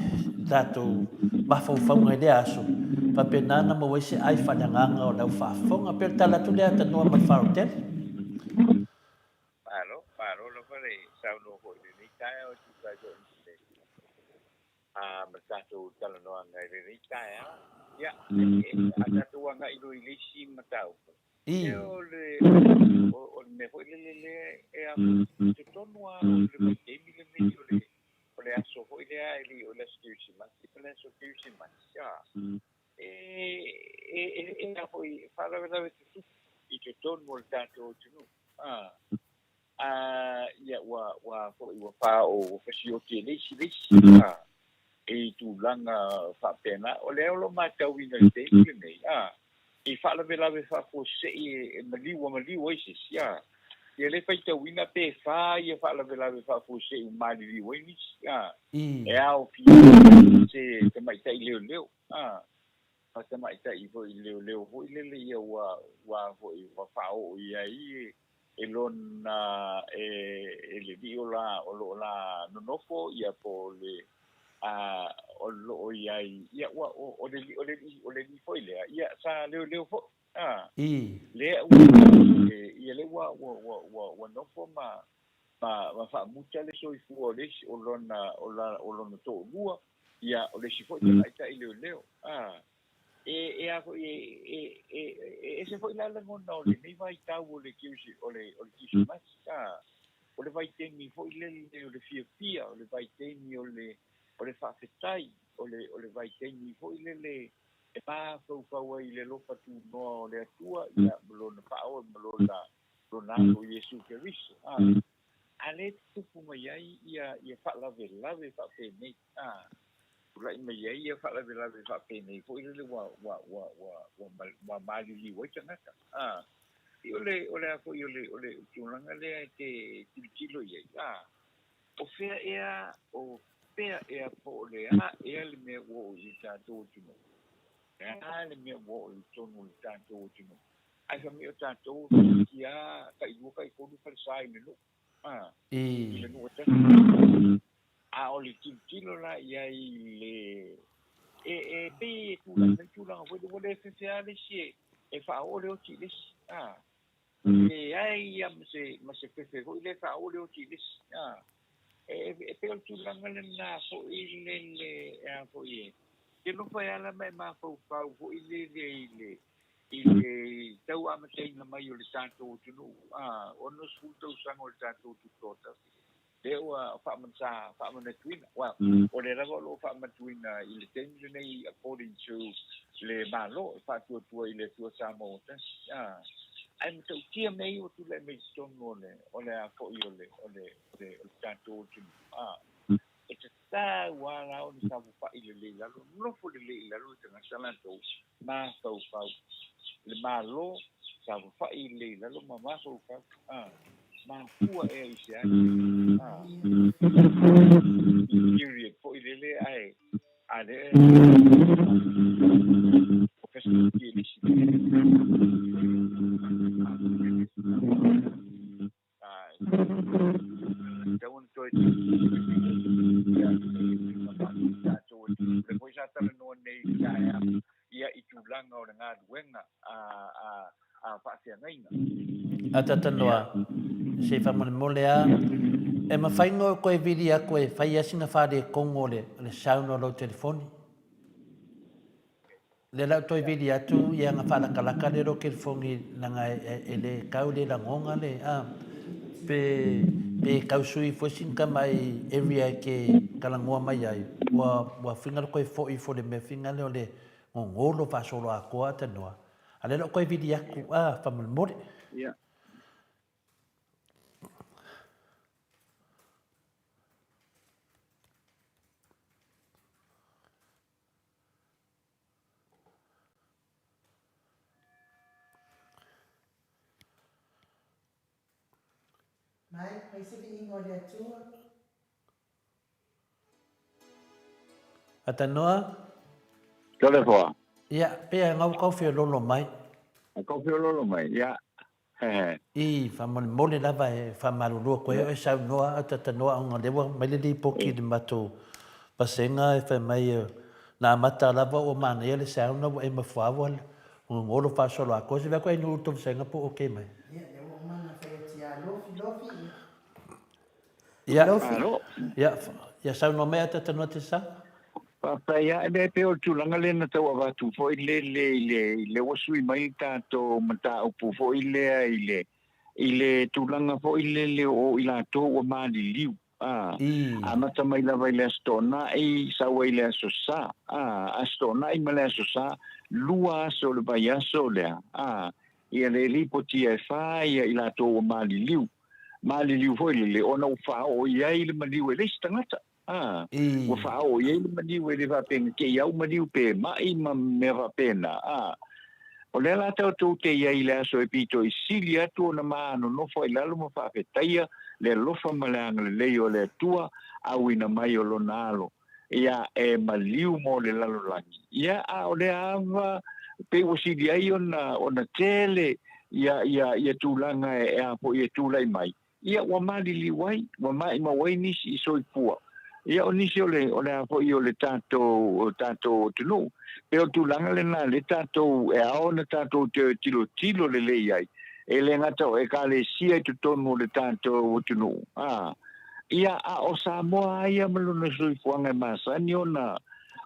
tatou mafaufauga i lea aso, faapena ona maua ai se ai faaleagaga o lau faafofoga. Pei o le tala atu lea a Tanoa ma le faaaloalo tele. Malo, malo lava le saunoa foi i lenei taeao e tusa ai foi ma le a ma le tatou talanoaga i lenei taeao. Ia, a tatou agai loa i le isi mataupu, ia o le, o le mea foi lele lea e a foi, i totonu lava o le vaitaimi lenei o le, o le aso foi lea e le i oo i le aso Kerisimasi ma le aso Kerisimasi, a, e, e, e, e a foi, e faalavelave tutupu i totonu o le tatou atunuu. A. A, ia, ua, ua foi, ua faaoo, ua fasioti e le isi le isi, a, i tulaga faapena. O lea o lo o matauina i le taimi lenei, a, i faalavelave faafuasei e, e maliu, ua maliu ai se isi, a. Ia lea e faitauina pe fa ia faalavelave faafuasei ua maliliu ai nisi, a, e aofia ai se tamaitai leoleo, a, ma tamaitai foi leoleo foi lele ia ua, ua foi, ua faaoo i ai e lona e, e le alii o la o lo o la nonofo ia po o le a o lo o i ai ia ua o, o le o le o le alii foi lea ia sa leoleo foi a lea ua e, ia lea ua ua ua ua, ua nofo ma ma, ma faamuta le soifua o le isi o lona o la o lona toalua ia o le isi foi tamaitai leoleo a E, e a foi, e, e, e, e ese foi la lagona o lenei vaitau o le Kirisi, o le, o le Kirisimasi, a, o le vaitaimi foi lele o le fiafia, o le vaitaimi o le, o le faafetai, o le, o le vaitaimi foi lele e mafaufau ai i le alofa tunoa o le Atua, ia, ma Lona Faaoe ma Lona, Lona Aso Iesu Keriso, a. A lea e tutupu mai ai ia, ia faalavelave faapenei, a. Tulai mai ai ia faalavelave faapenei foi lele ua, ua, ua, ua, ua, ua maliliu ai tagata. A, i o le, o le a foi o le, o le tulaga lea e te tilotilo i ai, a, o fea ea, o fea ea po o le a ea le mea ua oo i le tatou atunuu? O le a le mea ua oo i totonu o le tatou atunuu? Ae fai mai o tatou e toeitiiti lava tailua taitolu falesa i le nuu, a, i le nuu e tasi. A o le tilotilo la i ai i le... E, e pei e tulai mai tulaga foi lea, ua le fefe lava le isi e, e faaoo le oti i le isi. A, leai lava ma se, ma se fefe foi lea e faaoo le oti i le isi. A, e, e pei o le tulaga lena foi lele, e a foi e, te nofo ai lava la ma e mafaufau foi lele i le, i le tau amataina mai o le tatou atunuu, a, 60 tausaga o le tatou tutoatasi. Lea ua sa faamanatuina. Well, o lea lava o lo o faamanatuina i le taimi lenei according to le Malo e faatuatua i le Atua Samoa ua tasi. Ah, ae matautia mea ia ua tulai mai i totonu o le, o le a foi o le, o le, o le, o le tatou atunuu. Ah, e tatau lava la ona saofafai lelei i lalo, nofo lelei i lalo le tagata latou, mafaufau. Le Malo, saofafai lelei i lalo ma mafaufau. Ah, mafua ea i se ai. Ah, period foi lele ae a lea o fesooti e le isi Tatau ona toe tatou lea foi sa talanoa nei i le taeao ia i tulaga o le galuega a faafeagaiga. A talanoa, se i faamolemole lava, e mafai ona toe vili atu e fai lava sina faaletonu o le sound o lau telefoni. Lea la ou toe vili atu ia na faalakalaka lea lou telefoni leaga e le tau le lagona le a pe pe tau sui foi sina tamai area e te talanoa mai ai ua ua finagalo toe foi ifo le mea finagalo o le gogolo faasoloatoa tanoa a lea la ou toe vili atu a faamolemole. Ia. Mai, fai se viiga o le Atua. Atanoa. Toleafoa. Ia, pea e ngau kau feololo mai. A kau feololo mai, ia. He. I, faamolemole lava e faamalulu atu ai oe saunoa a tatanoa ona lea ua aumai le lipoti i le matou vasega e fai mai na amata lava ua manaia le sound ua e mafuaa ua gogolo faasolo atoa. Se i vaai atu ai nuu i le tou vasega po o okay mai. Ia, lea ua uma ona fai atu ia Lofi, Lofi, ia. Ia, ia, ia saunoa mai Atatanoa Tesa. Faafetai lava. E leai, pei o le tulaga lea na tau avatu foi lele i le, i le ua sui mai le tatou mataupu foi lea i le, i le tulaga foi lele o i latou ua maliliu, a, amata mai lava i le Aso Toonai, sau ai i le Aso Sa, a, Aso Toonai ma le Aso Sa, lua aso o le vaiaso lea, a, ia le lipotia e fa ia i latou ua maliliu. Maliliu foi lele ona ua faaoo i ai le maliu e le isi tagata. A, ua faaoo i ai le maliu e le faapea na te i au maliu pe ma'i ma mea faapena. A, o lea la tatou te i ai i le aso e pito i sili atu ona maanonofo ai lalo ma faafetaia le alofa ma le agalelei o le Atua auina mai o Lona Alo ia e maliu mo le lalolagi. Ia, a o lea ava pei ua sili ai ona, ona tele ia, ia, ia tulaga e, e a foi e tulai mai, ia ua maliliu ai, ua maimau ai nisi i soifua. Ia o nisi o le, o le a foi o le tatou, o tatou atunuu. Pei o le tulaga lena le tatou, e ao ona tatou toe tilotilo lelei ai, e le gata o Ekalesia i totonu o le tatou atunuu, a, Ia, a o Samoa lava ia ma lona soifuaga e masani ona,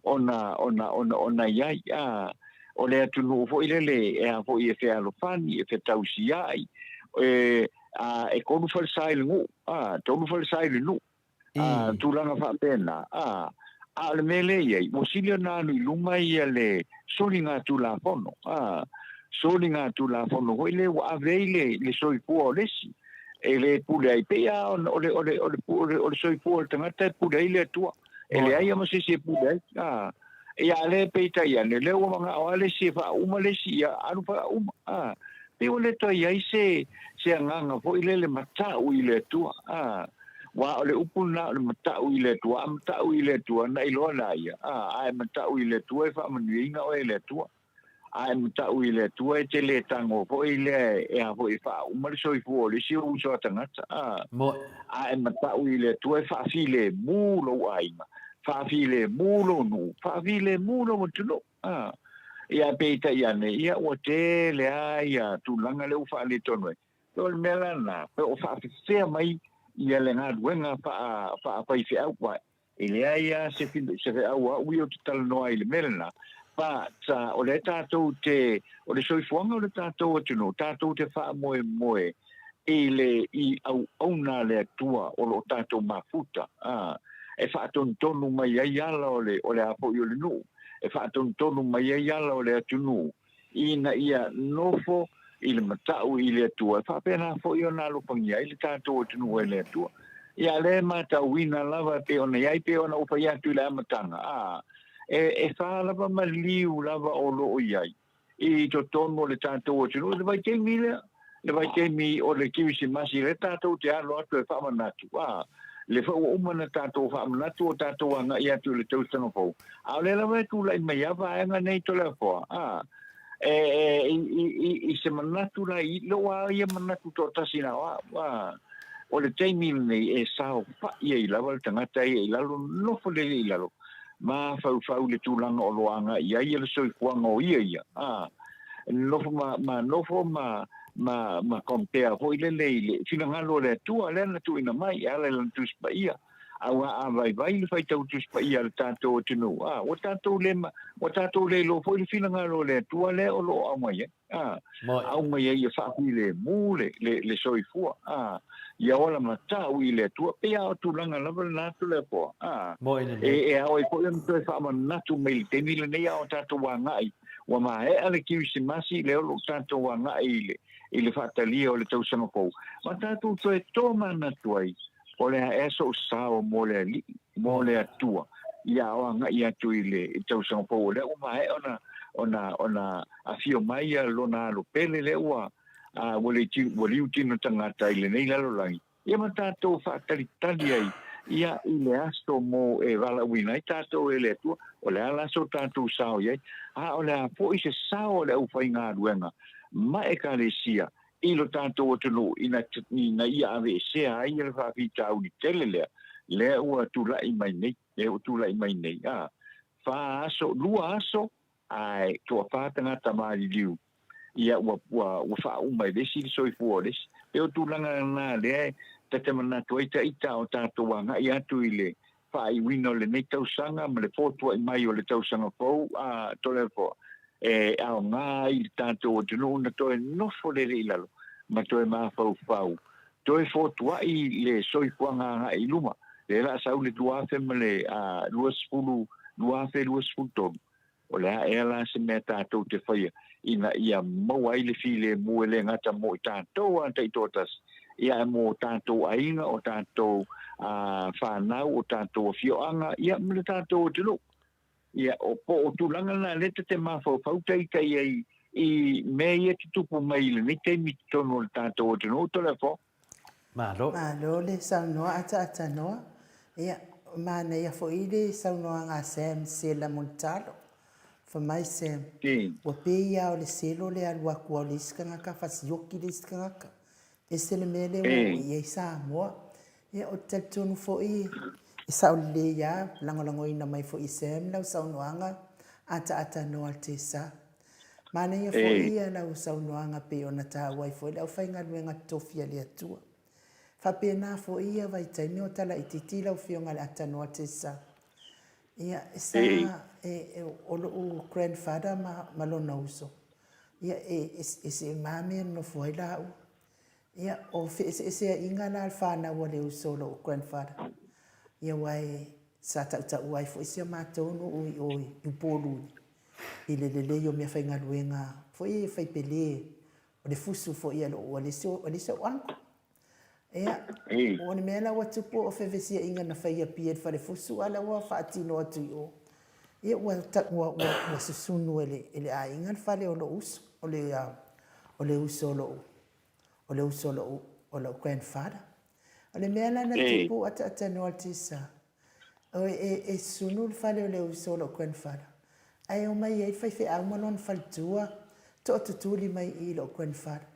ona, ona, ona, ona i ai. A, o le atunuu foi lele e a foi e fealofani, e fetausiai, e, a, e tolu falesa i le nuu, a, tolu falesa i le nuu. A, tulaga faapena, a, a o le mea lea e i ai, ua sili ona alu i luma ia le soligatulafono, a, soligatulafono foi lea ua ave ai le, le soifua o le isi. E le pule ai. Pei lava ona o le, o le, o le, o le, o le soifua o le tagata e pule ai le Atua. E leai lava ma se isi e pule ai. A, ia, a lea peitai ane, lea ua manao lava le isi e faauma le isi, ia alu faauma. A, pei ua le toe i ai se, se agaga foi lele matau i le Atua. A, aua o le upu lena o le matau i le Atua, a matau i le Atua, na iloa la ia. A, a e matau i le Atua e faamanuiaina oe e le Atua. A e matau i le Atua e te le tago foi lea e a foi e faauma le soifua o le isi ou uso a tagata, a. A e matau i le Atua e faafilemu lou aiga, faafilemu lou nuu, faafilemu lou atunuu, a. Ia peitai ane, ia ua tele lava ia tulaga lea ua faaletonu ai. O le mea la lena, pe o faafefea mai ia le galuega faa, faafaifeau, aua E leai lava se se feau a au ia ou te talanoa ai i le mea lena, but o lea tatou te, o le soifuaga o le tatou atunuu, tatou te faamoemoe i le i auauna a le Atua o lo o tatou mafuta, a, e faatonutonu mai ai ala o le o le a foi o le nuu, e faatonutonu mai ai ala o le atunuu, ina ia nofo i le matau i le Atua, e faapena foi ona alofagia ai le tatou atunuu e le Atua. Ia, lea e matauina lava e pei ona i ai, pei ona ou fai atu i le amataga, a, e, e fa lava maliu lava o lo o i ai i totonu o le tatou atunuu i le vaitaimi lea, le vaitaimi o le Kerisimasi, lea tatou te alo atu e faamanatu, a, le foi ua uma ona tatou faamanatu o tatou agai atu i le tausaga fou, A o lea lava e tulai mai a vaega nei Toleafoa, a, e, e, i, i, i, i se manatu la i lou a ia manatu toatasi na o au, a, o le taimi lenei e saofa'i ai lava le tagata ia i lalo, nofo lelei i lalo, mafaufau i le tulaga o lo o agai i ai le soifuaga o ia ia, a, nofo ma, ma nofo ma, ma, ma compare foi lele i le finagalo o le Atua lea na tuuina mai e ala i Lana Tusi Paia. Aua a vaivai le faitau Tusi Paia a le tatou atunuu, a, ua tatou le, ua tatou le iloa foi le finagalo o le Atua lea o lo o aumai ai, a, aumai ai ia faafilemu le, le, le soifua, a, ia ola matau i le Atua. Pei lava o tulaga lava lena Toleafoa, a, e, e ao ai foi ona toe faamanatu mai i le taimi lenei a o tatou agai, ua maea le Kerisimasi, lea o lo o tatou agai i le, i le faatalia o le tausaga fou, ma tatou toe tomanatu ai, O le a ea sou sao mo le Alii, mo le Atua, ia o agai atu i le tausaga fou, o lea ua maea ona, ona, ona afio mai ia Lona Alo pele lea ua, a, ua le, ua liu tino tagata i lenei lalolagi. Ia ma tatou faatalitali ai ia i le aso mo e valaauina ai tatou e le Atua, o le a la so tatou sao i ai, a o le a foi se sao a le aufaigaluega ma Ekalesia i lo tatou atunuu ina, ina ia aveesea ai le faafitauli tele lea, lea ua tulai mai nei, lea ua tulai mai nei, a, fa aso, lua aso, ae toafa tagata maliliu, ia ua, ua, ua faauma e le isi le soifua o le isi. E o tulaga lena lea e ta te manatu ai taita o tatou agai atu i le faaiuina o lenei tausaga ma le fotua'i mai o le tausaga fou a Toleafoa e aoga ai i le tatou atunuu na toe nofo lele i lalo ma toe mafaufau toe fotua'i le soifuaga agai i luma lea la sau le 2020 2023 O le a ea la se mea tatou te faia ina ia maua ai le filemu e le gata mo i tatou lava taitoatasi, ia ae mo tatou aiga, o tatou fanau, o tatou afioaga, ia ma le tatou atunuu. Ia, o, po o tulaga na lea ta te mafaufau taita i ai i mea ia tutupu mai i lenei taimi i totonu o le tatou atunuu, Toleafoa. Malo. Malo le saunoa ataatanoa. Ia, manaia foi le saunoaga a Sam Sela Montalo. Fa mai Sam, ua pei lava o le selo le alu atu a o le isi tagata fasioki le isi tagata. Ese le mea lea ua oo i ai Samoa. Ia, ou te talitonu foi e sao lelei lava, lagolagoina mai foi e Sam lau saunoaga ataatanoa le tesa. Manaia foi ia lau saunoaga pei ona taua ai foi le aufaigaluega totofi a le Atua. Faapena foi ia vaitaimi o talaititi lau Afioga i le Atanoa Tessa. Ia, sa, e, o lou grandfather ma, ma lona uso, ia, e, e, e seema mea nonofo ai laua. Ia, o feeseeseaiga la a le fanau a le uso o lou grandfather, ia aua e, sa tautaua ai foi si a matou nuu i o i Upolu i le lelei o meafaigaluega foi e fai pele o le fusu foi a lou a le isi a le isi ou uncle. Ia, o le mea la ua tupu o fevesiaiga na fai i Apia i le falefusu a la ua faatino atu i o. Ia ua ua ua, ua susunu e le e le aiga le fale o lou uso, o le o le uso o lou o le uso o lou o lou grandfather. O le mea la na tupu ataatanoa le tisa, O e, e sunu le fale o le uso o lou grandfather, ae omai ai le faifeau ma lona faletua, toatutuli mai i i lou grandfather.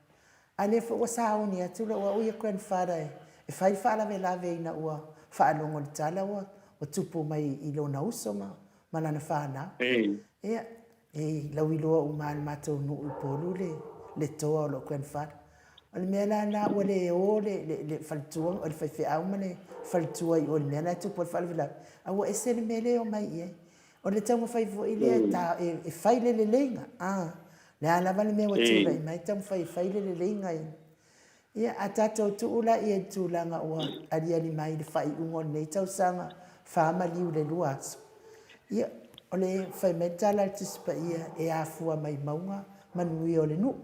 A lea foi ua sauni atu lou au ia grandfather e, e fai le faalavelave ina ua faalogo i le tala ua, ua tupu mai i lona uso ma, ma lana fanau. Ia, E lauiloa uma lava le matou nuu i Upolu le, le toa o lou grandfather. O le mea la lena ua le o le, le, le faletua, o le faifeau ma le faletua i o i le mea la e tupu ai le faalavelave, a ua ese le mea lea e omai i ai. O le taumafai foi lea e, ta, e, e fai le leleiga, a, le a lava le mea ua tulai mai, taumafai e fai le leleiga i, Ia, a tatou tuu la i ai le tulaga ua aliali mai i le faaiuga o lenei tausaga fa maliu i le lua aso, ia, o le fai mai le tala a le Tusi Paia, e afua mai mauga manuia o le nuu.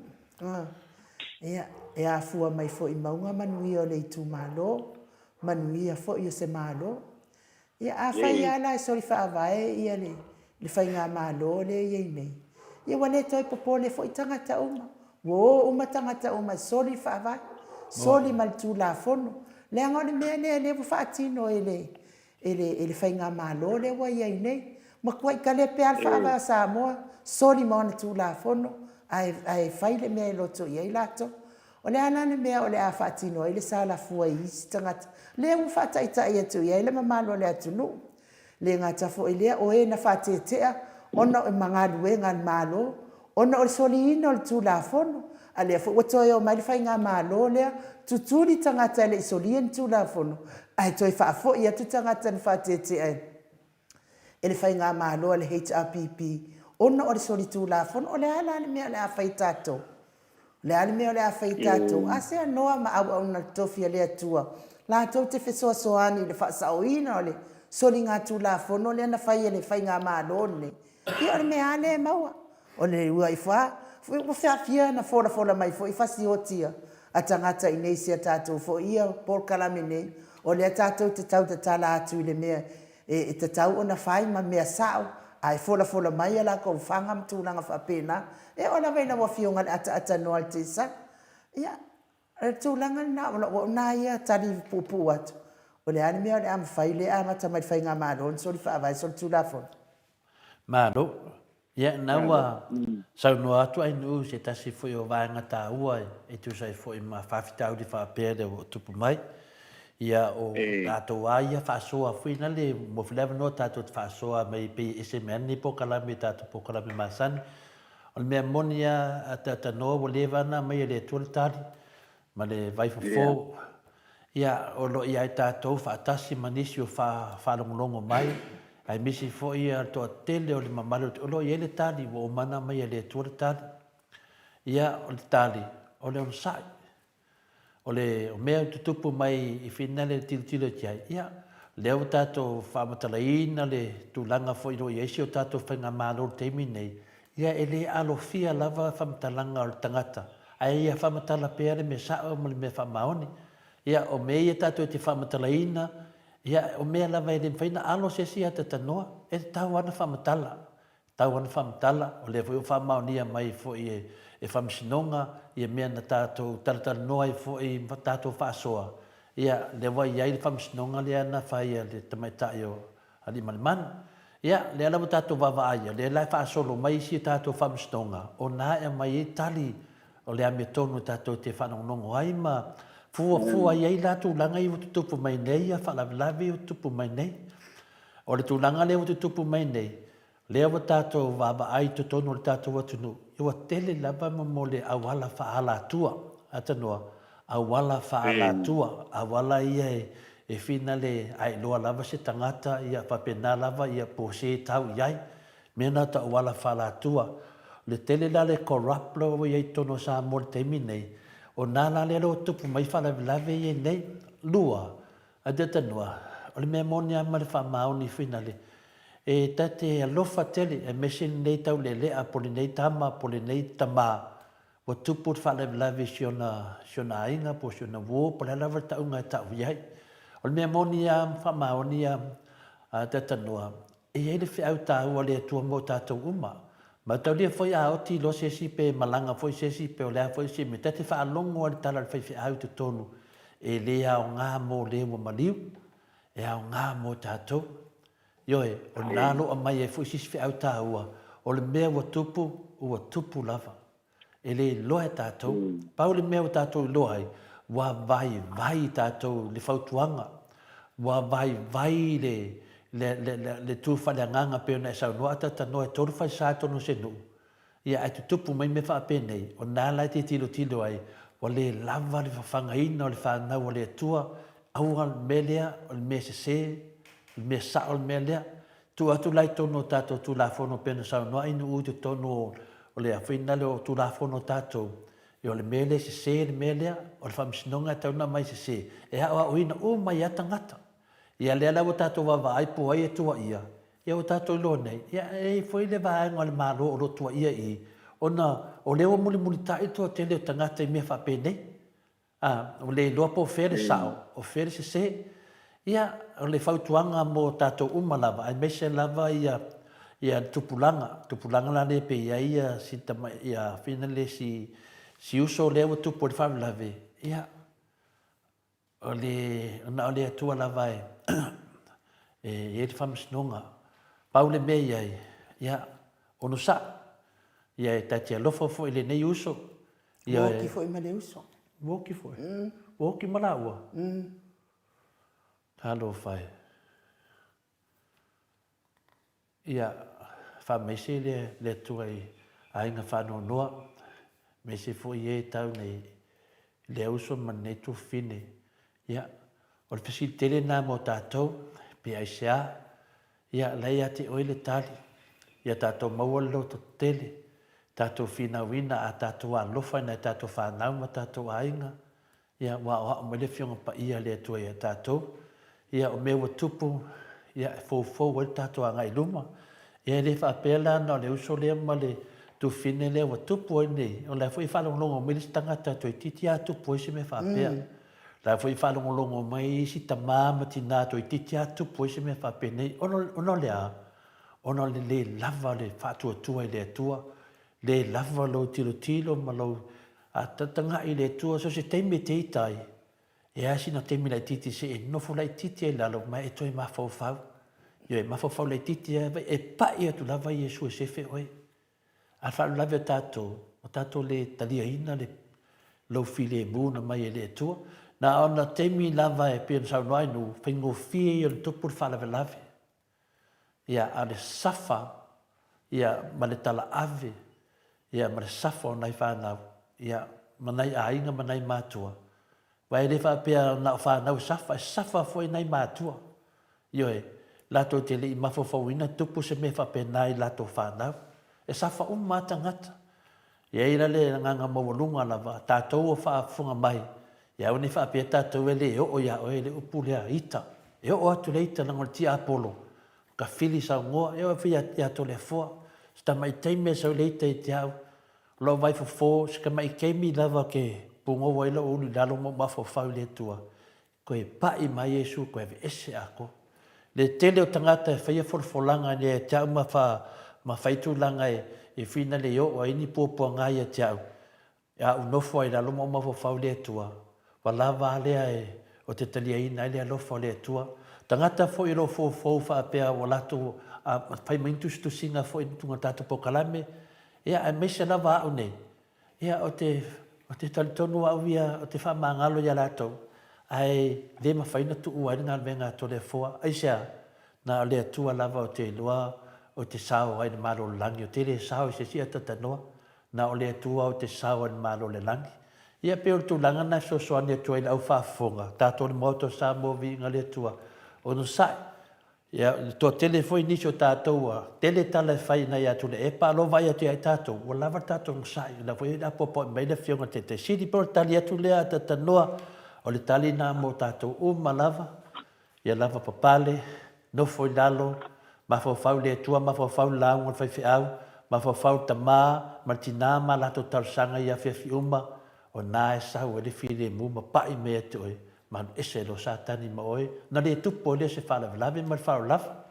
Ia, e afua mai foi mauga manuia o le itumalo, manuia foi o se Malo. Ia, afai lava la e soli faavae ia le, le faigamalo lea e i ai nei, ia ua le toe popole foi tagata uma. Ua o uma tagata uma e soli le faavae, soli ma le Tulafono. Leaga o le mea lea lea ua faatino e le, e le, e le faigamalo lea ua i ai nei. Matuai kalepe lava le faavae o Samoa, soli ma ona Tulafono, ae, ae fai le mea e loto i ai latou. O le a la le mea o le a faatino ai le salafua i isi tagata? Lea ua faataitai atu i ai le mamalu o le atunuu. Le gata foi lea, o e na faatetea ona o ma galuega a le Malo, ona o le soliina o le Tulafono, a lea foi ua toe o mai le faigamalo lea, tutuli tagata e le i solia ni Tulafono, ae toe faafoi atu tagata na faatetea e e le faigamalo a le HRPP ona o le solitulafono. O le a la le mea o le a fai e tatou? O le a le mea o le a fai e tatou? A se anoa ma auauna le tofi a le Atua latou te fesoasoani i le faasaoina o le soligatulafono lea na fai e le faigamalo lenei? Ia o le mea lava lea e maua. O le uluai fa, ua feafia na folafola mai foi fasioti a tagata i nei si a tatou foi ia polokalame nei, o lea tatou te tau tatala atu i le mea e tatau ona fai ma mea sao, ae folafola mai a lakou faga ma tulaga faapena. E oo lava i lau Afioga i le ataata noa le tesa. Ia. O le tulaga lena, o lou au lena ia tali puupuu atu, o le a le mea o le a mafai lea e amata mai i le Faigamalo ona soli faavae solitulafono? Malo. Ia, na ua saunoa atu Ainuu i se tasi foi o vaega taua e tusa ai foi ma faafitauli faapea lea ua tupu mai. Ia, o tatou lava ia faasoa foi na le mo foi le avanoa tatou te faasoa mai pei e ese mai lava lenei polokalame i tatou polokalame masani. O le mea moni lava a talatalanoa ua leva ona aumai e le Atua le tali ma le vaifofo. Ia, o lo o i ai tatou faatasi ma nisi o faalogologo mai, aemaise foi le toatele o le mamalu o lo o i ai le tali, ua uma ona aumai e le Atua le tali. Ia, o le tali, o le onosai. O le mea e tutupu mai i finale e tilotilo atu ai, ia, lea ua tatou faamatalaina le tulaga foi o lo o i ai si o tatou faigamalo i le taimi lenei, ia e le alofia lava faamatalaga o le tagata, ae ia faamatala pea le mea sao ma le mea faamaoni. Ia, o mea ia tatou te faamatalaina, ia, o mea lava e le mafai ona alo se isi atatanoa, e tatau lava ona faamatala. Tau ana faamatala, o lea foi ua faamaonia mai foi e e Faamasinoga ia mea na tatou talatalanoa ai foi ma tatou faasoa, ia lea ua i ai le Faamasinoga lea na fai a le tamaitai o Aliimalemanu. Ia, lea la ua tatou vaavaai, o lea la e faasolo mai isi a tatou Faamasinoga, o na e aumai ai tali o le amiotonu tatou te faalogologo ai ma fuafua i ai la tulaga ia ua tutupu mai nei, ia faalavelave ia ua tutupu mai nei. O le tulaga lea ua tutupu mai nei, lea ua tatou vaavaai i totonu o le tatou atunuu, ua tele lava mo le auala faaalatua, atanoa, auala faaalatua, auala ia e finale a iloa lava se tagata, ia faapena lava, ia po o se tau i ai. Mea na o ta auala faaalatua. O le tele la le corrupt la ua i ai i totonu o Samoa i le taimi nei, o na la lea ua tupu mai faalavelave ia nei. Lua, Atatanoa, o le mea moni lava ma le faamaoni finale, e ta te alofa tele aemaise lenei taulealea po o lenei tama po o lenei tama ua tupu le faalavelave i si ona, si ona aiga po o si ona uo po o le a lava le tauga e tau i ai. O le mea moni lava ma faamaoni Atatanoa, E i ai le feau taua a le Atua mo tatou uma. Mataulia foi a oti loa se isi pe malaga foi se isi pe o le a foi se mea, ta te faalogo lava i le tala a le faifeau i totonu, e le aoga mo le ua maliu, e aoga mo tatou. Ioe, o lena o lo o aumai ai foi se isi feau taua, o le mea ua tupu, ua tupu lava. E le iloa e tatou. Pau le mea ua tatou iloa ai, ua vaivai tatou i le fautuaga, ua vaivai le, le, le, le, le tu faaleagaga pei ona e saunoa a talanoa e 3 falesa i totonu o se nuu, ia ae tutupu mai mea faapenei, o lena la e te tilotilo ai, ua le lava le fafagaina o le fanau a le Atua, aua le mea lea, o le mea sese, o le mea sao le mea lea. Tuu atu la i totonu o tatou Tulafono pei ona saunoa Ainuu i totonu o le afuinale o Tulafono a tatou, ia o le mea lea e sese le mea lea, o le Faamasinoga e tatau ona aumai sese, e aoaoina uma ai lava tagata. Ia lea la ua tatou vaavaai po o ai e tuuaia, ia ua tatou iloa nei, ia e i ai foi le vaega o le Malo o lo o tuuaia i i, ona o lea ua mulimulitai le toatele o tagata i mea faapenei. A, ua le iloa po o fea le sao, o fea le sese. Ia, o le fautuaga mo tatou uma lava, aemaise lava ia, ia le tupulaga, tupulaga la lea pe i ai ia si tamai, ia fina le si, si uso lea ua tupu ai le faalavelave, ia, o le, na o le Atua lava e, e i ai le faamasinoga. Pau le mea i ai, ia, onosai, ia e ta te alofa foi i lenei uso, Ia Ua oti foi ma le uso. Ua oti foi? Ua oti ma laua? Talofa e. Ia, faamaise le, le Atua i aiga faanoanoa, aemaise foi e tau nei lea uso ma lenei tuafafine. Ia, o le fesili tele lena mo tatou, pe aisea, Ia, la e ia te oe le tali. Ia tatou maua le loto tele, tatou finauina a tatou alofa i nai tatou fanau ma tatou aiga. Ia, ua aoao mai le Afioga Paia a le Atua ia tatou. Ia, o mea ua tupu, ia, e foufou ai le tatou agai i luma. Ia, e le faapea la na o le uso lea ma le tufine lea ua tupu ai nei, o la foi e faalogologo mai le isi tagata toeitiiti lava tupu ai se mea faapea. La foi e faalogologo mai isi tama ma tina toeitiiti lava tupu ai se mea faapenei, ona, ona o le a? Ona o le le lava o le faatuatua i le Atua, le lava lou tilotilo ma lou A tagatagai i le Atua, so o se taimi e te ita ai, e ai sina taimi laitiiti se i nofo laitiiti ai i lalo ma e toe mafaufau. Ioe, mafaufau laitiiti lava, e pai atu lava Iesu e sefe oe. A o le faalavelave o tatou, ua tatou le taliaina le lou filemu na mai e le Atua. Na ona taimi lava e pei ona saunoa ai Nuu, faigofie ia ona tupu le faalavelave. Ia, a o le safa, ia, ma le talaave, ia, ma le safa o nai fanau, ia, ma nai aiga ma nai matua. Aua e le faapea na o fanau e safa, e safa foi nai matua. Ioe, latou te le i mafaufauina tupu se mea faapena i latou fanau. E safa uma lava tagata. E i ai la le agaga maualuga lava, tatou o faafofoga mai, ia aua ne i faapea tatou e le oo ia oe le upu lea ita. E oo atu le ita leaga o le tiapolo, ka fili saunoa, e oo foi ia Toleafoa, se tamai taimi e sau le ita ia te au, o lou vaifofo, se tamai taimi lava ou te pugou ai lou ulu i lalo ma ou mafaufau i le Atua, Toe pai mai Iesu toe aveese atoa. Le tele o tagata e faia folafolaga ia te au ma fa ma fai tulaga e e whina le oo ai ni puapuaga ia te au, a ou nofo ai lalo ma ou mafaufau i le Atua, ua lava a lea e o te taliaina ai le alofa o le Atua. Tagata foi o lo o foufou faapea ua latou a fai mai ni tusitusiga foi i luga o tatou polokalame, ia aemaise lava au nei, Ia, ou te, ou te talitonu au ia, ou te faamagalo iā latou, ae le mafai ona tuua ai le galuega a Toleafoa. Aisea? Na o le Atua lava ou te iloa ou te sao ai i le Malo o le Lagi, ou te le sao i se isi atata noa. Na o le Atua ou te sao ai i le Malo o le Lagi. Ia, pei o le tulaga lena e fesoasoani atu ai i le au faafofoga, tatou le Maota o Samoa, viiga i le Atua, onosai. Ia, e toatele foi nisi o tatou ua tele tala e fai ina ia Tuilaepa, a o lou vaai atu ia i tatou, ua lava le tatou onosai. O la foi e apoapoai mai le Afioga i le Taitai Sili. Pei o le tali atu lea a Tatanoa, o le tali lena mo tatou uma lava. Ia lava papale, nofo i lalo, mafaufau i le Atua, mafaufau i le lauga a le faifeau, mafaufau i le tama ma le tina ma a latou talosaga i afiafi uma, o na e sau ai le filemu ma pai mai ia te oe, ma alu ese ai loa Satani ma oe, ona le tupu ai lea se faalavelave ma le faaolava.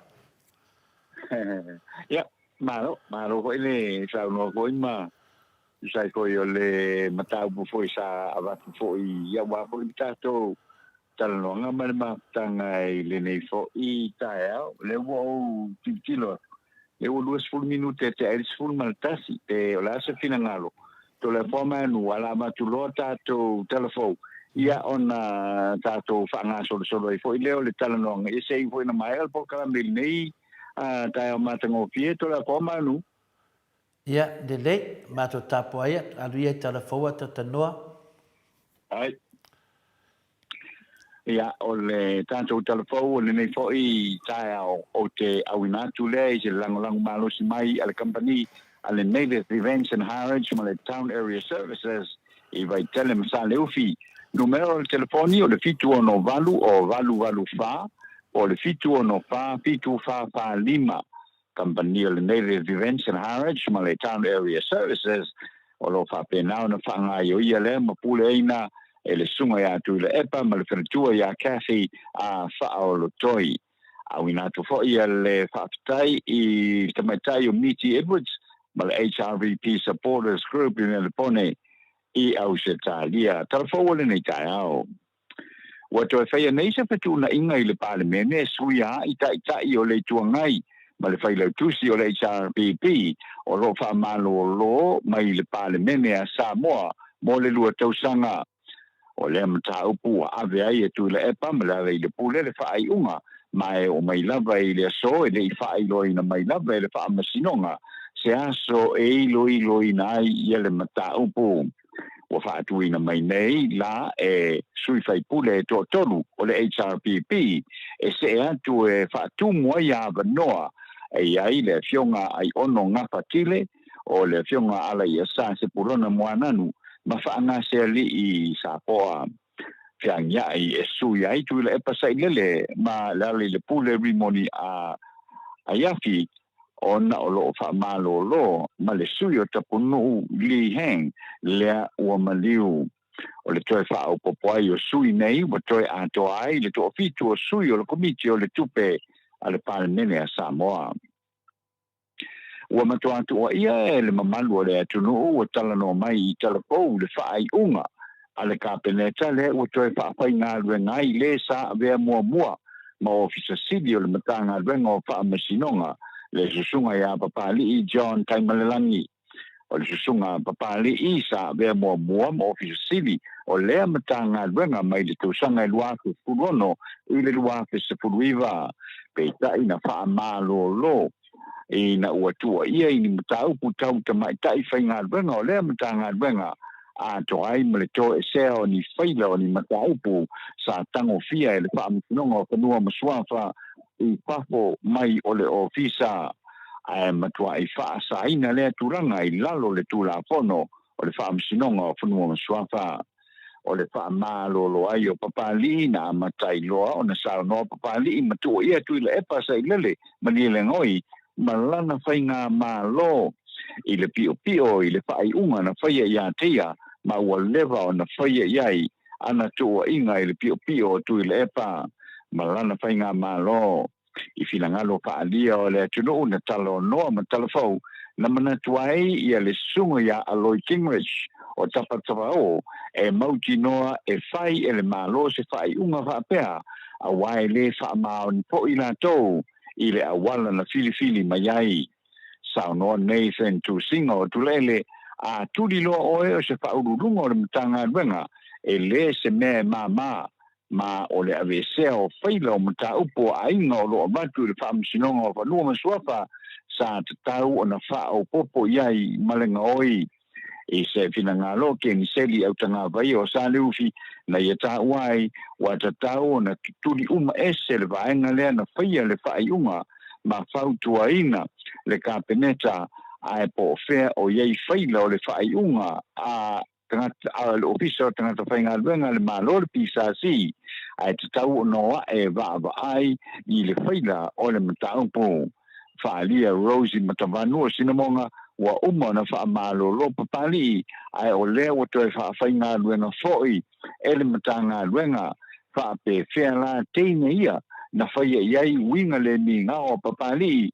Ia, malo, malo foi le saunoa foi ma tusa ai foi o le mataupu foi sa avatu foi aua foi le tatou talanoaga ma le mafutaga i lenei foi taeao. O lea ua ou tilotilo atu, lea ua 20 minute e tea ai le 11, pe o le a se finagalo, Toleafoa Manu, a la avatu loa tatou tala fou, ia ona tatou faagasolosolo ai foi lea o le talanoaga, ia se i foi na maea le polokalame i lenei taeao matagofie, Toleafoa Manu. Ia, lelei, matou tapuai atu, alu ia i tala fou a Tatanoa. Ai. Ia, o le tatou tala fou o lenei foi taeao, ou te auina atu lea i se lagolago malosi mai a le kamupani a le Native Events and Harwich ma le Town Area Services i Vaitele ma Saleufi. Numera o le telefoni o le 768 o 884 po o le 764 7445. Kamupani o le Native Events and Harwich ma le Town Area Services o lo o faapena ona faagaioia lea ma puleaina e le Susuga ia Tuilaepa ma le faletua ia Cathy a Faaolotoi. Auina atu foi le faafetai i le tamaitai o Miti Edwards ma le HRVP Supporters Group i Melepone i Ausetalia. Tala fou o lenei taeao. Ua toe faia nei se fetuunaiga i le Palemene e suia ai Taitai o le Itu Agai ma le Failautusi o le HRPP o lo o faamalolo mai le Palemene a Samoa mo le lua tausaga. O lea mataupu ua ave ai e Tuilaepa ma Lealailepule le faaiuga ma e oo mai lava i le aso e le i faailoaina mai lava e le Faamasinoga se aso e iloiloina ai ia le mataupu. Ua faatuina mai nei la e sui faipule e toatolu o le HRPP e see atu e faatumu ai avanoa e i ai le Afioga Aiono Gafatile, o le Afioga Alaiasa Sepulona Moananu ma Faagasealii Sapoa. Feagiai e sui ai Tuilaepa Sailele ma Lealailepule Rimoni a Aiafi ona o lo o faamalolo ma le sui o Tapunuu Lee Hang lea ua maliu. O le toe faaopoopo ai o sui nei ua toe atoa ai le toafitu o sui o le Komiti o le Tupe a le Palemene a Samoa. Ua matuā tuuaia e le mamalu o le atunuu ua talanoa mai i talafou le faaiuga a le Kapeneta lea ua toe faafaigaluega ai le sa avea muamua ma Ofisa Sili o le Matagaluega o Faamasinoga, le Susuga ia Papalii John Taimalelagi. O le Susuga a Papalii sa avea muamua ma Ofisa Sili o lea Matagaluega mai le tausaga e 2016 i le 2019, peitai na faamalolo ina ua tuuaia i ni mataupu tau tamaitai faigaluega o lea Matagaluega, atoa ai ma le toesea o ni faila o ni mataupu sa tagofia e le Faamasinoga o Fanua ma Suafa i fafo mai o le Ofisa, ae matuai faasaina lea tulaga i lalo o le Tulafono o le Faamasinoga o Fanua ma Suafa. O le faamalolo ai o Papalii na amata ai loa ona saunoa Papalii ma tuuaia Tuilaepa Sailele Malielegaoi ma lana faigamalo i le piopio i le faaiuga na faia ia te ia ma ua leva ona faia i ai ana tuuaiga i le piopio o Tuilaepa ma lana faigamalo. I finagalo faaalia o le atunuu na talanoa ma talafou na manatu ai ia le susuga ia Aloy Gingrich o Tafatafao e mautinoa e fai e le Malo se faaiuga faapea aua e le faamaoni foi latou i le auala na filifili mai ai. Saunoa Nathan Tusiga o Tulele, A tuliloa oe o se faauluuluga o le Matagaluega, e le se mea e māmā, ma o le aveesea o faila o mataupu o aiga o lo o avatu i le Faamasinoga o Fanua ma Suafa sa tatau ona faaopoopo i ai ma le gaoi i se finagalo keniseli autagavaia o Saleufi na ia taua ai ua tatau ona tutuli uma ese le vaega lea na faia le faaiuga ma fautuaina le Kapeneta ae po o fea o i ai faila o le faaiuga a tagata a le Ofisa o Tagata Faigaluega a le Malo, le PSC, ae tatau ona o ae vaavaai i le faila o le mataupu. Faaalia Rosie Matavanu o Sinamoga ua uma ona faamalolo Papalii ae o lea ua toe faafaigaluega foi e le Matagaluega. Faapefea la teine ia na faia i ai uiga le migao a Papalii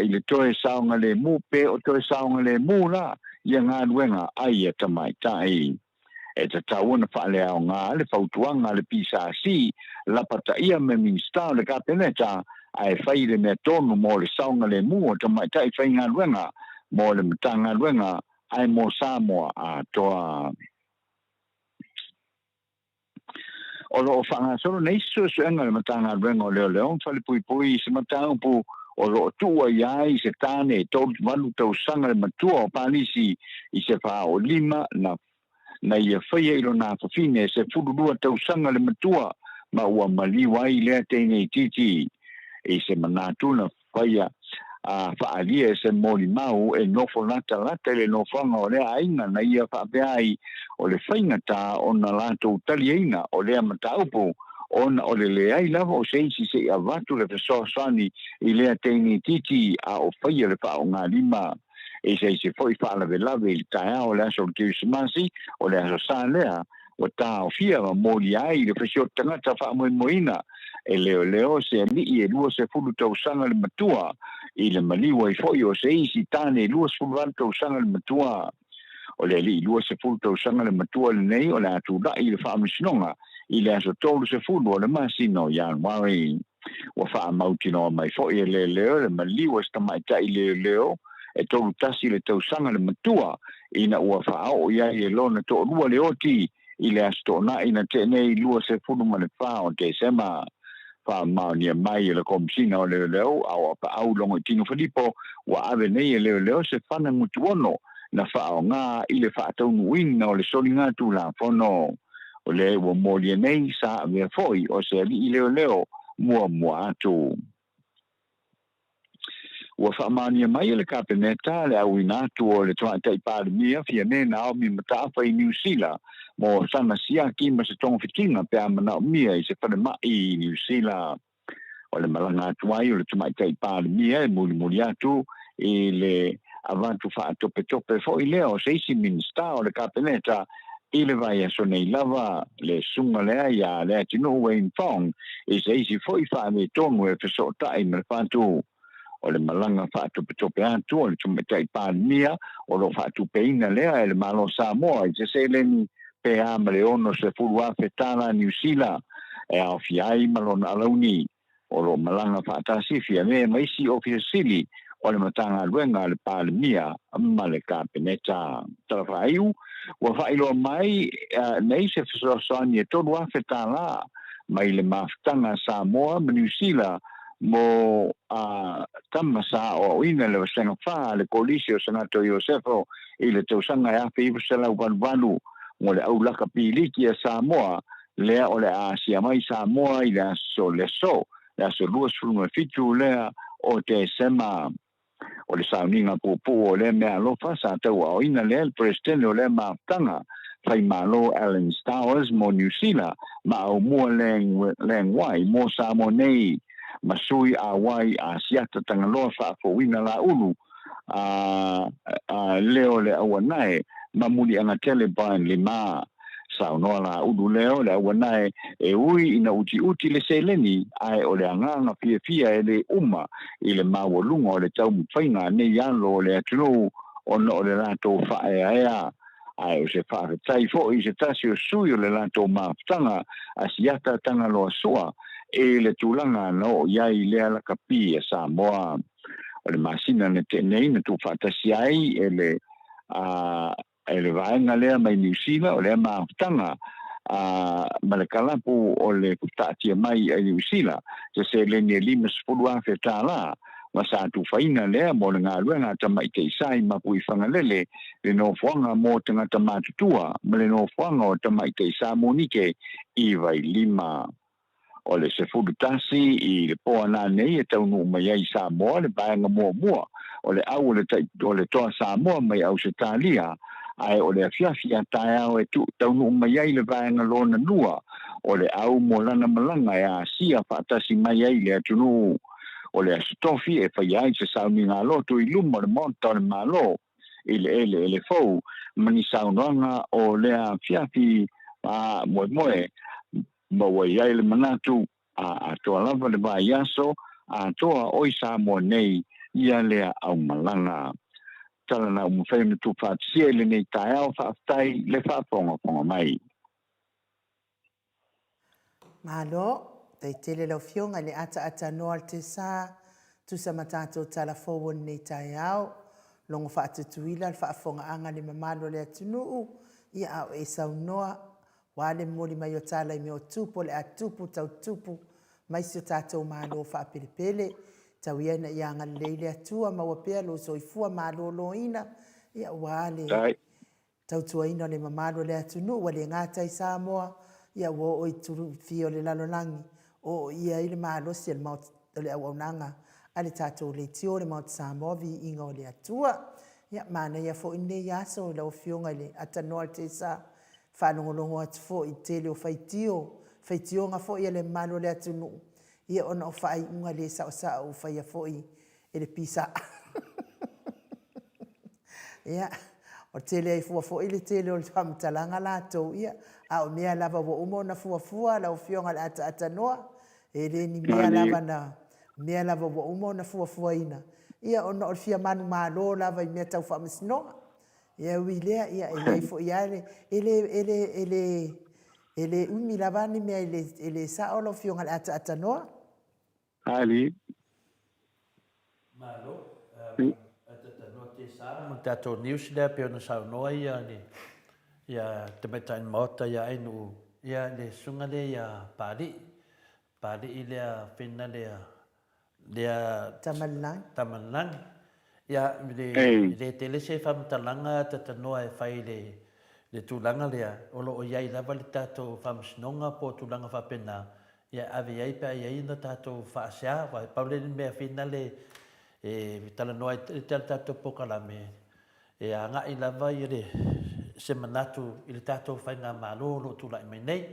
i le toe saogalemu pe o toe saogalemu la ia galuega a ia tamaitai. E tatau ona faaleaoga le fautuaga a le PSC, lapataia me Minisita o le Kapeneta ae fai le mea tonu mo le saogalemu o tamaitai faigaluega mo le Matagaluega ae mo Samoa atoa. O lo o faagasolo nei se suesuega a le Matagaluega o Leoleo ma Falepuipui i se mataupu o lo o tuua i ai se tane e 38 tausaga le matua o Palisi i se faaolima na na ia faia i lona afafine e 12 tausaga le matua ma ua maliu ai lea teine itiiti i se manatu na faia a faaalia e se molimau e nofo latalata i le nofoaga o lea aiga na ia faapea ai o le faigata ona latou taliaina o lea mataupu ona o le leai lava o se isi se i avatu le fesoasoani i lea teine itiiti a o faia le faaaogalima. I se isi foi faalavelave i le taeao o le aso o le Kerisimasi, o le aso Sa lea, ua taofia ma molia ai le fesioti tagata faamoemoeina e leoleo se alii e 20 tausaga le matua i le maliu ai foi o se isi tane e 28 tausaga le matua. O le alii 20 tausaga le matua lenei o le a tulai i le faamasinoga i le aso 30 o le masina o Ianuari. Ua faamautinoa mai foi e leoleo le maliu a se tamaitai leoleo e 31 le tausaga le matua ina ua faaoo i ai e lona toalua le oti i le Aso Toonai na tea nei 24 o Tesema. Faamaonia mai e le Komesina o Leoleo a o Apaau Logoitino Filipo ua ave nei e leoleo se fana gutuono na faaaoga i le faataunuuina o le soliga Tulafono. O lea ua molia nei sa avea foi o se alii leoleo muamua atu. Ua faamaonia mai e le Kapeneta le auina atu o le Tamaitai Palemia Fiame Naomi Mataafa i Niu Sila mo sana siaki ma se togafitiga pe a manaomia i se falemai i Niu Sila. O le malaga atu ai o le Tamaitai Palemia e mulimuli atu i le avatu faatopetope foi lea o se isi Minisita o le Kapeneta i le vaiaso nei lava, le susuga lea ia Leatinuu Wayne Fong i se isi foi faaletonu e fesootai ma le fatu. O le malaga faatopetope atu o le Tamaitai Palemia o lo o faatupeina lea e le Malo o Samoa i se seleni pe a ma le $60,000 Niu Sila e aofia ai ma lona alauni. O lo o malaga faatasi Fiame ma isi Ofisa Sili o le Matagaluega a le Palemia ma le Kapeneta. Tala faaiu, Ua faailoa mai nei se fesoasoani e $3,000 mai le mafutaga a Samoa ma Niu Sila mo tama sa aoaoina i le Vasega 4 a le Kolisi o Sagato Iosefo i le tausaga e 1988 mo le au lakapi liki a Samoa lea o le a asia mai Samoa i le aso le aso le aso 27 lea o Tesema. O le sauniga puupuu o lea meaalofa sa tauaoina lea e le Peresetene o lea mafutaga Faimalo Alan Stowers mo Niu Sila ma Aumua Leng Wai mo Samoa nei ma sui auai Asiata Tagaloa Faafouina Laulu a leo le Auanae ma Muliagatele Brian Lima. Saunoa Laulu leo le Auanae e ui ina utiuti le seleni ae o le agaga fiafia e le uma i le maualuga o le taumafaiga a nei alo o le atunuu ona o le latou faaeaea. Ae o se faafetai foi i se tasi o sui o le latou mafutaga Asiata Tagaloa Sua i le tulaga na oo i ai lea lakapi a Samoa. O le masina na tea nei na tuufaatasi ai e le e le vaega lea mai Niu Sila o lea mafutaga ma le kalapu o le taatia mai i Niu Sila se seleni e $50,000 ma sa tufaina lea mo le galuega a Tamaiti Sai ma Puifagalele, le nofoaga mo tagata matutua ma le nofoaga o Tamaiti Sa Monike i Vailima. O le 11 i le po ananei e taunuu mai ai i Samoa le vaega muamua o le au o le o le Toa Samoa mai Ausetalia, ae o le afiafi a taeao e taunuu mai ai le vaega lona lua o le au mo lana malaga e asia faatasi mai ai le atunuu. O le Aso Tofi e faia ai se sauniga lotu i luma o le Maota o le Malo i le eleele fou ma ni saunoaga o lea afiafi faamoemoe ma ua i ai le manatu a atoa lava le vaiaso atoa o i Samoa nei ia lea aumalaga. Tala na ua mafai ona tuufaatasia i lenei taeao, faafetai le faafogafoga mai. Malo, tai tele lau Afioga i le ataata noa o le Tesa, tusa ma tatou tala fou o lenei taeao. Logo faatutuila le faafofogaaga le mamalu o le atunuu, ia a o e saunoa, ua le momoli mai o tala i mea o tupu o le a tupu tau tupu mai si o tatou Malo faapelepele. Tau ia ina ia agalelei le Atua, maua pea lou soifua maloloina, ia ua le tautuaina o le mamalu o le atunuu ua le gata i Samoa, ia ua oo i tufia o le lalolagi, oo i ai le malosi o le Maota o le auaunaga a le tatou Leitio le Maota Samoa Viiga o le Atua. Ia manaia foi lenei aso i lau Afioga i le Atanoa Tesa, faalogologo atu foi i le tele o faitio, faitioga foi a le mamalu o le atunuu, ia ona o faaiuga le saosao ua faia foi e le pisa. Ia, o tele ai fua foi le tele o le faamatalaga latou, ia, a o mea lava ua uma ona fuafua lau Afioga i le ataatanoa, e le ni mea lava na, mea lava ua uma ona fuafuaina, ia, ona o le fia manumalo lava i mea tau faamasinoga. Ia, e ui i lea, ia, e i ai foi lava le, e le, e le, e le, e le umi lava ni mea e le, e le sao lau Afioga i le ataatanoa. Ali. Malo, ataatanoa Tesa ma le tatou news lea pei ona saunoa ia le ia tamaitai Maota ia Ainuu ia le susuga lea ia Pali'i, Pali'i lea Fena lea lea Tamalelagi. Tamalelagi. Ia le le tele se faamatalaga atatanoa e fai i le le tulaga lea, o lo o i ai lava le tatou faamasinoga po o tulaga faapena, ia e ave i ai pe a i ai ona tatou faasea, aua e pau lea o le mea finale e talanoa ai le tatou polokalame, e agai lava le se manatu i le tatou faigamalo o lo o tulai mai nei.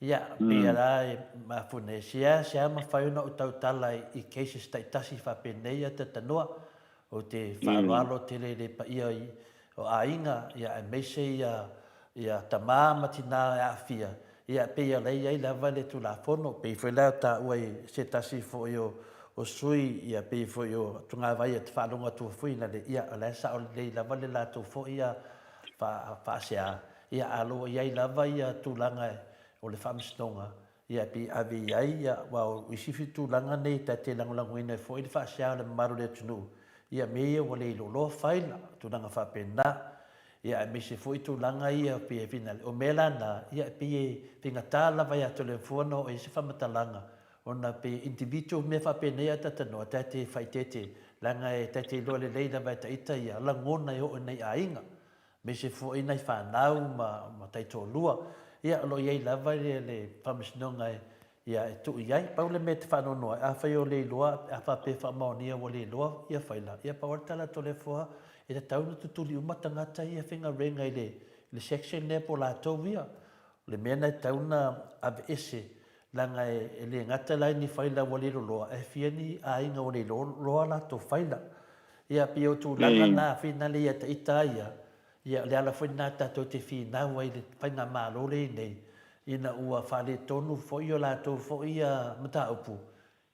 Ia, pei la e mafua nei, seasea mafai ona ou tautala i cases taitasi faapenei a Tatanoa, ou te faaaloalo tele i le paia o aiga, ia aemaise ia tama ma tina e aafia, ia pei o la e i ai lava le Tulafono, pei foi la o taua i se tasi foi o o sui ia pei foi o togavai e te faalogo atu foi na le ia o la e sao lelei lava le latou foi ia faasea ia a lo o i ai lava ia tulaga o le faamasinoga ia pei e ave i ai ia aua o isi tulaga nei ta te lagolagoina ai foi le faasea o le mamalu o le atunuu ia mea ia ua le iloiloa faila tulaga faapena ia aemaise foi tulaga ia pei e finale o mea la na ia e pei e faigata lava ia Toleafoa ona oo i ai se faamatalaga ona pei e individual mea faapenei a talanoa ta te faaeteete leaga e ta te iloa lelei lava e taita ia lagona e oo i nai aiga aemaise foi nai fanau ma ma taitoalua. Ia, o lo o i ai lava le faamasinoga e, ia, e tuu i ai. Pau le mea e te faanoanoa ai, afai o le iloa, a faapea e faamaonia ua le iloa ia faila, ia pau lava le tala a Toleafoa, e tatau ona tutuli uma tagata ia e faigaluega i le, le section lea po o latou ia. O le mea lena e tatau ona aveese, leaga e le gata la i ni faila ua le loloa, ae fia ni aiga ua le loloa a latou faila. Ia, pei o tulaga na finale ia ita ia, ia o le ala foi lena tatou te finau ai i le faigamalo lea i nei, ina ua faaletonu foi o latou foi ia mataupu,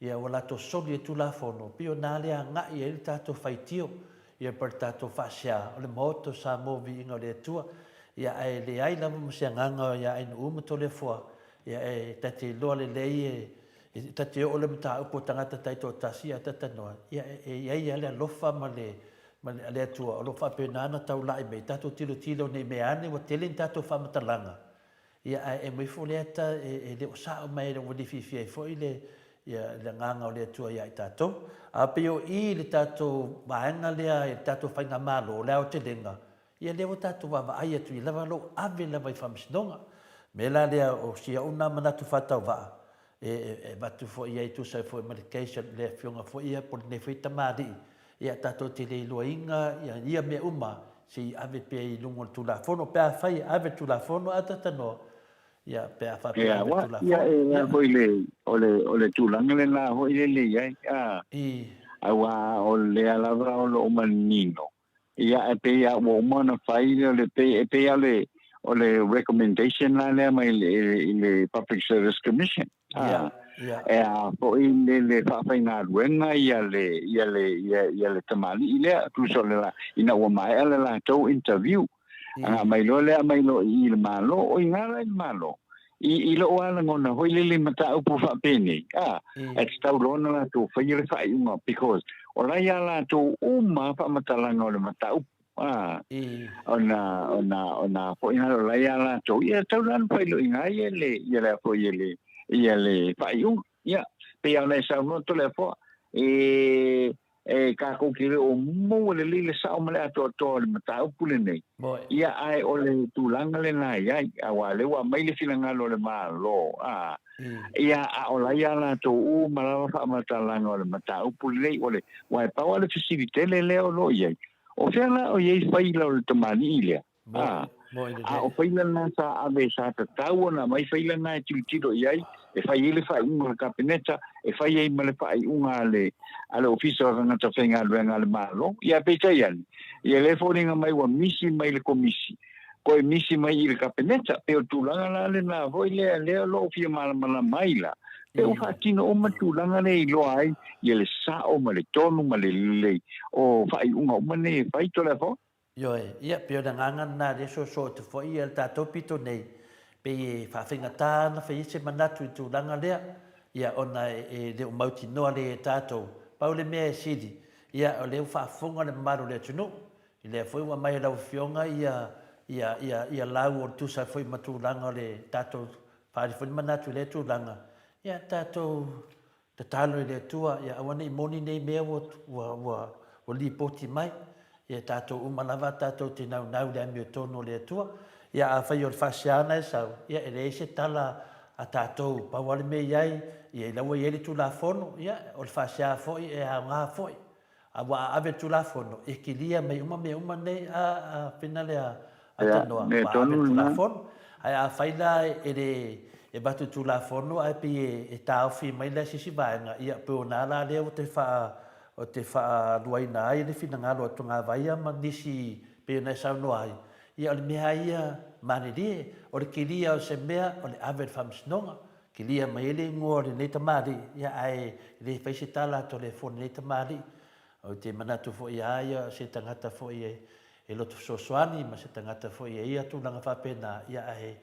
ia ua latou soli ai Tulafono, pei o na lea agai ai le tatou faitio, ia pa le tatou faasea, o le Maota o Samoa Viiga o le Atua, ia ae leai lava ma se agaga ia Ainuu ma Toleafoa, ia e ta te iloa lelei e E ta te oo i le mataupu o tagata taitoatasi ae talanoa, ia e i ai lava le alofa ma le, ma le Atua o lo o faapena ona taulai mai, tatou tilotilo ne i mea ane ua tele ni tatou faamatalaga, ia ae aumai foi lea ta e le o sao mai ua le fiafia ai foi le, ia, le agaga o le Atua ia i tatou. A pei o i le tatou vaega lea i le tatou faigamalo, le aotelega, Ia lea ua tatou vaavaai atu i lava lou ave lava i faamasinoga. Mea la lea o si au na manatu faatauvaa e e avatu foi i ai tusa ai foi ma le case a le afioga foi ia po o lenei foi tamalii, ia tatou te le iloaina ia ia mea uma se i ave pea i luga o le Tulafono. Pe afai e ave le Tulafono ae talanoa, ia pe a faapea e Ia, ave le wa, ia Tulafono, e a ia. foi le, o le, o le tulaga lena foi lele i ai, a, I. aua o lea lava o lo o manino Ia, e pei lava ua uma ona fai le, le pei, e pei lava le, o le recommendation la lea mai le, i le Public Service Commission. Ia, ia. E a foi le, le faafaigaluega ia le, ia le, ia, ia le tamalii lea, tusa o le la, ina ua maea le latou interview. Aga aumai loa lea aumai loa i i le Malo, o i ina la i le Malo. I, i lou lava lagona foi lele i mataupu faapenei, a, e tatau loa ona latou faia le faaiuga, because o la e iā latou uma lava faamatalaga o le mataupu, a, ona, ona, ona foi o la e iā latou, ia e tatau la ona fai loa i ina ia le, ia le a foi ia le, ia le faaiuga. Ia, pei lava ona e saunoa Toleafoa, e, e tatou te le o maua lelei le sao ma le atoatoa o le mataupu lenei. Ia, ae o le tulaga lena e i ai, aua o lea ua aumai le finagalo o le Malo, a, ia, a o la ia latou uma lava faamatalaga o le mataupu lenei, o le, aua e pau lava le fesili tele lea o lo o i ai, o fea la o i ai faila o le tamalii lea? A, a o faila lena sa ave sa tatau ona aumai faila lena e tilotilo i ai, e fai ai le faaiuga a le Kapeneta, e fai ai ma le faaiuga a le, a le Ofisa o Tagata Faigaluega a le Malo. Ia peitai ane, ia lea e foliga mai ua misi mai le Komisi, toe misi mai i le Kapeneta. Pei o le tulaga la lena foi lea, lea o lo o fia malamalama ai la, pe ua faatino uma tulaga lea e iloa ai ia le sao ma le tonu ma le lelei o faaiuga uma nei e fai, Toleafoa. Ioe, ia, pei o le agaga lena lea e soso atu foi le tatou pito nei, pei e faafaigata ona fai ai se manatu i le tulaga lea, ia, ona e le o mautinoa lelei e tatou. Pau le mea e sili, ia, o lea ua faafofoga le mamalu o le atunuu, i lea foi ua aumai e lau Afioga ia, ia, ia, ia lau o le tusa foi ma tulaga o le tatou faaali foi le manatu i lea tulaga, ia, tatou Tatalo i le Atua ia aua ne i moni nei mea ua, ua, ua, ua lipoti mai. Ia tatou uma lava tatou te naunau i le amiotonu o le Atua. Ia afai o le faasea na e sau, ia e leai se tala a tatou, pau lava le mea i ai, ia ila ua i ai le Tulafono, ia o le faasea foi e aoga foi. A ua a ave le Tulafono, e kilia mai uma mea uma nei a, a pena lea a Ia, tanoa, mea ua ave tonu le lena. Tulafono. Ae afai la e le e avatu le Tulafono ae pei e, e taofi mai la se isi vaega, ia pei o na la lea ua toe faa, o te faaluaina ai le finagalo a Togavaia ma nisi pei ona e saunoa ai, ia o le mea lava ia malilie, o le kilia o se mea o le ave i le Faamasinoga. kilia mai ai le igoa o lenei tamalii, ia ae le fai se tala a Toleafoa i lenei tamalii. Ou te manatu foi ia ia o se tagata foi e e loto fesoasoani ma se tagata foi e ia tulaga faapena, ia ae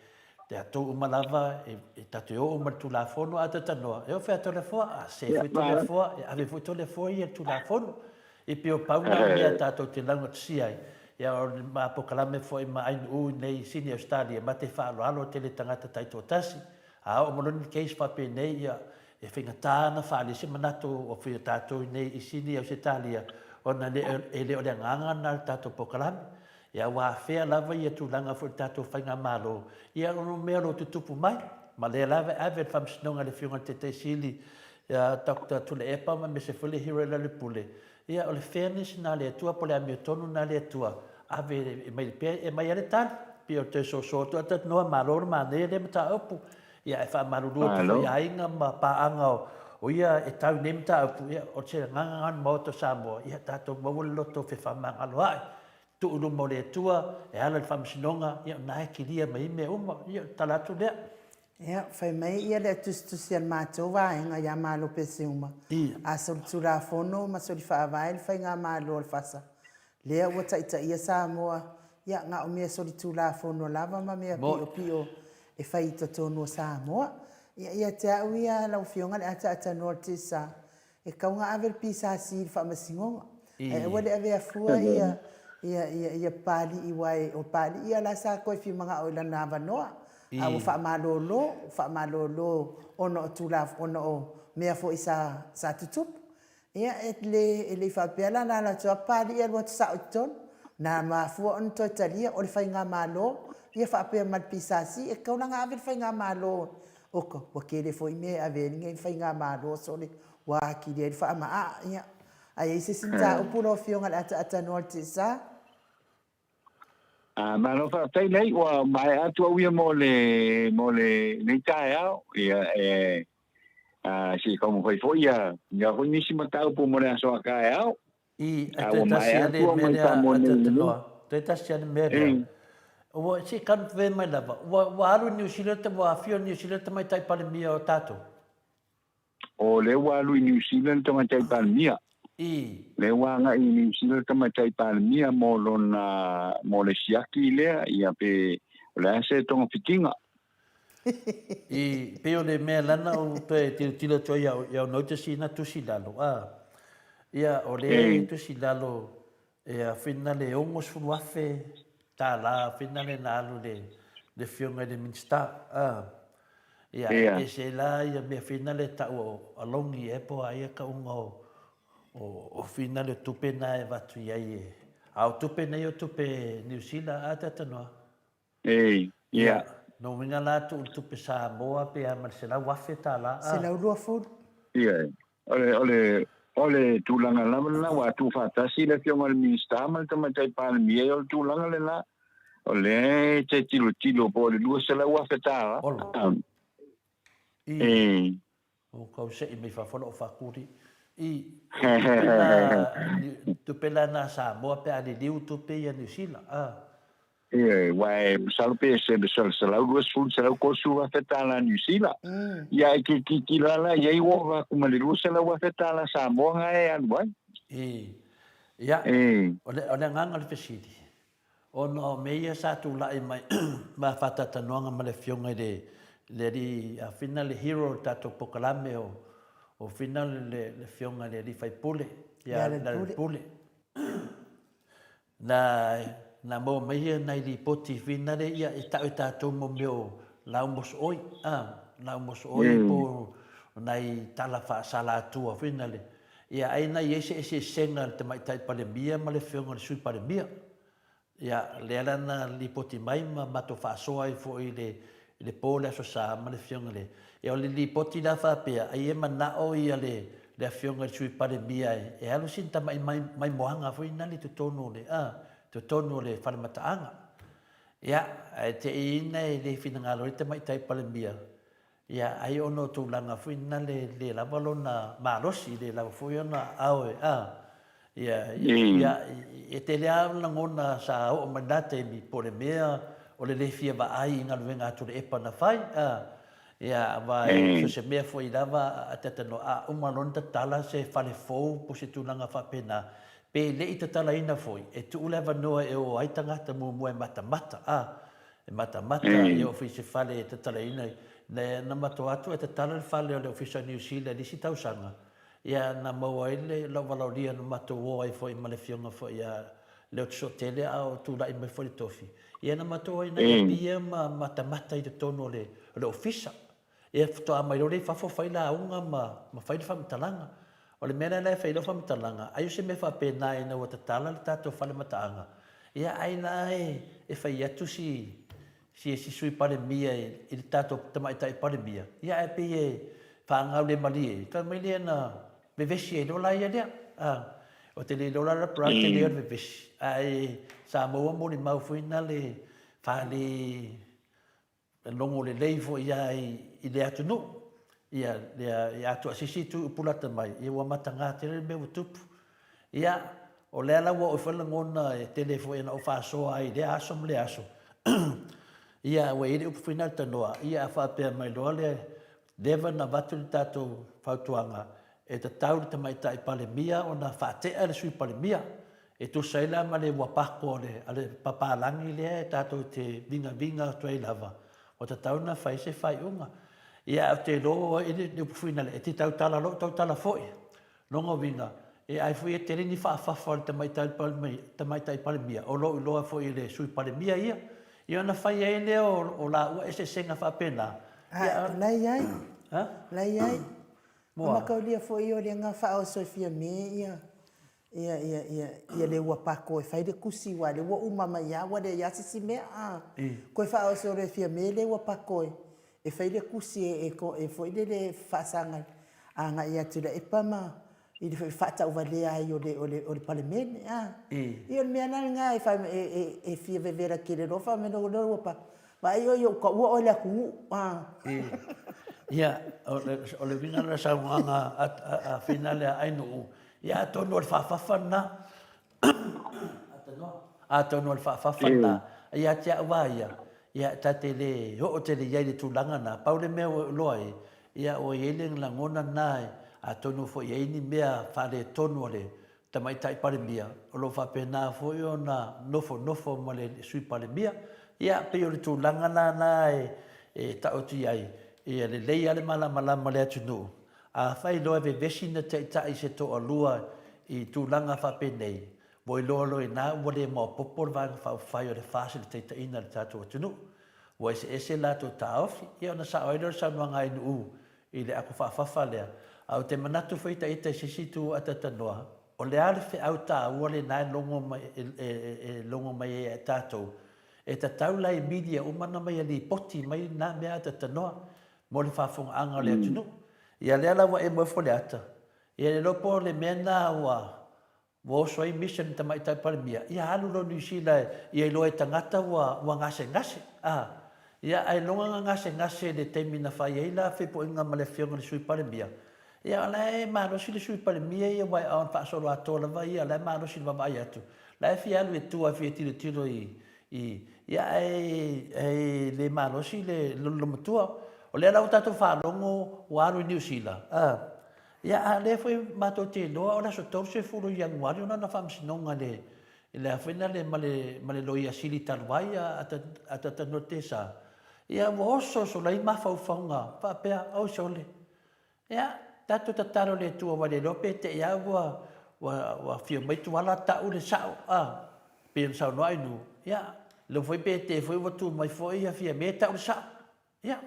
tatou uma lava e, e tatou e oo uma i le Tulafono a talanoa, e oo fea Toleafoa, a se foi Toleafoa, e ave foi Toleafoa ia i le Tulafono. E pei o pau na o mea tatou te laugatasia ai, ia o le ma polokalame foi ma ainuu i nei i Sini Ausetalia, ma te faaaloalo tele tagata taitoatasi. A oo mai loa ni case faapenei, ia e faigata ona faaali se manatu o fai o tatou i nei i Sini Ausetalia, ona e le o le agaga lena o le tatou polokalame. Ia ua afea lava ia tulaga foi i le tatou faigamalo, ia o mea o lo o tutupu mai, ma lea lava e ave le faamasinoga i le Afioga i le Taitai Sili ia Doctor Tuilaepa ma aemaise foi le Hero Lealailepule, ia o le fairness lena a le Atua po o le amiotonu lena a le Atua, ave e mai pea, e aumai lava le tali. Pei o le toe soso atu a talanoa, malo le manaia lea mataupu, ia ae faamalulu atu foi i aiga ma paaga o ia e tau i nei mataupu, ia o se agaga lena o le Maota o Samoa, ia tatou maua le loto fefaamagaloa'i. Tuu i luma o le Atua e ala i le faamasinoga, ia o lena e kilia mai ai mea uma. Ia, o le tala atu lea. Ia, fai mai ia le tusitusi a le matou vaega ia Malo Pesiuma, a solitulafono ma solifaavae le Faigamalo a le FASA, lea ua taitaia Samoa, ia, na o mea solitulafono lava ma mea piopio e fai i totonu o Samoa. Ia, ia te au ia lau Afioga le ataatanoa o le TSA, E tatau ona ave le PSC i le faamasinoga. Ae aua le avea fua ia ia ia ia Papalii aua o Papalii ia la sa toe fia manao i lana avanoa. A ua faamalolo, ua faamalolo ona o tula ona o mea foi sa sa tutupu. Ia e le e le i faapea la na alu atu lava Papalii e alu atu sao i totonu. Na mafua ona toe talia o le faigamalo ia faapea ma le PSC e tatau la ona ave le faigamalo Oka, ua tele foi mea e ave ai lenei faigamalo sole ua atili ai le faamaaa. Ia, a i ai se isi mataupu lau Afioga i le ataatanoa o le TSA? Ah, malo faafetai lei, ua maea atu au ia mo le, mo le nei taeao. Ia, e, ah, se i taumafai foi ia, ia foi nisi mataupu mo le aso a taeao. I, a toe tasi a le mea lea a Tatonoa, toe tasi a le mea lea. Ua, se i kanupe mai lava, ua, ua alu i Niu Sila, ua afio i Niu Sila le Tamaitai Palemia o tatou. O lea ua alu i Niu Sila le Tamaitai Palemia. I. Lea ua agai i Niu Sila le Tamaitai Palemia mo lona, mo le siaki lea, ia pe o le a se togafitiga. I, pei o le mea lana ou toe tilotilo atu ai i au notice na tusi i lalo, a, ia, o lea e tusi i lalo, e a whina le $60,000 tālā whina le na alu le, le afioga i le Minista, a, ia, e ese la ia mea whina le tau o alongi e po a ia kauga o, o, o whina le tupe na e avatu i ai e, a o tupe nei o tupe Niu Sila, a tatanoa. Ei, ia. Nō uiga la atu le tupe Samoa pe a ma le $100,000 a. 120. Ia, o le, o le, o le tulaga lava lena, ua tuufaatasi le Afioga i le Minisita ma le Tamaitai Palemia, ia o le tulaga lena, o lea e te tilotilo po o le $200,000. Olo. I. Ua tau seʻi mai fafo loʻu faakuli i tupe la tupe la na Samoa pe a liliu tupe ia Niu Sila a. Ioe, aua e masalo pe se 120, 130 afe tala Niu Sila. Ia e te tilotilo la i ai ua ova atu ma le 200 afe tala Samoa na e alu ai. I, ia, o le, o le agaga o le fesili, Ona o mea ia sa tulai mai ma faataatanoaga ma le Afioga i le le alii Fina le hero o le tatou polokalame o o Fina le le Afioga i le alii faipule ia Lealailepule. Na na maua mai ia nai lipoti Fina le ia e tau e tatou mo mea o lau mosooi a lau mosooi po o nai tala faasalatua Fina le Ia, ai na i ai se eseesega a le Tamaitai Palemia ma le Afioga i le Sui Palemia. Ia, lea la na lipoti mai ma matou faasoa ai foi i le, i le po o le Aso Sa ma le Afioga i le. Ia, o le lipoti la faapea, ai e manao ia le, le Afioga i le Sui Palemia e, e alu sina tamai mai, maimoaga foi na le i totonu o le, a, totonu o le fale mataaga. Ia, ae te i ina e le finagalo ai le Tamaitai Palemia, Ia, ai ona o tulaga foi na le, le lava lona malosi, le lava foi ona aao e, a, ia, ia, e tele lava lagona sa oo mai lena taimi, po o le mea o le le fia vaai i galuega a Tuilaepa na fai, a, Ia, aua e so o se mea foi lava a talanoa, a uma loa ona tatala se fale fou po o se tulaga faapena, pe le i tatalaina foi, e tuu le avanoa e o ai tagata muamua e matamata, a, e matamata, e oo foi i se fale e tatalaina, na matou atu ae tatala le fale o le Ofisa o Niu Sila i le isi tausaga, ia na maua ai le lou valaaulia na matou o ai foi ma le afioga foi ia Leotosootele a o tulai mai foi le tofi, ia na matou o ai nai Apia ma matamata i totonu o le o le ofisa. Ia faatoa mai loa lea i fafo fai lauga ma ma fai le faamatalaga. O le mea la lea e fai ai lau faamatalaga, ai o se mea faapena ina ua tatala le tatou fale mataaga, ia ai la e fai atu si si si Sui Palemia i le tatou Tamaitai Palemia, ia ae pei e faagaulemalie, fai mai lea na vevesi ai loa la ia lea. A, ou te le iloa la la Brad tele o le vevesi, ae sa maua molimau foi na le fale logo lelei foi ia i le atunuu. Ia, lea, ia atoa se isi itu i Upulata mai, ia ua mataga tele le mea ua tupu. Ia, o lea la ua oo ifo lagona e tele foi ona ou faasoa ai i lea aso ma lea aso. Ia, ua i ai le upu foi lena i le tanoa, ia a faapea mai loa le leva ona avatu le tatou fautuaga, e tatau i le Tamaitai Palemia ona faatea le Sui Palemia, e tusa ai la ma le ua pako a le papalagi lea e tatou te vigaviga atu ai lava, ua tatau ona fai se faaiuga. Ia, ae ou te iloa ua i ai le upu foi lea, e te tautala loa ou tautala foi. Lona uiga, e ai foi e tele ni faafafa a le Tamaitai Palemia, o lo o iloa foi e le Sui Palemia ia, ia ona fai ai lea o laua eseesega faapena. A, o la e i ai. O la e i ai. Mo a? Mataulia foi o lea na faaoso e Fiame ia ia ia ia ia le ua pako e fai le tusi aua lea ua uma mai lava ua leai lava se isi mea a. Toe faaoso loa e Fiame le ua pako e e fai le tusi e e foi lele e faasaga agai atu i le epa ma i le faatauvalea ai o le o le o le Palemene a. Ia o le mea la lena e e e fia vevela tele loa fai mai le ua pako Vaai oe i ou taua oe le atunuu a. Ia, o le uiga lena o le saunoaga a Fina lea Ainuu, ia atonu o le faafafa lena. Atonu o le faafafa lena. Ia te au lava ia, ia ta te le oo tele i ai i le tulaga lena. Pau le mea ua ou iloa ai, ia ua i ai le lagona lena, atonu foi e i ai ni mea faaletonu a le Tamaitai Palemia, o lo o faapena foi ona nofonofo ma le Sui Palemia. Ia, pei o le tulaga la na e taoto i ai, ia lelei lava le malamalama o le atunuu. Afai loa e vevesi na taitai se toalua i tulaga faapenei, ua iloa loa i ina ua le maopoopo le Vaega Faaupufai o le FAST i le taitaiina o le tatou atunuu. Ua eseese latou taofi, ia ona sao ai lea o le saunoaga a NU i le ato faafafa lea. Ae ou te manatu foi ita i se isi itu atatanoa, o le a le feau taua lena e logo mai, e logo mai ai ia tatou? E tatau la i media uma ona mai e lipoti mai na mea atatanoa mo le faafofogaaga o le atunuu. Ia lea la ua emo ifo le ata, ia le iloa po o le mea lena ua Ua oso ai mission i Tamaitai Palemia, ia alu loa Niu Sila ia iloa e tagata ua ua gasegase. A, ia ailoga na gasegase i le taimi na fai ai la fepoiga ma le Afioga i le Sui Palemia, ia o la e malosi le Sui Palemia ia aua e faasolo atoa lava ia, o la e malosi i le vaavaai atu, la e fia alu i tua e fia tilotilo i, i, ia ae, ae le malosi le lolomatua. O lea la ua tatou faalogo ua alu i Niu Sila, a, Ia, a o lea foi matou te iloa o le aso 30 o Ianuari o lana faamasinoga i le, i le a foi lea ma le, ma le Loia Sili talu ai a, a Tatanoa Tesa. Ia, ua oso oso lai mafaufauga faapea, oi sole, ia, tatou tatalo i le Atua aua le iloa pe te i lava ua, ua, ua afio mai Tuala tau le sao, a, pei ona saunoa Ainuu, ia, iloa foi pe te foi ua tu mai foi ia Fiame tau le sao. Ia,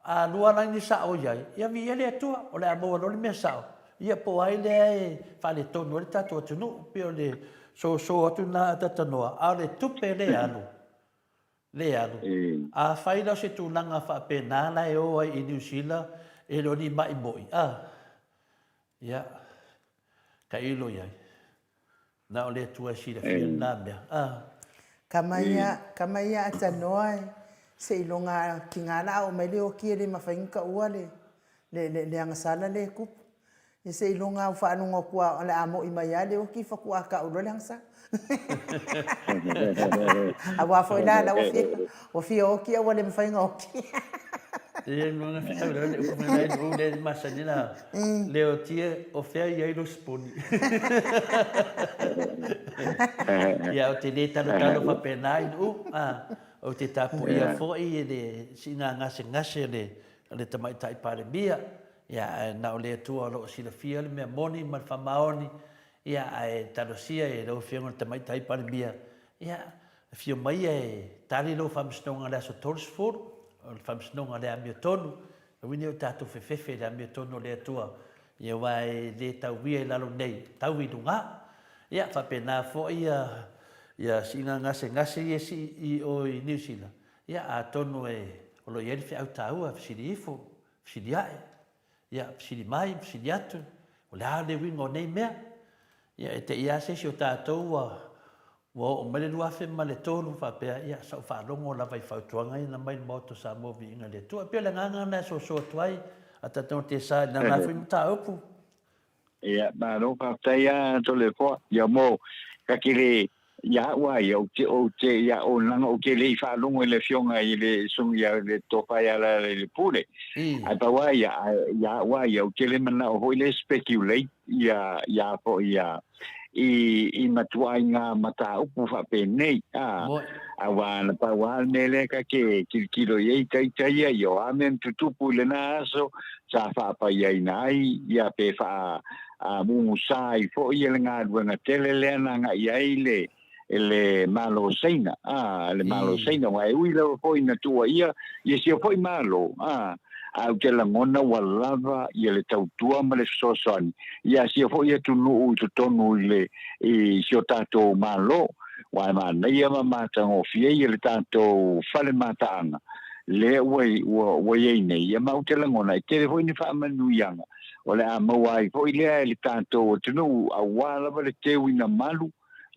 a lua la ni sao i ai, ia viia le Atua, o le a maua loa le mea sao, ia po o ai lea e faaletonu ai le tatou atunuu. Pei o le soso atu lena a Tatanoa, a o le tupe lea e alu, lea e alu. Afai la o se tulaga faapena la e o ai i Niu Sila e le o ni ma'i mo'i, a, ia, tailo i ai. Na o le Atua e silafia lena mea. A. Kama ia, kama ia atanoa seiloga tiga la a oo mai le oti e le mafai ona taua le, le, le, le agasala lea e tupu. Ia seiloga ua faalogo atu o le a moi mai lava le oti faatoa tau loa le agasala. Aua foi la, la ua fia, ua fia oti ae ua le mafai ona oti. Ia no na fetau le upu mai nai nu le masani la. Leotie o fea i ai lou sipuni. Ia ou te le talotalo faapena i nuu, a, ou te tapuia foi i le siiga gasegase o le o le Tamaitai Palemia. Ia ae na o le Atua o lo o silafia le mea moni ma le faamaoni, ia ae talosia e lau Afioga i le Tamaitai Palemia, ia afio mai e tali lou faamasinoga i le aso 30, o le faamasinoga o le amiotonu, aua ne i o tatou fefefe i le amiotonu o le Atua, ia aua e le tauia i lalo nei, e tau i luga. Ia faapena foi ia ia siiga gasegase ia e sii i o i Niu Sila, ia atonu e o lo o i ai le feau taua, fesili ifo, fesili ae, ia fesili mai, fesili atu, o le a le uiga o nei mea? Ia e te i lava se isi o tatou ua ua oo mai le 2003 faapea, ia sa ou faalogo lava i fautuaga ia na aumai i le Maota o Samoa Viiga i le Atua. E pei o le agaga lena e soso atu ai a tatou te sa i lana foi mataupu. Ia, malo faafetai a Toleafoa. Ia mo, ka te le, ia au a ia, ou te, ou te, ia, o leaga ou te le i faalogo i le afioga i le susuga ia le Tofa ia Lealailepule. Ae pau a ia, ia au a ia, ou te le manao foi le speculate ia, ia foi ia, i, i matuaiga mataupu faapenei, a, aua na pau a le mea lea ka te tilotilo i ai ita ia, ia o a mea na tutupu i lena aso, sa faapaiaina ai, ia pe faa mumusā ai foi le galuega tele lea na agai ai le le Malo o Saina, a, le Malo o Saina, aua e ui lava foi ina tuuaia ia sia foi Malo, a, ae ou te lagona ua lava ia le tautua ma le fesoasoani ia sia foi atunuu i totonu i le i si o tatou Malo, aua e manaia ma matagofie ia le tatou fale mataaga lea ua ua ua i ai nei, ia ma ou te lagona e tele foi ni faamanuiaga o le a maua ai foi lea e le tatou atunuu aua lava le teuina malu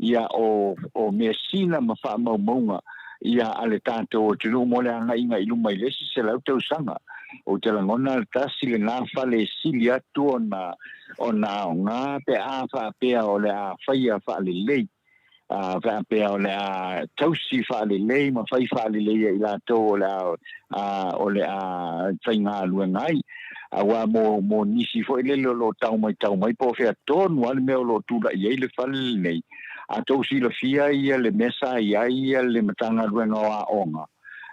ia o o measina ma faamaumauga ia a le tatou atunuu mo le agaiga i luma i le isi 100 tausaga. Ou te lagona le tasi lena fale e sili atu ona ona aoga pe a faapea o le a faia faalelei. A faapea o le a tausi faalelei ma fai faalelei e i latou o le a o le a faigaluega ai. Aua mo mo nisi foi lele o lo o tau mai tau mai po o fea tonu lava le mea o lo o tulai ai le fale lenei, a tou silafia ia le mea sa i ai le Matagaluega o Aoga,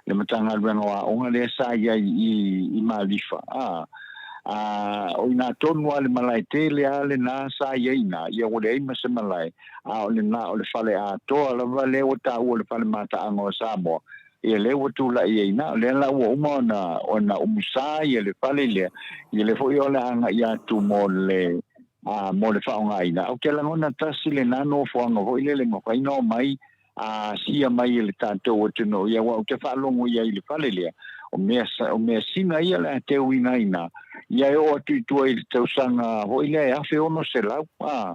le Matagaluega o Aoga lea sa i ai i, i Malifa, a, a, o i ina tonu lava le malae tele lava lena sa i ai i ina, ia ua leai ma se malae, a o lena o le fale atoa lava lea ua taua o le Fale Mataaga o Samoa, ia lea ua tulai ai i ina, o lea la ua uma ona, ona umusa ia le fale lea, ia lea foi o le a agai atu mo le, a, mo le faaaogaina. Ou te lagona tasi lena nofoaga foi lele e mafai ona omai a asia mai e le tatou atunuu, ia aua ou te faalogo i ai i le fale lea, o mea, o measina ia o le a teuina ai i ina, ia e oo atu i tua i le tausaga foi lea e 1600, a,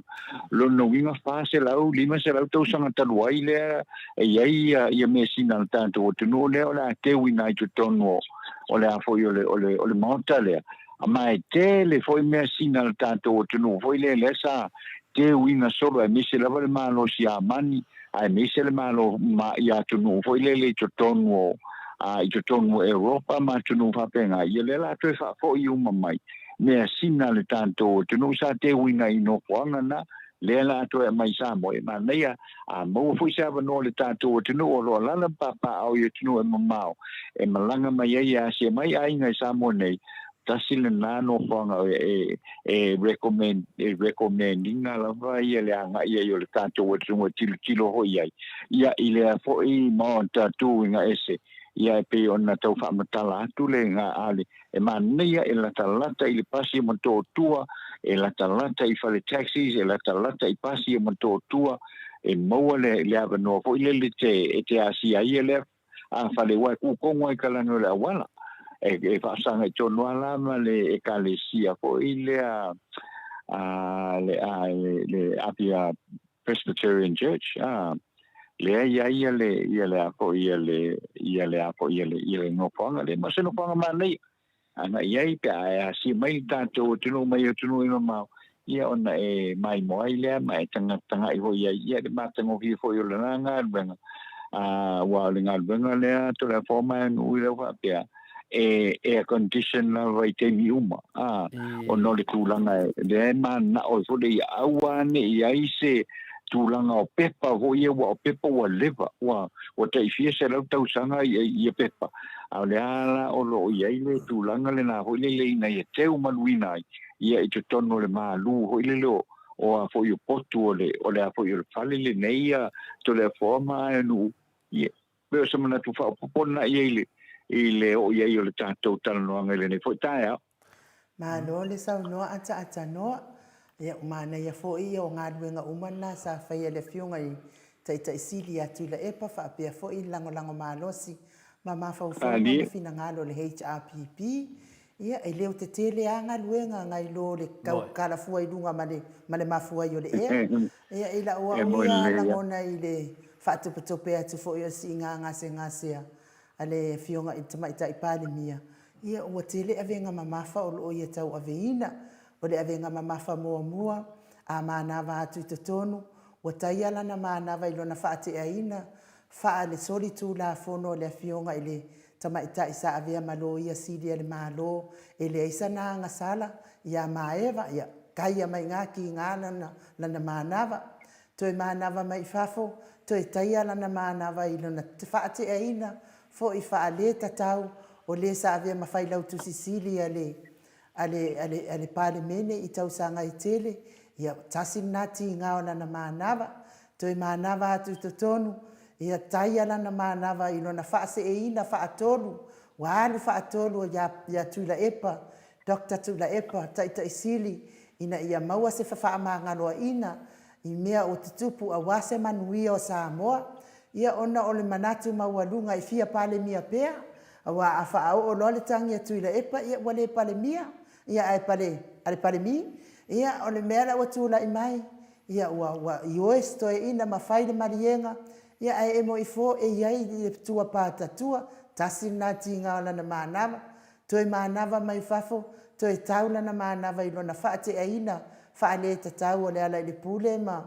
lona uiga 400, 500 tausaga talu ai lea e i ai ia, ia measina a le tatou atunuu lea o le a teuina ai i totonu o, o le a foi o le, o le, o le maota lea. Ma e tele foi measina a le tatou atunuu foi lea lea sa teuina solo aemaise lava le Malo Siamani aemaise le Malo ma ia atunuu foi lele i totonu o a i totonu o Europa ma atunuu faapena ia lea la toe faafoi uma mai measina a le tatou atunuu sa teuina i nofoaga na lea la toe aumai i Samoa e manaia a maua foi se avanoa o le tatou atunuu o lo o alaala ma papaaao i atunuu e mamao e malaga mai ai e asia mai aiga i Samoa nei, tasi lena nofoaga e, e recommend, e recommend ina lava ia le agai ai o le tatou atunuu e tilotilo hoi ai ia i lea foi maota tuuina ese ia e pei ona tau faamatala atu le ga a le e manaia e latalata i le pasi o Motootua, e latalata i fale taxis, e latalata i pasi o Motootua, e maua le, le avanoa foi lele te, e te asia ai ia lea a fale aua e kū tonu lava i kalani o le auala. E, e faasagai tonu lava la ma le ekalesia foi lea a le, a, le, le Apia Presbyterian Church, a, lea i ai ia le, ia le a foi ia le, ia le a foi ia le, ia le nofoaga lea, ma o se nofoaga manaia. Ana i ai pe a e asia mai le tatou atunuu mai atunuu e mamao, ia ona e maimoa ai lea ma e tagatagai foi ai, ia le matagofie foi o lena galuega. A, aua o le galuega lea Toleafoa ma e nuu i lau faapea, E air condition lava i taimi uma, ā, ona o le tulaga lea e mananao ai foi le ia aua ne i ai se tulaga o pepa foi ia, aua o pepa ua leva, ua, ua tai fia selau tausaga ia pepa, a o lea la o lo o i ai le tulaga lena foi lele ina ia teumaluina ai ia i totonu o le malu foi lele o, o a foi o potu o le, o le a foi o le fale lenei ia Toleafoa ma Aeanu'u, ia, Pei o se manatu faaopoopo lena i ai i le, i le oo i ai o le tatou talanoaga i lenei foi taeao. Malo le saunoa ataatanoa. Ia, ua manaia foi ia o galuega uma na sa faia e le Afioga i Taitai Sili ia Tuilaepa faapea foi le lagolago malosi ma mafaufauga ma finagalo o le HRPP. Ia, e leo tetele lava galuega nai lo le tau kalafua i luga ma le, ma le mafua ai o le ea. Ia, i lau au ia lagona i le faatopetope atu foi o le siiga gasegase a le Afioga i le Tamaitai Palemia, ia ua tele avega mamafa o lo o ia tauaveina. O le avega mamafa muamua, a manava atu i totonu, ua taia lana manava i lona faateaina faa-le-solitulafono a le Afioga i le Tamaitai sa avea ma Loia Sili a le Malo, e leai sana agasala ia Maeva, ia taia mai ina tiga lana, lana manava. Toe manava mai i fafo, toe taia lana manava i lona faateaina foi faa-le-tatau o le sa avea ma Failautusi Sili a le a le, a le, a le Palemene i tausaga e tele, ia, tasi lena tiga o lana manava, toe manava atu i totonu, ia taia lana manava i lona faaseeina faatolu, ua alu faatolu ia, ia Tuilaepa, Doctor Tuilaepa, Taitai Sili, ina ia maua se fafaamagaloaina i mea o tutupu aua se manuia o Samoa, ia ona o le manatu maualuga e fia Palemia pea, Aua a faaoo loa le tagi a Tuilaepa, ia ua le Palemia, ia ae pale, a le Palemi. Ia, o le mea la ua tulai mai, ia ua, ua ioe si toeaina ma fai le maliega, ia ae emo ifo e i ai le tua patatua, tasi lena tiga o lana manava, toe manava mai fafo, toe tau lana manava i lona faateaina faaletatau o Lealailepule ma,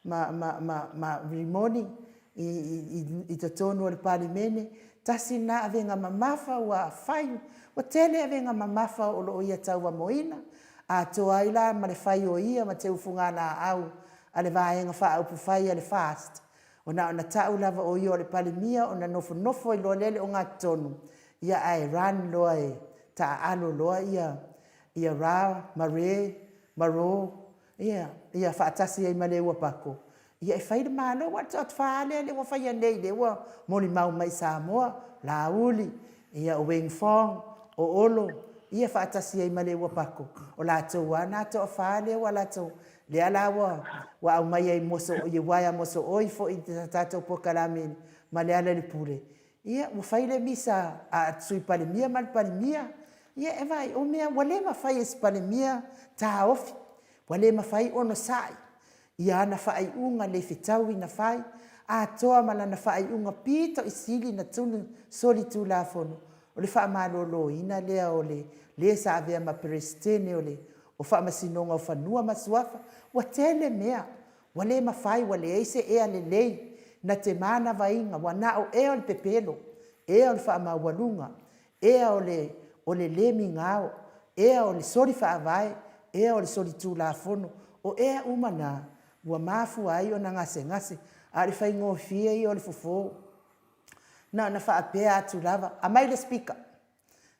ma, ma, ma, ma Rimoni i, i, i totonu o le Palemene, tasi lena avega mamafa ua fai, ua tele avega mamafa o lo o ia tauamoina, atoa ai la ma le fai o ia ma teufugalaau a le Vaega Faaupufai a le FAST. O na ona tau lava o ia o le Palemia ona nofonofo ai loa lea i le ogatotonu, ia ae run loa e taaalo loa ia, ia Ra ma Re ma Ro, ia, ia faatasi ai ma le ua pako, Ia e fai le Malo, aua o le toafa lea lea ua faia nei, lea ua molimau mai i Samoa, Laauli, ia o Weng Fong, o Olo, ia faatasi ai ma Leua Pako. O latou lava na toafa lea ua latou, lea la ua, ua aumai ai moso, i uaea mosooi foi i le tatou polokalame ma Lealailepule, ia ua fai le misa a Sui Palemia ma le Palemia. Ia e vaai, o mea ua le mafai e se Palemia taofi, ua le mafai ono sa'i i ana faaiuga le fetaui na fai, atoa ma lana faaiuga pito i sili na tunu solitulafono, o le faamaloloina lea o le le sa avea ma Peresetene o le o Faamasinoga o Fanua ma Suafa. Ua tele mea ua le mafai, ua leai se ea lelei na te manavaina, ua na o ea o le pepelo, ea o le faamaualuga, ea o le o le le migao, ea o le soli faavae, ea o le soli tulafono, o ea uma na, ua mafua ai ona gasegase, a o le faigofie ia o le fofo. Na ona faapea atu lava, aumai le speaker,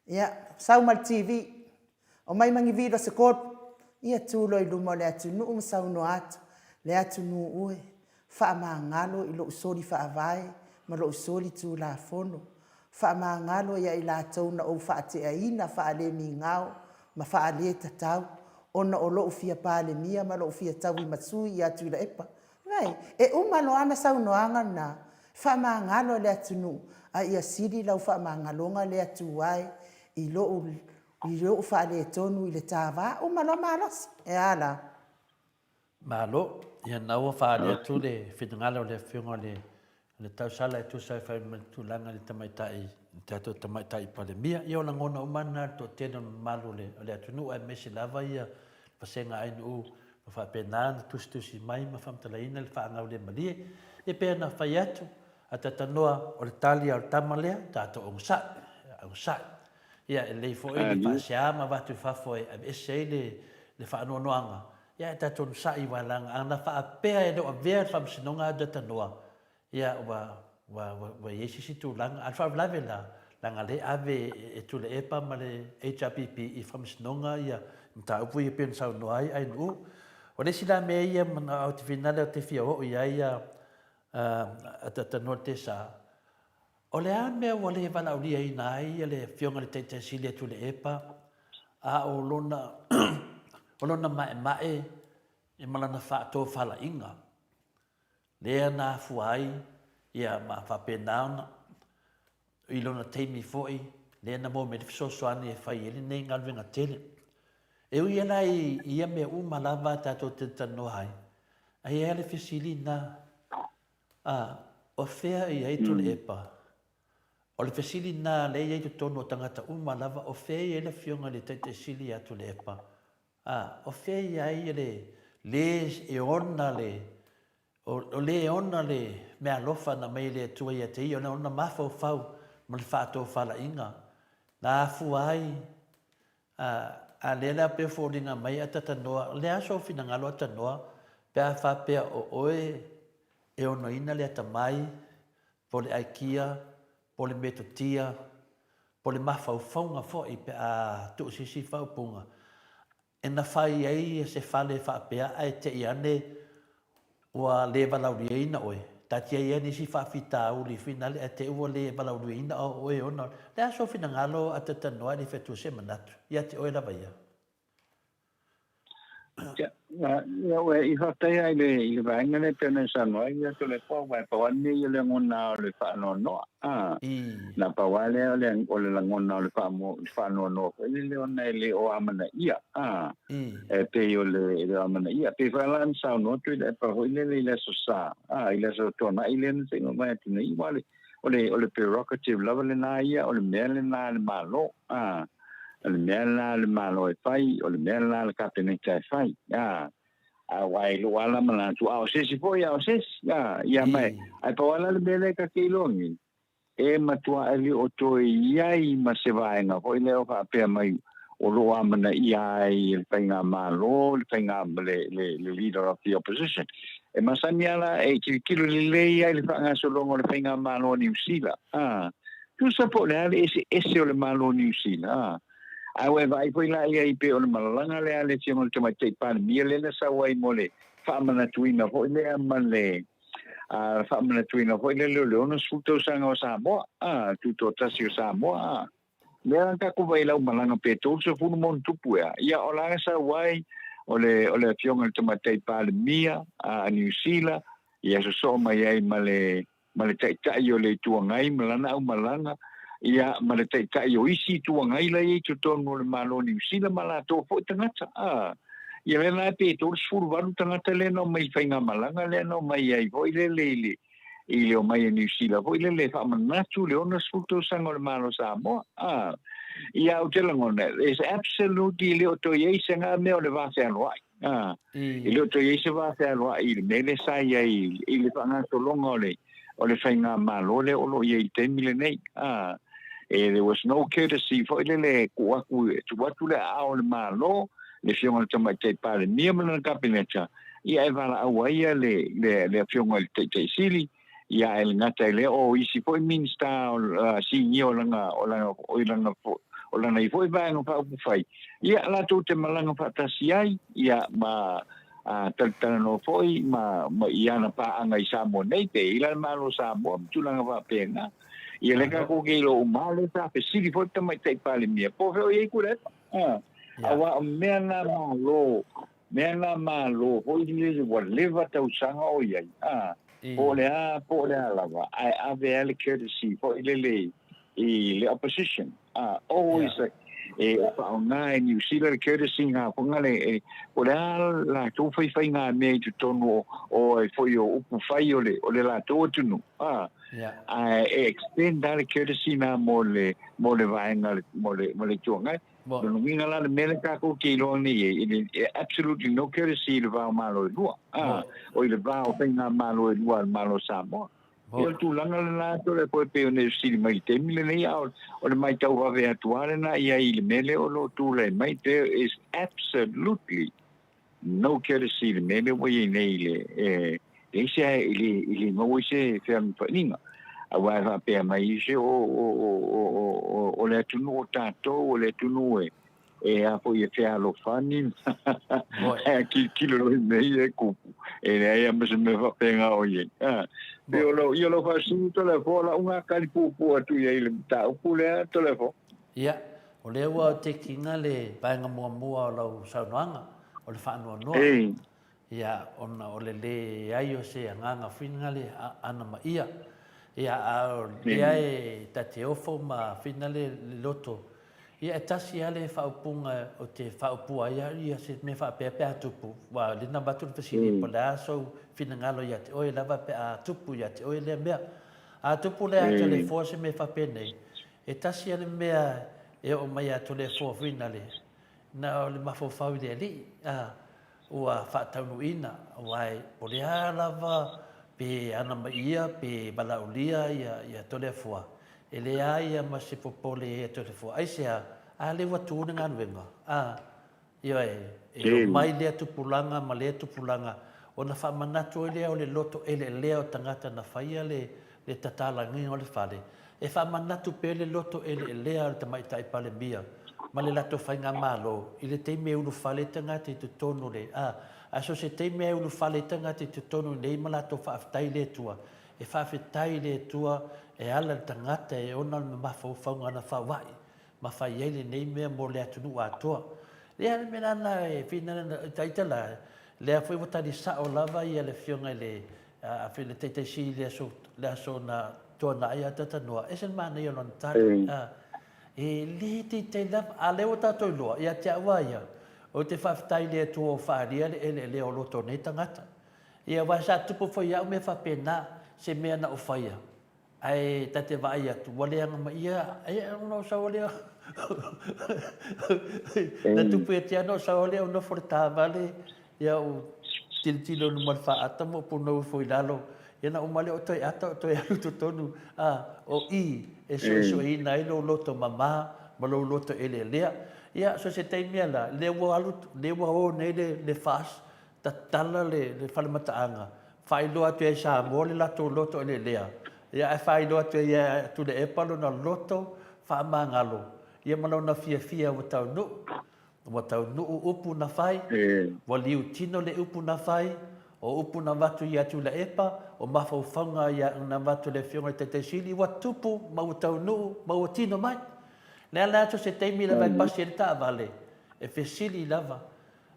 ia, sau ma le TV, Omai ma ni vilo se kolu, ia tu loa i luma o le atunuu ma saunoa atu, Le atunuu e, faamagalo i lou soli faavae ma lou soli tulafono. Faamagalo ia i latou na ou faateaina faalemigao ma faaletatau ona o lou fia Palemia ma lou fia tauimasui ia Tuilaepa. Vaai, e uma loa ana saunoaga lena, faamagalo le atunuu, a ia sili lau faamagaloga lea tu ai i lou I lou faaletonu i le ta va uma loa malosi. E a la? Malo. Ia na ua faaali atu le finagalo o le Afioga i le Tausala e tusa ai fai ma le tulaga i le tamaitai, le tatou tamaitai Palemia. Ia o lagona uma na i le toatele o le mamalu o le atunuu aemaise lava ia vasega ainuu ma faapena ona tusitusi mai ma faamatalaina le faagaulemalie. Ia pei ona fai atu, a ta tanoa o le tali a o le tama lea, tatou onosai, onosai. Ia, e lelei foi le faasea ma avatu i fafo e aveese ai le le faanoanoaga, ia ae tatou onosai aua leaga ana faapea e le o avea le Faamasinoga a Tanoa, ia ua ua ua i ai se isi tulaga. A o le faalavelave la, leaga lea e ave e Tuilaepa ma le HRPP i Faamasinoga ia mataupu ia pei ona saunoa ai Ainuu. O le isi la mea ia ou te finagalo ou te fia oo i ai a Tanoa i le Tesa, O le a le mea ua le valaauliaina ai le Afioga i le Taitai Sili a Tuilaepa, a o lona, o lona maemae ma lana faatofalaiga, lea na afua ai, ia, ma faapena ona, i lona taimi foi, lea na maua mai ai le fesoasoani e fai ai lenei galuega tele. E ui lava la i ia mea uma lava tatou te talanoa ai, ae i ai lava le fesili lena, A, o fea e i ai Tuilaepa? O le fesili lena lea e i ai i totonu o tagata uma lava, o fea e i ai le Afioga i le Taitai Sili ia Tuilaepa? A, o fea e i ai le le e ona le, o le e ona le meaalofa na aumai e le Atua ia te ia, o le ona mafaufau ma le faatofalaiga na afua ai, a, a lea la pei e foliga mai a ta tanoa, o le a sou finagalo a tanoa pe a faapea o oe e onoina le atamai, po o le aikia, po o le metotia, po o le mafaufauga foi pe a tuu se isi faaupuga, e na fai ai se fale faapea ae te i ane ua le valaauliaina oe. Taatia ia nisi faafitauli finale ae te i ua le valaauliaina oe ona o le a sou finagalo a talanoa e le fai atua se manatu ia te oe lava ia. Ia, i faafetai lava i le vaega lea e pei ona e saunoa ai, ia Toleafoa, aua e pau lava lenei o le lagona o le faanoanoa. Na pau lava lea o le lagona o le faanoanoa foi lele ona e le o amanaia. E pei o le e le o amanaia. E pei foi la ona saunoa Tuilaepa foi lele i le Aso Sa, i le Aso Toonai lea na se i mavae atu nei, aua o le prerogative lava lena ia, o le mea lena a le Malo. O le mea lena a le Malo e fai, o le mea lena a le Kapeneta e fai. A, aua i lou lava manatu, a o se isi foi, a o se isi. A, ia mai, ae pau lava la le mea lea ta te iloa nei, e matua e le o toe i ai ma se vaega foi lea o faapea mai o lo o amanaia ai e le faigamalo le faiga le, le, le leader of the opposition. E masani lava la e tilotilo lelei ai le faagasologa o le faigamalo a Niu Sila. A, Tusa po o le a le eseese o le Malo o Niu Sila, a ua e vaai foi la i ai pei o le malalaga lea a le Afioga i le Tamaitai Palemia lea na sau ai mo le faamanatuina foi lea ma le faamanatuina foi lea o le 60 tausaga o Samoa, a, tutoatasi o Samoa, a. Lea la tatou vaai i lau malaga pe 30 ma ona tupu ea, ia o la na sau ai o le, o le Afioga i le Tamaitai Palemia a Niu Sila, ia sosoo mai ai ma le ma le Taitai o le Itu Agai ma lana aumalaga, ia, ma le Taitai o isi Itu Agai la e i ai i totonu o le Malo o Niu Sila ma latou foi tagata. A, ia lea la pe 38 tagata lea na omai i faigamalaga lea na omai ai foi lele i le, i le omai a Niu Sila foi lele e faamanatu le 60 tausaga o le Malo o Samoa. A, ia ou te lagona, there's absolutely le o toe i ai se ga mea o le va fealoai. A, e le o toe i ai se va fealoai i le mea lea sa i ai i le faagasologa o le, o le faigamalo lea o lo o i ai i le taimi lenei. A, e, there was no courtesy foi lele e tuu atu, e tuu atu le aao o le Malo, le Afioga i le Tamaitai Palemia ma lana Kapeneta, ia e valaau ai ia le, le, le Afioga i le Taitai Sili, ia ae le gata i lea o isi foi Minisita o, uh, sinia o lana, o lana, o lana, o lana i foi vaega faaupufai, ia latou te malaga faatasi ai, ia ma a talatalanoa foi ma, ma i ana paaga i Samoa nei, pe i la le Malo o Samoa ma tulaga faapena. Ia le ka ko ke ilo uma le sa fesili foi le Tamaitai Palemia, po o fea o i ai Tuilaepa. Ah, aua o mea na Malo, Mea na Malo foi lele ua leva tausaga o i ai, a, po o le a, po o le a lava, ae ave a le courtesy foi lele i le opposition, a, always yeah. e faaaoga e Niu Sila le courtesy ngā whanga le, e, po o le a latou whaiwhai ngā mea i totonu o, o e foi o upu whai o le, o le latou atunuu, a, yeah. a e extend a le courtesy nā mo le, mo le vaega, mo le, mo le Itu Agai. Lona uiga la le mea lea tatou te iloa nei ai, e, e absolutely no courtesy i le va o Malo e lua. Ah, o i le va o faigamalo e lua a le Malo o Samoa. Ia o le tulaga lena Toleafoa e pei ona e fesili mai i le taimi lenei, a o le matau vave atu lava lena i ai i le mea lea o lo o tulai mai, there is absolutely no jealousy i le mea lea ua i ai nei i le, e leai se, e le, e le maua ai se fealofaniga. Aua e faapea mai isi, o, o, o, o, o, o le atunuu o tatou, o le atunuu e, E a foi e fealofani ae a tilotilo loa i mea ia e kupu, e leai lava ma se mea faapena o i ai. A, pei o lau, ia lau faasini Toleafoa, o lau na tali puupuu atu i ai i le mataupu lea Toleafoa. Ia, o lea ua tekina le vaega muamua o lau saunoaga, o le faanoanoa. Ei. Ia, ona o le leai o se agaga finagale ana ma ia. Ia, a o lea e ta te ofo ma finagale le loto, ia e tasi lava le faaupuga ou te faaupua ai au ia se mea faapea pe a tupu, aua o lea na avatu le fesili po o le a sou finagalo ia te oe lava pe a tupu ia te oe lea mea. A tupu lea ia Toleafoa se mea faapenei, e tasi lava le mea e oo mai ia Toleafoa finagale, na o le mafaufau i le Alii, a. ua faataunuuina, aua e po le a lava pe ana mai ia pe valaaulia ia Toleafoa, e leai a ma se popole ia Toleafoa. Aisea? A lea ua tu le galuega, a, ioe, e omai lea tupulaga ma lea tupulaga, ona faamanatu ai lea o le loto eleelea o tagata na faia le le tatalagiga o le fale, e faamanatu pea le loto eleelea o le Tamaitai Palemia ma le latou faigamalo i le taimi e ulufale ai tagata i totonu o le a, a so o se taimi lava e ulufale ai tagata i totonu i nei ma latou faafetai i le Atua, e faafetai i le Atua e ala i le tagata e ona le mafaufauga na fauai ma fai ai lenei mea mo le atunuu atoa. Lea le mea lana e finagalo ita la, lea foi ua tali sao lava ia le Afioga i le A le Taitai Sili i le aso, le aso na tuanai ia Tatanoa, ese le manaia o lana tali. A, e le teitei lava. A lea ua tatou iloa, ia te au a ia, ou te faafetai i le Atua ua faaalia le eleelea o loto o nei tagata. Ia, aua sa tupu foi ia au mea faapena, se mea na ou faia, Ae ta te vaai atu, ua leaga mai ia, e ona o sau lea. Na tupu ia te ana o sau lea o nofo le taavale, ia o tilotilo i luma o le faata ma o punou ifo i lalo. Ia na uma lea o toe ata o toe alu i totonu, a, o i e suesueina ai lou loto mama ma lou loto eleelea. Ia, so se taimi lava la, lea ua alu, lea ua o nei le FAST, tatala le fale mataaga, faailoa atu ai Samoa le latou loto eleelea, ia ae faailoa atu ai ia Tuilaepa lona loto faamagalo, ia ma lona fiafia ua taunuu, ua taunuu upu na fai, ua liutino le upu na fai, o upu na avatu ia Tuilaepa, o mafaufauga ia na avatu e le Afioga i le Taitai Sili, ua tupu ma ua taunuu ma ua tino mai. Le ala atu se taimi lava e pasi ai le taavale, e fesili lava,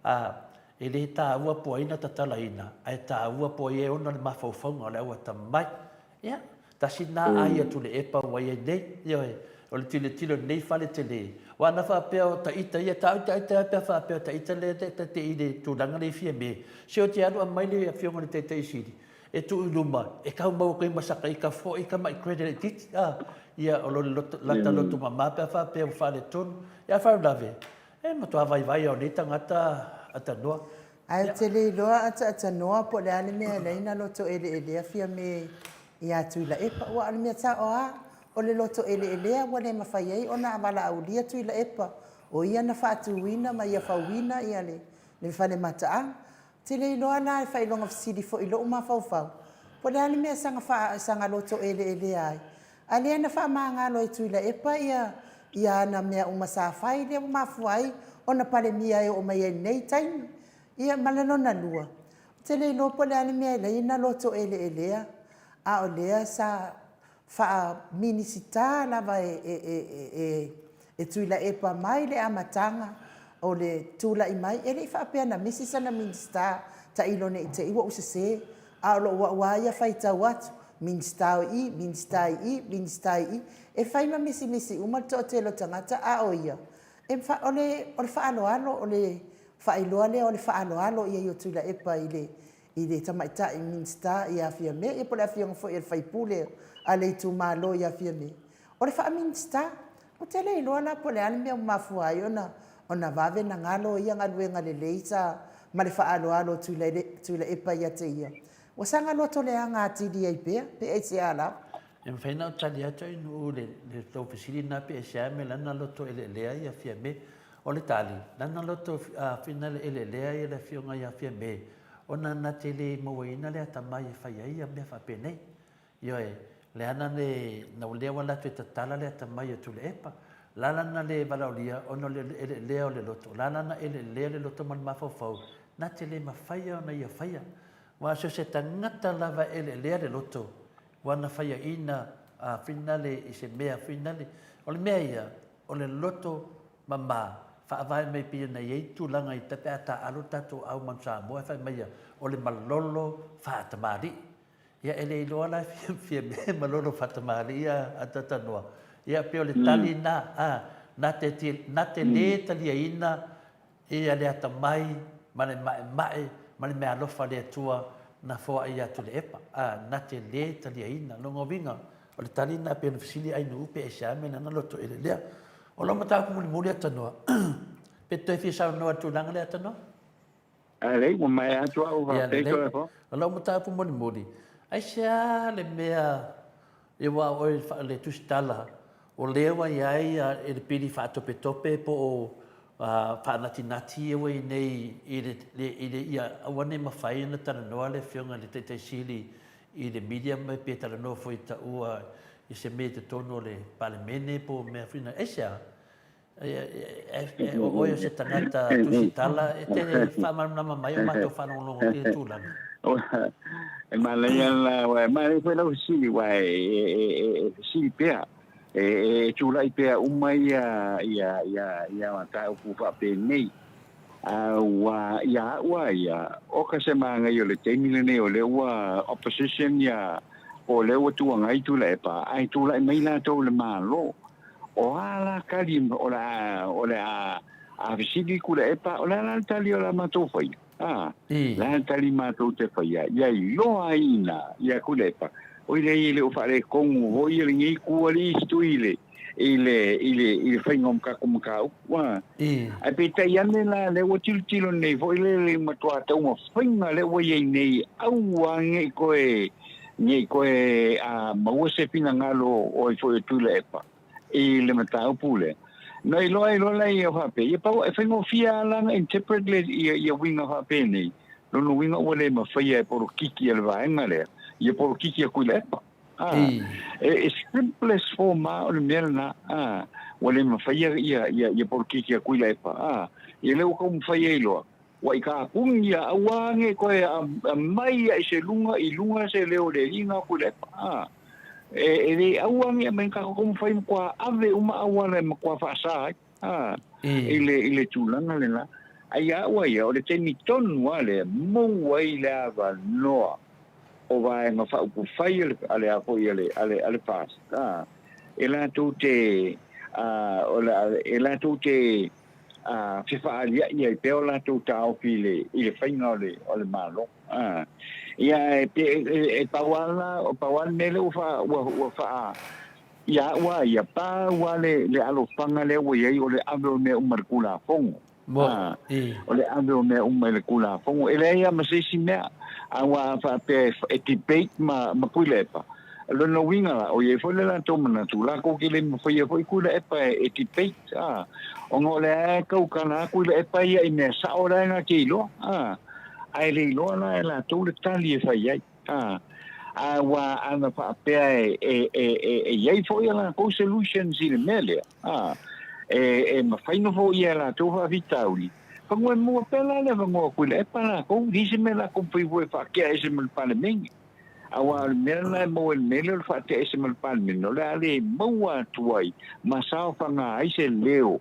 Ā, e le tāua po ai na tatalaina, ae tāua po ai e ona le mafaufauga o le au atamai. Ia, tasi lena ai a Tuleepa ua i ai nei, ioe, o le tilotilo i lenei fale tele. Aua ana faapea o taita ia, tau ita lava pe a faapea o taita lea ta te i le tulaga lea i Fiame, se o te alu aumai le Afioga i le Taitai Sili e tuu i luma, e tau maua atu ai ma saka ita foi tamai credit laitiiti, ā, ia, o lo lata loto mama pe a faapea ua faaletonu. Ia, a faalavelave, E matua vaivai au nei tagata atanoa. Ae ou te le iloa ataatanoa po o le a le mea e ala ai ona loto eleelea Fiame ia Tuilaepa. Aua o le mea sao lava, o le loto eleelea ua le mafai ai ona valaaulia Tuilaepa, o ia na faatuina ma ia fauina le fale mataaga. Ou te le iloa la e faailoga fesili foi i lou mafaufau, po o le a le mea e saga loto eleelea ai, A lea na faamagalo e Tuilaepa ia ia ana mea uma sa fai lea ua mafua ai ona Palemia e oo mai ai i lenei taimi. Ia ma le lona lua, ou te le iloa po o le a le mea e ala ai ona loto eleelea, a o lea sa faa-Minisita lava e e e Tuilaepa mai le amataga o le tulai mai, e le i faapea na misi sana Minisita tailo ne i te i ua ou sese, A o lou au lava ia faitau atu, Minisita o i, Minisita i i, Minisita i i, e fai ma misimisi uma le toatele o tagata, a o ia, e, o le, o le faaaloalo, o le faailoa lea o le faaaloalo i ai o Tuilaepa i le, i le tamaitai Minisita ia Fiame, ia po o le afioga foi i le sui usufono a le itumalo ia Fiame, o le faa-Minisita. Ou te le iloa la po o le a le mea ua mafua ai ona, ona vave ona galo ia galuega lelei sa, ma le faaaloalo o Tuilaepa ia te ia. Ua saga loto leaga atili ai pea, pe aisea lava? E mafai ona ou tali atu ai Nu'u i le tou fesili lena pe aisea mea lana loto eleelea ia Fiame. O le tali, lana loto finale eleelea ia le afioga ia Fiame, ona na te le mauaina le atamai e fai ai ia mea faapenei. Ioe, leana le, na lea ua latou e tatala le atamai o Tuilaepa. La lana le valaaulia ona o le eleelea o le loto. La lana eleelea le loto ma le mafaufau, na te le mafaia ona ia faia. Aua so o se tagata lava e eleelea le loto, ua na faiaina a finale i se mea finale. O le mea ia, o le loto mama, faavae mai pei ona i ai tulaga i pe a taaalo le tatou au Manu Samoa e fai mai ia, o le malolo faatamalii. Ia e le iloa la e fia mea malolo faatamalii a Tatanoa. Ia pei o le tali na, a, na te, na te le taliaina ia le atamai ma le ma'ema'e ma le meaalofa a le Atua na foai ia Tuilaepa, a, na te lē taliaina. Lona uiga, o le tali lena pei ona fesili Ainuu pe aisea mea lana loto eleelea. O lau mataupu mulimuli Atanoa, pe te toe fia saunoa i le tulaga lea Atanoa? A lelei, ua maea atu au, Ia faafetai lelei. Toleafoa. O lau mataupu mulimuli, aisea le mea Ia aua o oe le tusitala, o lea ua i ai i le pili faatopetope po o faanatinati ia ua i nei i le, i le, ia aua ne i mafai ona talanoa le Afioga i le Taitai Sili i le media ma pe talanoa foi taua i se mea i totonu o le Palemene po o mea foi na. Aisea? O oe o se tagata tusitala, e te faamalamalama mai o matou faalogologo i le tulaga. E manaia la, e manaia foi lau fesili, aua e fesili pea, e tulai pea uma ia ia ia ia mataupu faapenei. Aua ia au a ia, o ka se magaia o le taimi lenei o lea ua opposition ia, po o lea ua tuangai Tuilaepa, ae tulai mai latou i le Malo. O a la tali o le a, o le a, a fesili Tuilaepa, o le a la le tali o le a matou faia? A, le a le tali matou te faia? Ia iloa ai ina ia Tuilaepa, oi leai e le o faaletonu foi ia lenei itu alii isi itu i le, i le, i le, i le faiga o tatou mataupu. A, ae peitai ane la, lea ua tilotilo nei foi le, le matua taumafaiga lea ua i ai nei, aua ne i toe, ne i toe a, maua se finagalo o ai foi o Tuilaepa i le mataupu lea. Na iloa ai loa lea ia faapea, ia pau e faigofie lava la ona interpret le, ia, ia uiga faapenei, lona uiga ua le mafaia e polokiki a le vaega lea, ia polokiki a Tuilaepa. A, e, e simplest form lava o le mea lena, a, ua le mafaia ia, ia, ia polokiki a Tuilaepa, a, ia lea ua taumafai ai loa, Ua i kapuni ia, aua ne i toe aumai ai se luga i luga se leo o le alii na Tuilaepa. A, e, e le aua ne i aumai tatou taumafai matua ave uma auala e matua faasa ai, a, i le, i le tulaga lena. A ia au a ia, o le taimi tonu lava lea e maua ai le avanoa o Vaega Faaupufai a le, a le a foi a le, a le, a le FAST, a, e latou te, a, o le, e latou te, a fefaalia'i ai pea o latou taofi i le, i le faiga o le, o le Malo. A, ia, e, e, e pau lava la, pau lava le mea lea ua faa, ua, ua faa, ia au lava ia, pau lava le, le alofaga lea ua i ai o le ave o mea uma i le Tulafono. A, o le ave o mea uma i le Tulafono. E leai lava ma se isi mea, aua a faapea e, e debate ma, ma Tuilaepa, O lona uiga la, o i ai foi le latou manatu, latou te le mafaia foi Tuilaepa e debate, a, ona o lea e tautala lava Tuilaepa ia i mea sao la e na te iloa, a, ae le iloa la e latou le tali e fai ai, a, a ua ana faapea e, e, e, e, e i ai foi a latou solutions i le mea lea, a, e, e mafai ona foia e latou faafitauli, fanua e maua pea la le avanoa o Tuilaepa latou, leai se mea latou mafai foi e faatea ese ma le Palemene. Aua o le mea lena e maua i le mea lea o le faatea ese ma le Palemene, o le a le maua atu ai ma saofaga ai se leo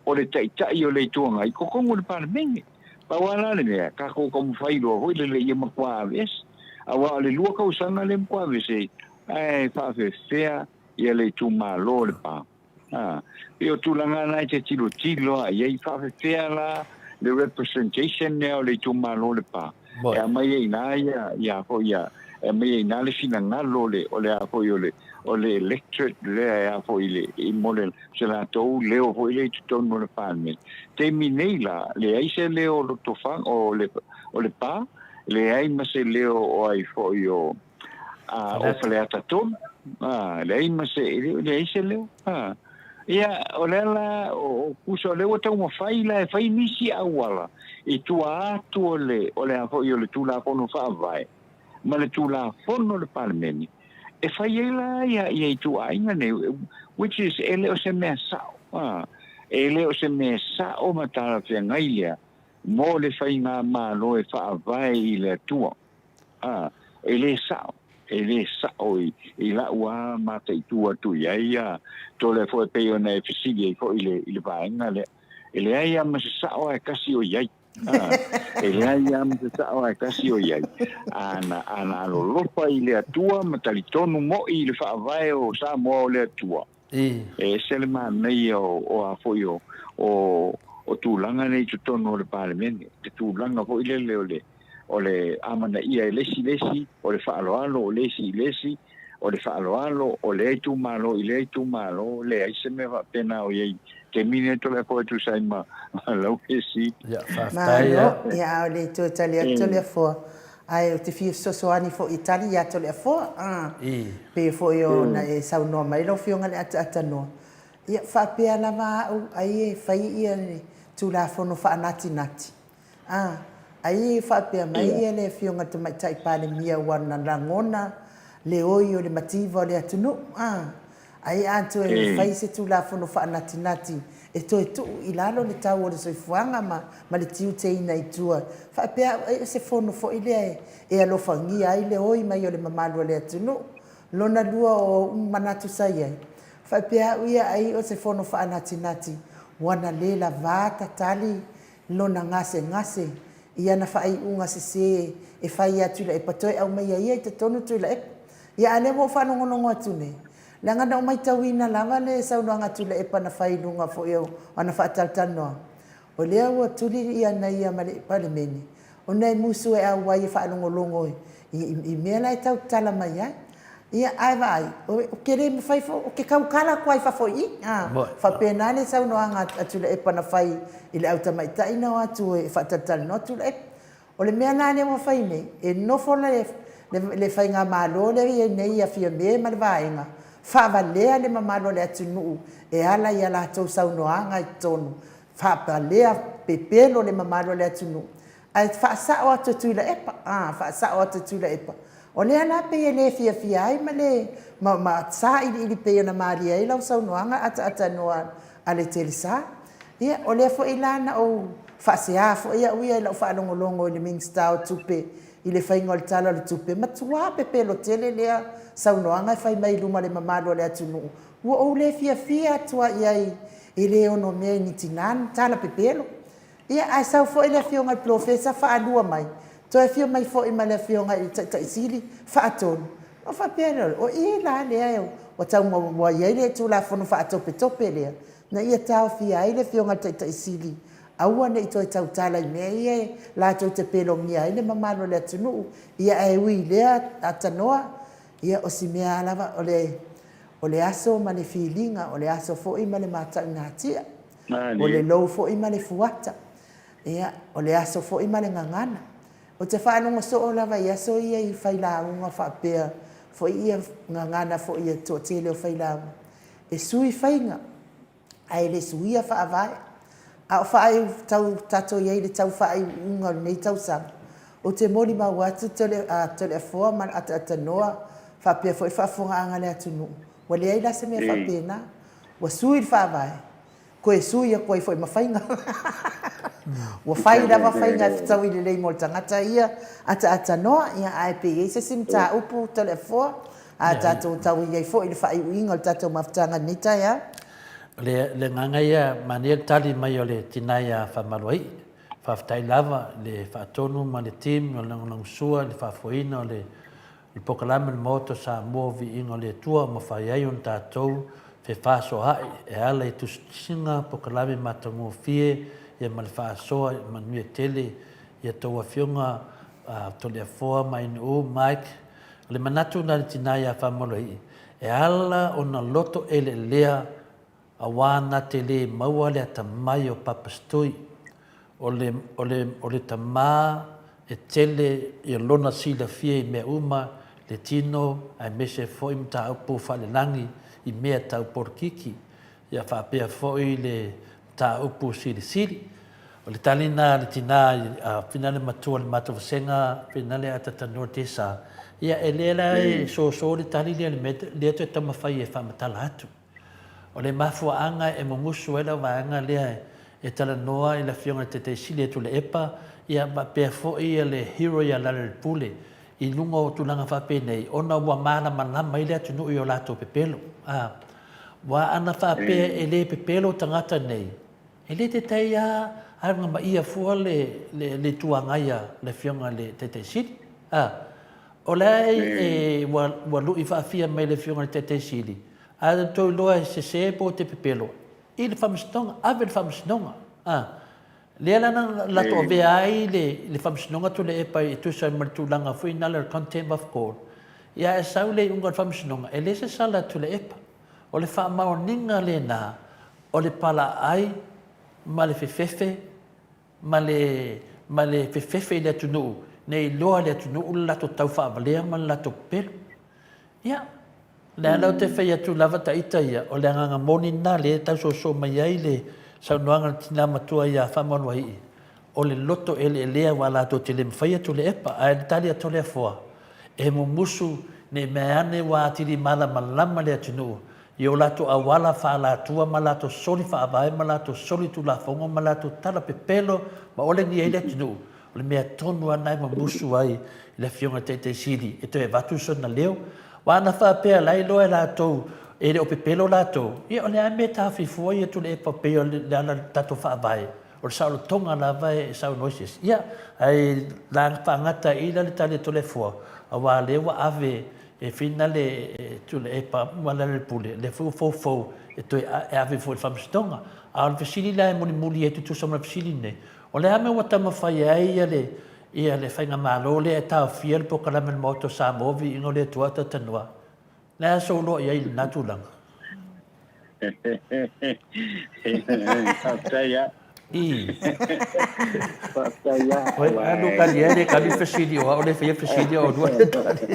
o le Taitai o le Itu Agai i totonu o le Palemene. Pau lava la le mea, tatou taumafai loa foi lele ia matua aveese. Aua o le lua tausaga lea e matua aveese ai, ae faafefea ia le itumalo o Lepa. A, pei o tulaga na e te tilotilo lava i ai, faafefea la le representation lea o le itumalo o Lepa, e aumai ai i ina ia, ia foi ia, e aumai ai i ina le finagalo o le, o le a foi o le, o le electorate lea e a foi i le, i mo le, se latou leo foi lea i totonu o le Palemene. Taimi nei la, leai se leo o Lotofaga, o le, o Lepa, Leai ma se leo o ai foi o a o Faleata 3, a, leai ma se, leai se leo, a. Ia, o lea la, o, o kusa o lea ua taumafai la e fai nisi auala i tua atu o le, o le a foi o le Tulafono Faavae ma le Tulafono a le Palemene e fai ai la ia, ia ituaiga nei, which is, e le o se mea sao, a, e le o se mea sao ma talafeagai lea mo le faigamalo e faavae i le Atua. A, e le sao, e le sao i, i la'u a mataitu atu i ai a Toleafoa e pei ona e fesili ai foi i le, i le vaega lea. E leai a ma se sao a e kasi o i ai. A, e leai a ma se sao a e kasi o i ai. A na, a na alolofa i le Atua ma talitonu mo'i i le faavae o Samoa o le Atua, E ese le manaia o, o a foi o, o, o tulaga nei i totonu o le Palemene, le tulaga foi lele o le, o le amanaia e le isi i le isi, o le faaaloalo o le isi i le isi, o le faaaloalo o lea itumalo i lea itumalo, leai se mea faapena o i ai i taimi nei Toleafoa e tusa ai ma lau fesili. Ia, faafetai. Malo, ia a o le toe tali atu Toleafoa, Ae ou te fia fesoasoani foi e tali ia Toleafoa, a. Pei foi ona e saunoa mai lau Afioga i le ataatanoa, ia faapea lava au ai e fai ia le Tulafono faanatinati, a. Ai e faapea mai ia le Afioga i le Tamaitai Palemia ua na lagona le oi o le mativa o le atunuu, a. Ai a toe fai se Tulafono faanatinati e toe tuu i lalo le tau o le soifuaga ma ma le tiuteina i tua, faapea ai o se fono foi lea e alofagia ai le oi mai o le mamalu o le atunuu. Lona lua o ou manatu sa i ai, faapea au ia ai o se fono faanatinati ua na le lavā tatali lona gasegase i ana faaiuga sese e fai ia Tuilaepa toe aumaia ia i totonu Tuilaepa. Ia a lea ua ou faalogologo atu nei, leaga na ou maitauina lava le saunoaga a Tuilaepa na fai i luga foi o ana faatalatalanoaga, o lea ua tuli ia na ia ma le Palemene ona e musu e auai e faalogologo i mea la e tau tatala mai ai. Ia, ae vaai, ou te le mafai foi, ou te tautala atu lava i fafo i i. Faapena le saunoaga a Tuilaepa na fai i le au tamaitai na o atu e faatalatalanoa Tuilaepa. O le mea la lea ua fai nei, e nofo le faigamalo lea e i ai nei ia Fiame ma le Vaega, faavalea le mamalu o le atunuu e ala i a latou saunoaga i totonu, faavalea, pepelo le mamalu o le atunuu, ae faasao atu e Tuilaepa, a, faasao atu e Tuilaepa. O lea la pei e le fiafia ai ma le, ma, ma sailiili pei ona malie ai lau saunoaga ataatanoa a le Telesa. Ia, o lea foi la na ou faasea foi au ia i lau faalogologo i le Minisita o Tupe i le faiga o le Tala o le Tupe, matua pepelo tele lea saunoaga e fai mai i luma o le mamalu o le atunuu. Ua ou le fiafia atu lava i ai e le onomea i ni tina ni tala pepelo. Ia, ae sau foi le Afioga i le Polofesa faalua mai, toe afio mai foi ma le Afioga i le Taitai Sili faatolu. Ona ou faapea lea, o i la lea ua tau ua i ai le Tulafono faatopetope lea, na ia taofia ai le Afioga i le Taitai Sili, aua ne i toe tautala i mea ia latou te pelogia ai le mamalu o le atunuu. Ia, ae ui i lea atanoa, ia o si mea lava, o le, o le aso ma le filiga, o le aso foi ma le mataugatia. O le lou foi ma le fuata. Ia, o le aso foi ma le gagana. Ou te faalogo soo lava i aso ia i failauga faapea foi ia gagana foi a le toatele o failauga. E sui faiga, ae le suia faavae. A o faaiu tau tatou i ai i le tau faaiuiuga o lenei tausaga, ou te molimau atu Toleafoa ma le ataatanoa faapea foi le faafofogaaga a le atunuu, ua leai la se mea faapena. Ua sui le faavae, toe sui atu ai foi ma faiga. Ua fai lava faiga e fetaui lelei mo le tagata ia ataatanoa, ia ae pe i ai se isi mataupu Toleafoa, a tatou tau i ai foi i le faaiuiuga o le tatou mafutaga i lenei taeao. O le agaga ia, manaia le tali mai o le tina ia Faamaluaii. Faafetai lava i le faatonu ma le team o le lagolagosua i le faafoeina o le O le polokalame o le Maota o Samoa o Viiga o le Atua ua mafai ai ona tatou fefasoaai e ala i tusitusiga, polokalame matagofie ia ma le faasoa i manuia tele i a tou afioga Toleafoa ma Ainuu, Mike. O le manatu lena i le tina ia Faamaluaii, e ala ona loto eleelea Aua na te le maua le atamai o Papa Stui, o le, o le, o le tama E tele ia lona silafia i mea uma, le tino aemaise foi mataupu faalelagi i mea tau polokiki, ia faapea foi le mataupu silisili. O le tali lena a le tina a Finale Matua i le matou vasega, Finale a Tatanua Tesa, ia e le la e soso le tali lea i le mea lea toe taumafai e faamatala atu. O le mafuaaga e mumusu ai lau vaega lea e talanoa i le Afioga i le Taitai Sili ia Tuilaepa, ia faapea foi le hero ia Laloilepule i luga o tulaga faapenei ona ua malamalama ai le atunuu i o latou pepelo. A, aua ana faapea e le pepelo tagata nei, e le taitai lava alagamaia fua le, le, le Itu Agai a le Afioga i le Taitai Sili. A, o la e, ua, ua lui faafia mai le Afioga i le Taitai Sili, A tou iloa e sese po o te pepelo i le faamasinoga, ave i le faamasinoga. A, lea la na latou avea ai le, le faamasinoga Tuilaepa e tusa ai ma le tulaga foi nale o le contempt of court. Ia ae sau le iuga o le faamasinoga, e le se sala a Tuilaepa. O le faamaoniga lena o le palaai ma le fefefe ma le, ma le fefefe i le atunuu, ne i iloa e le atunuu le latou tau faavalea ma le latou pepelo. Ia, lea la ou te fai atu lava ta ita ia, o le agaga moni lena lea e tau soso mai ai le saunoaga a le tina matua ia Faamanuaii, o le loto eleelea aua latou te le mafai atu le epa, ae le tali a Toleafoa, e mumusu ne i mea ane ua atili malamalama le atunuu i o latou auala faaalatua ma latou soli faavae ma latou soli tulafono ma latou tala pepelo ma olegia ai le atunuu, O le mea tonu lava lena e mamusu ai i le Afioga i le Taitai Sili e toe avatu sona leo. Aua ana faapea la e iloa e latou e le o pepelo latou, ia o le a le mea e taofi fua ia Tuilaepa pei o le ala i le tatou Faavae, o le saolotoga lava e saunoa ai se isi. Ia, ae faagata ai i i la le tali a Toleafoa, aua o lea ua ave e Fina le Tuilaepa ma Lealailepule, lea foi ua foufou e toe ave foi i le Faamasinoga. A o le fesili la e mulimuli ai e tutusa ma le fesili lenei, O le a mea ua taumafai ai ia le ia le faigamalo lea e taofia le polokalame a le Maota o Samoa Viiga o le Atua Talatalanoa? O le a sou loa i ai i lena tulaga? Faafetai lava. I. Faafetai lava. Oi, alu kali ai le kali fesili o au le faia fesili o olua le kali.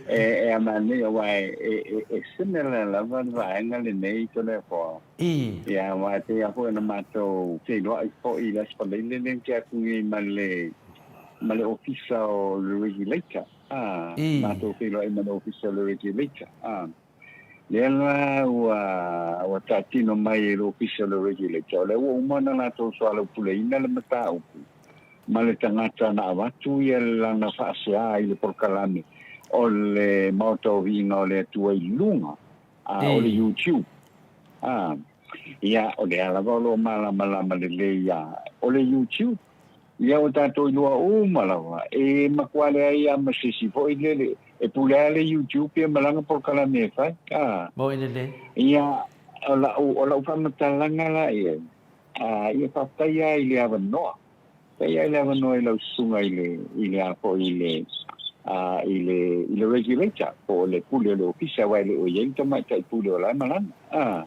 E a manaia aua e similar lava le vaega lenei Toleafoa. I. Ia, aua e pei lava foi ona matou feiloai foi i le Aso Faraile lea na tea atu nei ma le, ma le Ofisa o le Regulator, a, I. matou feiloai ma le Ofisa o le Regulator, a. Lea la ua, ua taatino mai e le Ofisa o le Regulator, o lea ua uma ona latou soalaupuleina le mataupu ma le tagata na avatu ia lana faasea i le polokalame o le Maota o Viiga o le Atua i luga a o le YouTube. A, ia, o lea lava o lo o malamalama lelei ia, o le YouTube, ia ua tatou iloa uma lava, e matua leai lava ma se isi foi lele, e pule lava le YouTube ia ma lana polokalame e fai. A, Moi lelei. ia, o lau, o lau faamatalaga la i ai, a, ia faafetai lava i le avanoa. Faafetai lava i le avanoa i lau susuga i le, i le a foi, i le, a, i le, i le regulator, po o le pule o le ofisa, aua e le o i ai le tamaitai pule o la e malaga. A,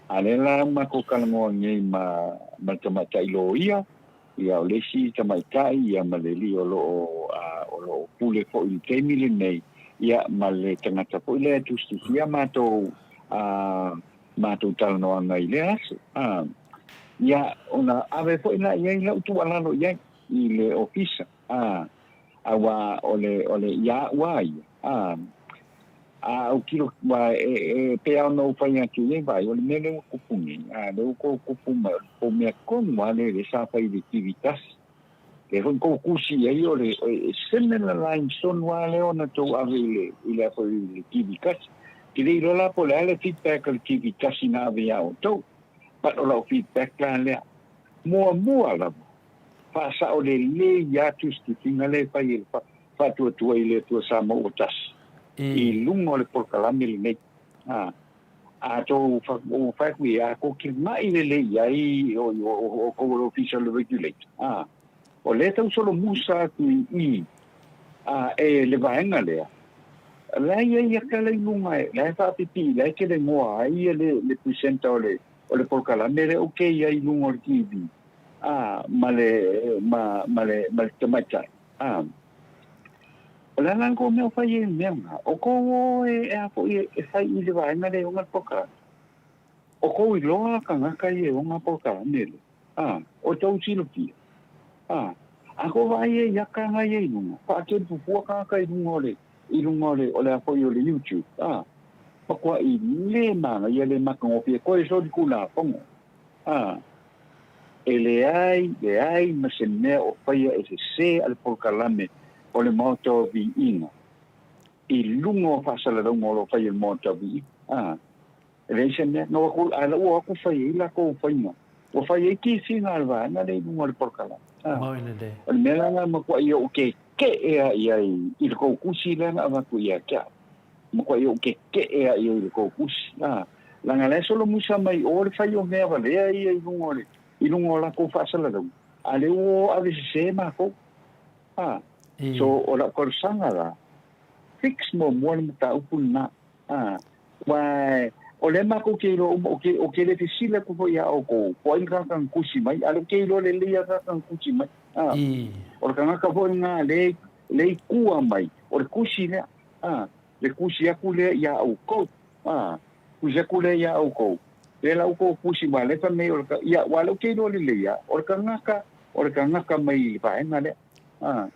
a lea la ua matou talanoa nei ma, ma le tamaitai loia, ia o le isi tamaitai, ia ma le alii o lo o, a, o lo o pule foi i le taimi lenei, ia ma le tagata foi lea e tusitusia matou, a, matou talanoaga i lea aso. A, ia, ona ave foi la i ai lau tuualalo i ai i le ofisa, a, aua o le, o le, ia au a ia, a, a autilo, ua e, e pei lava ona ou fai atu i ai, vaai, o le mea lea ua tupu nei, a, lea ua tou tupu mai, o mea tonu lava lea lea sa fai i le TV tasi. Lea foi na tou tusi i ai, o le, e similar lines tonu lava lea ona tou ave i le, i le, i le TV tasi. Ke le iloa la po o le a le feedback a le TV tasi na ave iā outou. But o lau feedback la lea. Muamua lava, faasao lelei lava tusitusiga lea e fai e le Faatuatua i le Atua Samoa ua tasi i luga o le polokalame lenei. A, a tou ua fai atu i ai, a tou timai lelei i ai o outou o le Ofisa o le Regulator, a, o lea e tau solomusa atu i i a, e le vaega lea, la e i ai ata la i luga, la e faapipii, la e kelegoa ai le, le presenter o le, o le polokalame lea, okay i ai i luga o le TV. A, ma le, ma, ma le, ma le tamaitai. A, o le a la le kou mea o fai ai i le mea lena? O kou o e, e a foi e, e fai i le vaega lea e ona le polokalame. O kou iloa tagata ia e ona polokalame lea. A, o tou silafia. A, a kou vaai ai i aka na ia i luga, faakelu-pupua tagata i luga o le, i luga o le, o le a foi o le YouTube. A, matuai le manaia le matagofie, toe solitulafono. A, e leai, leai ma se mea o faia e sesē a le polokalame o le Maota o Viiga i luga o faasalalauga o lo o faia e le Maota o Viiga. A, e leai se mea. Na o atu, a la ua o atu fai ai latou faiga. Ua fai ai kisiga a le vaega lea i luga o le polokalame. A, o le mea la lena e matuai ou keke'e lava i ai i le tou tusi lea na avatu ia te au. Matuai ou keke'e lava i ai i le tou tusi. A, leaga la e solomusa mai o le fai o mea valea ia i luga o le, i luga o latou faasalalauga, a lea ua o ave sesē matou. A, so o lau talosaga la, fix muamua le mataupu lena. A, aua o lea matou te iloa uma, ou te, ou te le fesili atu foi iā outou, po o ai le tagata na tusi mai, a o lea ou te iloa lelei lava le tagata na tusi mai. A, o le tagata foi lena lea, lea i tua mai, o le tusi lea. A, le tusi atu lea iā outou. A, tusi atu lea iā outou. Lea la outou tusi ma lea fai mai o le, ia, aua o lea ou te iloa lelei lava, o le tagata, o le tagata mai i le vaega lea. A,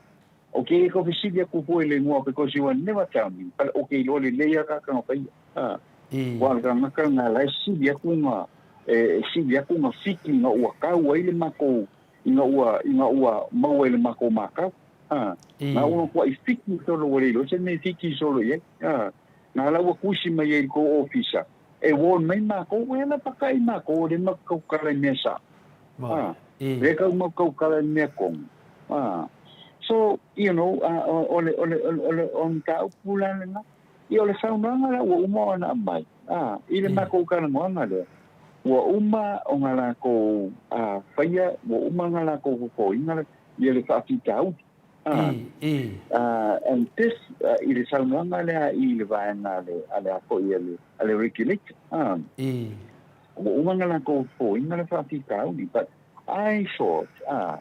ou te le tau fesili atu fua i le igoa because you will never tell me, but ou te iloa lelei lava tagata na faia. A, aua o le tagata lena la e sili atu ona, e sili atu ona fiki ina ua tau ai le matou, ina ua, ina ua maua i le matou matau. A, na ua matuai fiki solo ua le iloa se mea e fiki solo i ai. A, na la ua tusi mai ai i le tou ofisa, e warn mai matou, ua ela pakai matou, o lea matou tautala i mea sao. A, lea tau matou tautala i mea tonu. A, so, you know, a, o, o le, o le, o le, o le, o le mataupu la lena. Ia, o le saunoaga la ua uma ona aumai, a, i le matou talanoaga lea, ua uma ona latou, a, faia, ua uma ona latou fofoina ia le faafitauli. A, a, and this, i le saunoaga lea i le vaega a le, a le a foi a le, a le regulator, a, ua uma ona latou fofoina le faafitauli, but I thought, a,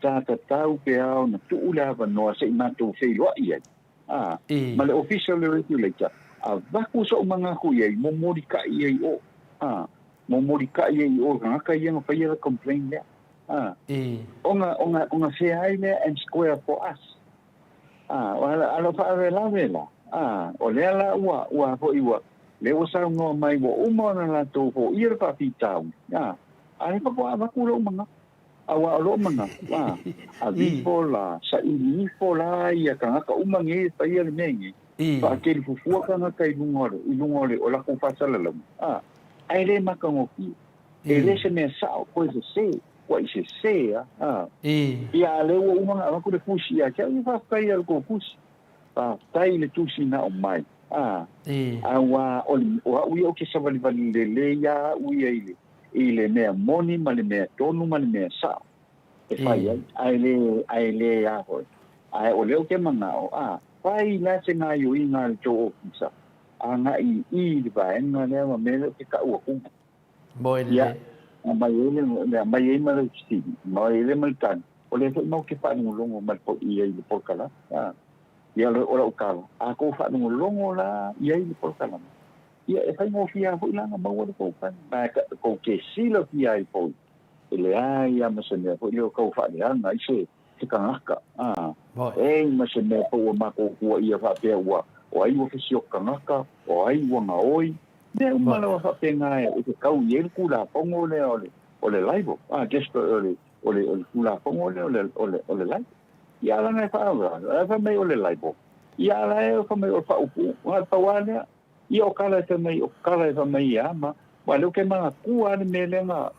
sa tatau pea ona tuu le avanoa se i matou feiloai ai. A, ma le Ofisa o le Regulator, avatu so'u manatu i ai, momoli ka'i ai o. A, momoli ka'i ai o tagata ia na faia le complaint lea. A, ona, ona, ona fair ai lea and square for us. A, o a lo faalavelave la, a, o lea la ua, ua foi ua, lea ua saunoa mai ua uma ona latou foia le faafitauli. A, a lea faatoa avatu lo'u manatu. Aua o loo manatu, a, avifo la, saili ifo la ia tagata uma nei e faia le mea nei, faatelifufua tagata i luga o le, i luga o le, o lakou faasalalauga, a, ae le matagofie. E le se mea sao, koe sese, kuai sese a, a. Ia, a lea ua uma ona avatu le tusi ia te au, ia faafetai ia le tou tusi. Faafetai i le tusi na aumai, a, aua o le, o au ia ou te savalivali lelei a au ia i le, i le mea moni ma le mea tonu ma le mea sao e fai ai, ae le, ae le a foi. Ae o lea ou te manao, a, fai la se gaioiga a le tou ofisa, agai i i le vaega lea ma mea lea ou te tau atu. Moe lelei. Ia, aumai ai le, le aumai ai ma le fesili, aumai ai le ma le tali, o lea foi matou te faalogologo mai i ai i le polokalame. A, ia o lau tala, a tou faalogologo la i ai i le polokalame, Ia, e faigofie lava foi la ona maua le tou fale, ma e tou te silafia ai foi, e leai lava ma se mea foi lea o tau faaleaga ai se tagata, a, e ma se mea foi ua matou tuuaia faapea ua, o ai ua fesioki tagata, o ai ua gaoi, mea uma lava faapena e fetau i ai le Tulafono lea o le, o le libel, a, just o le, o le, o le Tulafono lea o le, o le, o le libel. Ia, leaga e faalavelave, ae fai mai o le libel, ia, a o la e fai mai o le faaupuga, na o le pau lava lea. Ia o kala e fai mai, o kala e fai mai ia ma, wa lea ou te manatua lava le mea lea na,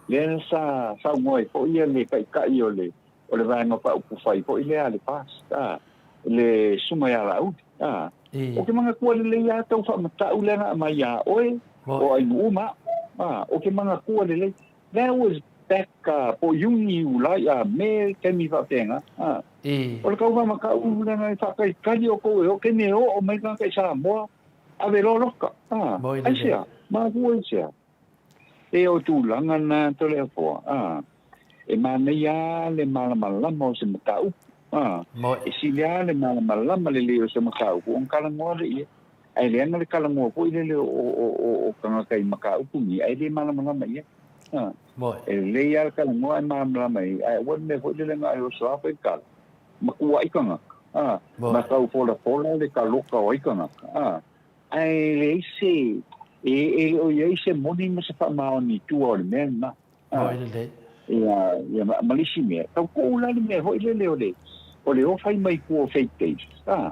lea sa saunoa ai foi ia le taitai o le, o le Vaega Faaupufai foi lea a le FAST, a, le Susuga ia Laauli, a. Ou te manatua lelei lava tau faamatau lea na aumai ia oe, o Ainuu ma au, a, ou te manatua lelei. That was back po o Iuni, Iulai, a Me, taimi faapena, a. O le tauvamakau lena e faatalitali outou e oo, taimi e oo mai tagata i Samoa, ave loa loka, a. Aisea? Mafua aisea? E o tulaga na Toleafoa, a. E manaia lava le malamalama o se mataupu. A, e sili lava le malamalama lelei o se mataupu ona talanoa lea i ai. Ae leaga le talanoa foi lele o tagata i mataupu nei ae le malamalama i ai. A, e lelei lava le talanoa ae malamalama i ai, ae aua le mea foi lele na o le oso lava fai le tala, matuai tagata, a, ma tau folafola le taloka o ai tagata, a. Ae leai se, e le o i ai se moni ma se faamaoni i tua o le mea lena. Moi lelei. Ia, ia ma le isi mea, tau tuu la le mea foi lele o le, o le o fai mai tua o faith based, a,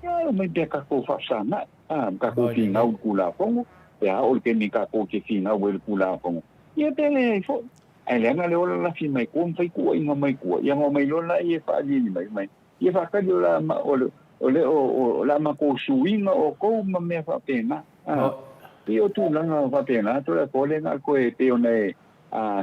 ia e omai pea tatou faafesagai, a, ma tatou finau i le Tulafono, pe a oo i le taimi tatou te finau ai i le Tulafono, ia pe leai foi. Ae leaga le o lalafi mai tua ma fai tuuaiga mai tua, ia ona omai loa lea e faaaliali mai, mai, ia faatali o le a, o le, o le, o le a matou suiga outou ma mea faapena. A, pei o tulaga faapena, Toleafoa na o le toe pei ona e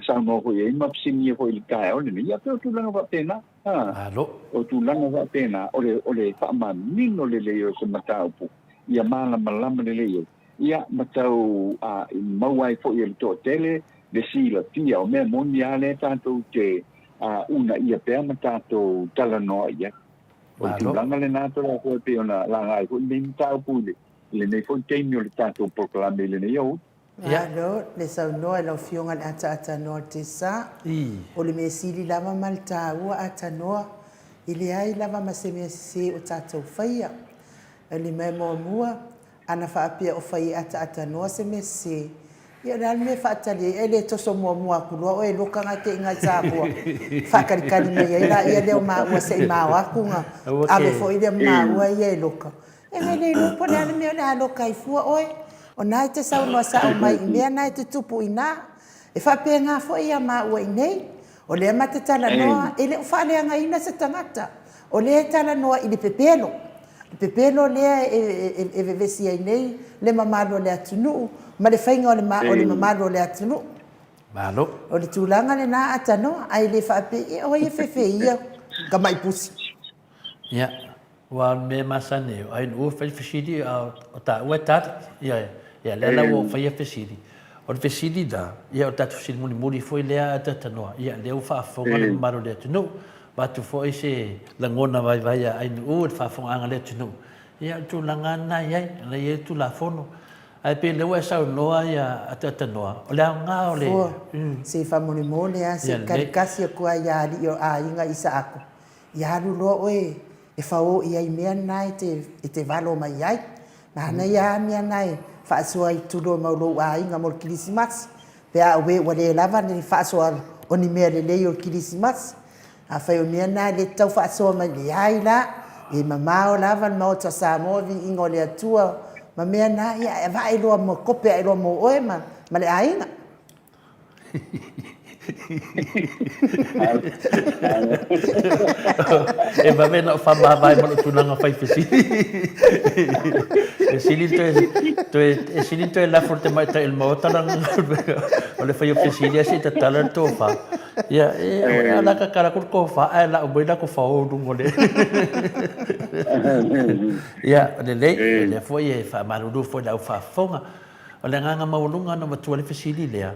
saunoa foi i ai ma fesiligia foi i le taeao lenei, ia pei o tulaga faapena. A, Malo. o tulaga faapena, o le, o le faamanino lelei o se mataupu, ia malamalama lelei ai, ia ma tau maua ai foi e le toatele le silafia o mea moni lava lea tatou te uunaia pea ma tatou talanoa i ai. O le tulaga lena Toleafoa e pei ona laga ai foi lenei mataupu i le i lenei foi taimi o le tatou polokalame i lenei aoauli. Malo le saunoa i lau Afioga i le Ataatanoa o le Tesa. O le mea sili lava ma le taua Atanoa, e leai lava ma se mea sese o tatou faia. O le mea muamua, ana faapea o fai e Ataatanoa se mea sese, ia o le a le mea e faatali ai, ae le toso muamua atu loa oe e loka nga te i nga i Samoa, faatalikali mai ai laia lea o maua se i mao atu na ave foi lea ma maua ia e loka. E le le iloa po o le a le mea o le a loka ai fua oe. O na e te saunoa sao mai i mea na e tutupu i ina. E faapena foi ia maua i inei. O lea ma te talanoa, e le o faaleagaina se tagata. O lea e talanoa i le pepelo. Le pepelo lea e vevesi ai nei le mamalu o le atunuu ma le faiga o le mamalu o le atunuu. Malo. O le tulaga lena a tanoa, ae le faapea, e o ai e fefe ia tamai pusi. Ia, Aua o le mea e masani ai, ai ua fai le fesili a o taua e tali. Ia, ia lea la ua faia fesili. O le fesili la, ia o le tatou fesili mulimuli foi lea a Tatanoa, ia lea ua faafofoga le mamalu o le atunuu, avatu foi se lagona vaivai a Ainuu i le faafofogaaga a le atunuu. Ia o le tulaga lava lena e i ai, o lena e i ai le Tulafono. Ae pei o lea ua e saunoa ia Tatanoa, o le aoga o le... Fua, se i faamolemole lava, se i kalikasi atu lava ia alii o aiga Isaako, Ia alu loa oe e fao i ai mea na e te, e te valo mai ai. Manaia lava mea na e faasoa i tulu mau lou aiga mo le Kilisimasi, pe a ue ua le lava le faasoa o ni mea lelei o le Kilisimasi. Afai o mea na e le tatau faasoa mai, leai la, e mamao lava le Maota o Samoa, viiga o le Atua ma mea na, ia ae vaai loa ma kope ae loa mo oe ma, ma le aiga. E vave ona ou faamavae ma lou tulaga fai fesili. E sili toe, toe, e sili toe lafo le tamaitai o le Maota o le fai o fesili ae se i tatala le tofa. Ia, e, o le a tatala atu le tofa ae lau mai la tofa o luga o le... Ia, lelei, o lea foi e faamalulu foi i le au faafofoga. O le agaga maualuga na matua le fesili lea,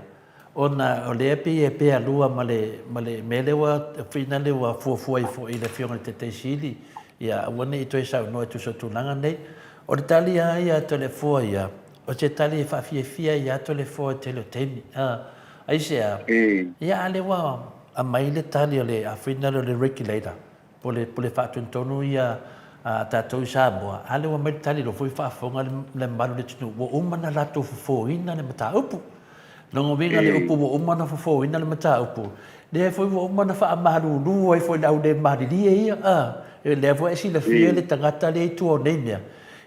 ona o lea pei e pealua ma le, ma le mea lea ua, whina lea ua fuafua ai foi i le Afioga i le Taitai Sili, ia aua ne i toe saunoa e tusa o tulaga nei. O le tali lava ia a Toleafoa ia, o se tali e faafiafia ai ia Toleafoa i le tele o taimi. A, aisea? Ia a lea ua aumai le tali o le, a whina lea o le Regulator, Po o le pule faatonutonu ia a tatou i Samoa, a lea ua aumai le tali lou foi faafofoga le mamalu o le atunuu, ua uma ona latou fofoina le mataupu. Lona uiga le upu ua uma ona fofoina le mataupu, lea foi ua uma ona faamalulu ai foi i le au le malilie ia, a, lea foi e silafia le tagata lea i tua o nei mea,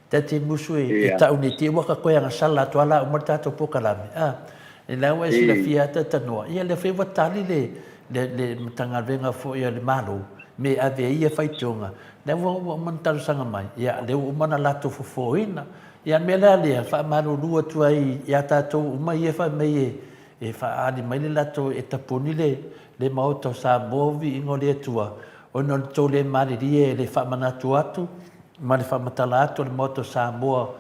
ta te musu e tau nei te i ua ta toe agasala atu lava la uma le tatou polokalame, a, lea ua e silafia lava Tanoa, ia lea foi ua tali le le Matagaluega foi a le Malo, me ave ai ia faitioga, lea ua uma ona talosaga mai, ia lea ua uma ona latou fofoina. Ia o le mea la lea, faamalulu atu ai ia tatou uma ia fai mai e faaali mai le latou, e tapuni le le Maota o Samoa viiga o le Atua, ona o le tou le malilie e le faamanatu atu ma le faamatala atu o le Maota o Samoa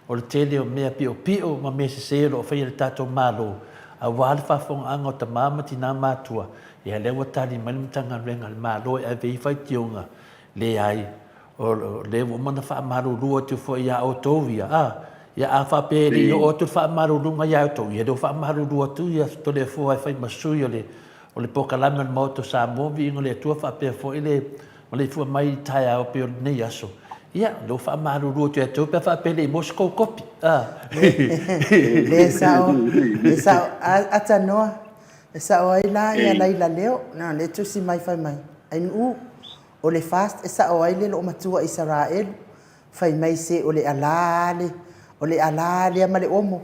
o le tele o mea piopio ma mea sese o lo o faia e le tatou Malo. Aua le faafofogaaga o tama ma tina matua, ia lea ua tali mai le Matagaluega a le Malo e ave i ai faitioga, leai, o lea ua uma ona faamalulu atu foi ia outou ia, a, ia a faapea e le i oo atu le faamaluluga ia outou, ia lea ua faamalulu atu ia Toleafoa e fai ma sui o le o le polokalame o le Maota o Samoa, viiga o le Atua faapea foi le maleifua mai i taeao pei o lenei aso. Ia, lea ua faamalulu atu ia te outou pe a faapea e le i maua se tou kopi. A. Le sao, le sao, Atanoa, e sao ai la ia Laila Leo, leaga o lea e tusi mai fai mai, Ainuu, o le fast e sao ai le loomatua Isaraelu, Fai mai se o le ala a le, o le ala lea ma le omo.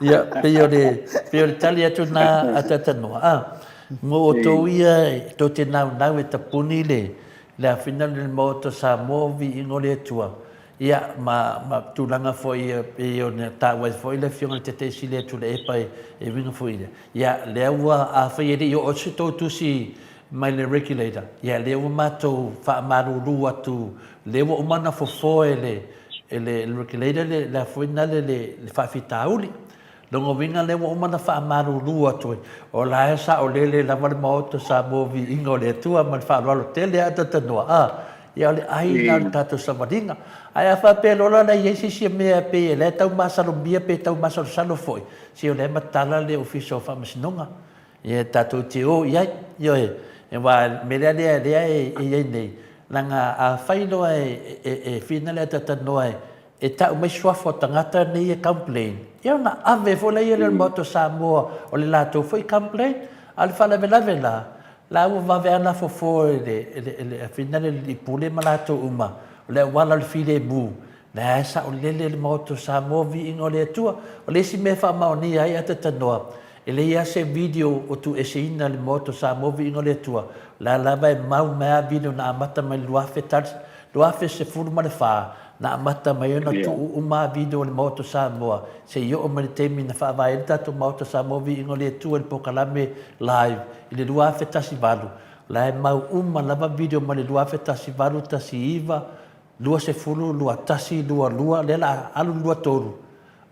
Ia, pei o le, pei o le tali atu na a Tatanoa. A, mo outou ia tou te naunau e tapuni le, le afina le Maota o Samoa o viiga o le Atua, ia, ma, ma tulaga foi e pei ona taua ai foi le Afioga i le Taitaisili ia Tuilaepa e, e uiga foi i lea. Ia, lea ua, afai e le i oo atu se tou tusi mai le Regulator, ia lea ua matou faamalulu atu, lea ua uma ona fofo e le, e le Regulator le, le a foi na le, le faafitauli. Lona uiga lea ua uma ona faamalulu atu ai, o la e saolele lava le Maota o Samoa Viiga o le Atua ma le faaaloalo tele lava Tatanoa, a, ia o le ai lena o le tatou savaliga. Ae a faapea loa la la i ai se isi mea pei o la e tau masalomia pe tau masalosalo foi, se o la e matala le Ofisa o Faamasinoga. Ia tatou te o i ai, ioe, aua o le mea lea lea e i ai nei, leaga a fai loa e fina le ataatanoa e tau mai suafa o tagata nei e complain, ia ona ave foi lea i le Maota o Samoa o le latou foi complain. A o le faalavelave la, la ua vave lava ona fofo e le afina le alii pule ma latou uma, o le auala o le filemu, la e saolele le Maota o Samoa, viiga o le Atua. O le isi mea e faamaonia ai ataatanoa, E leai lava se video o tuueseina i le Maota o Samoa Viiga o le Atua, o la lava e mau mai lava video na amata mai le 2014 na amata mai ai ona tuu uma lava video o le Maota o Samoa seia oo mai le taimi na faavae ai le tatou Maota o Samoa Viiga o le Atua i le polokalame live i le 2018, o la e mau uma lava video mai le 2018, 19, 20, 21, 22, lea o le a alu le 23,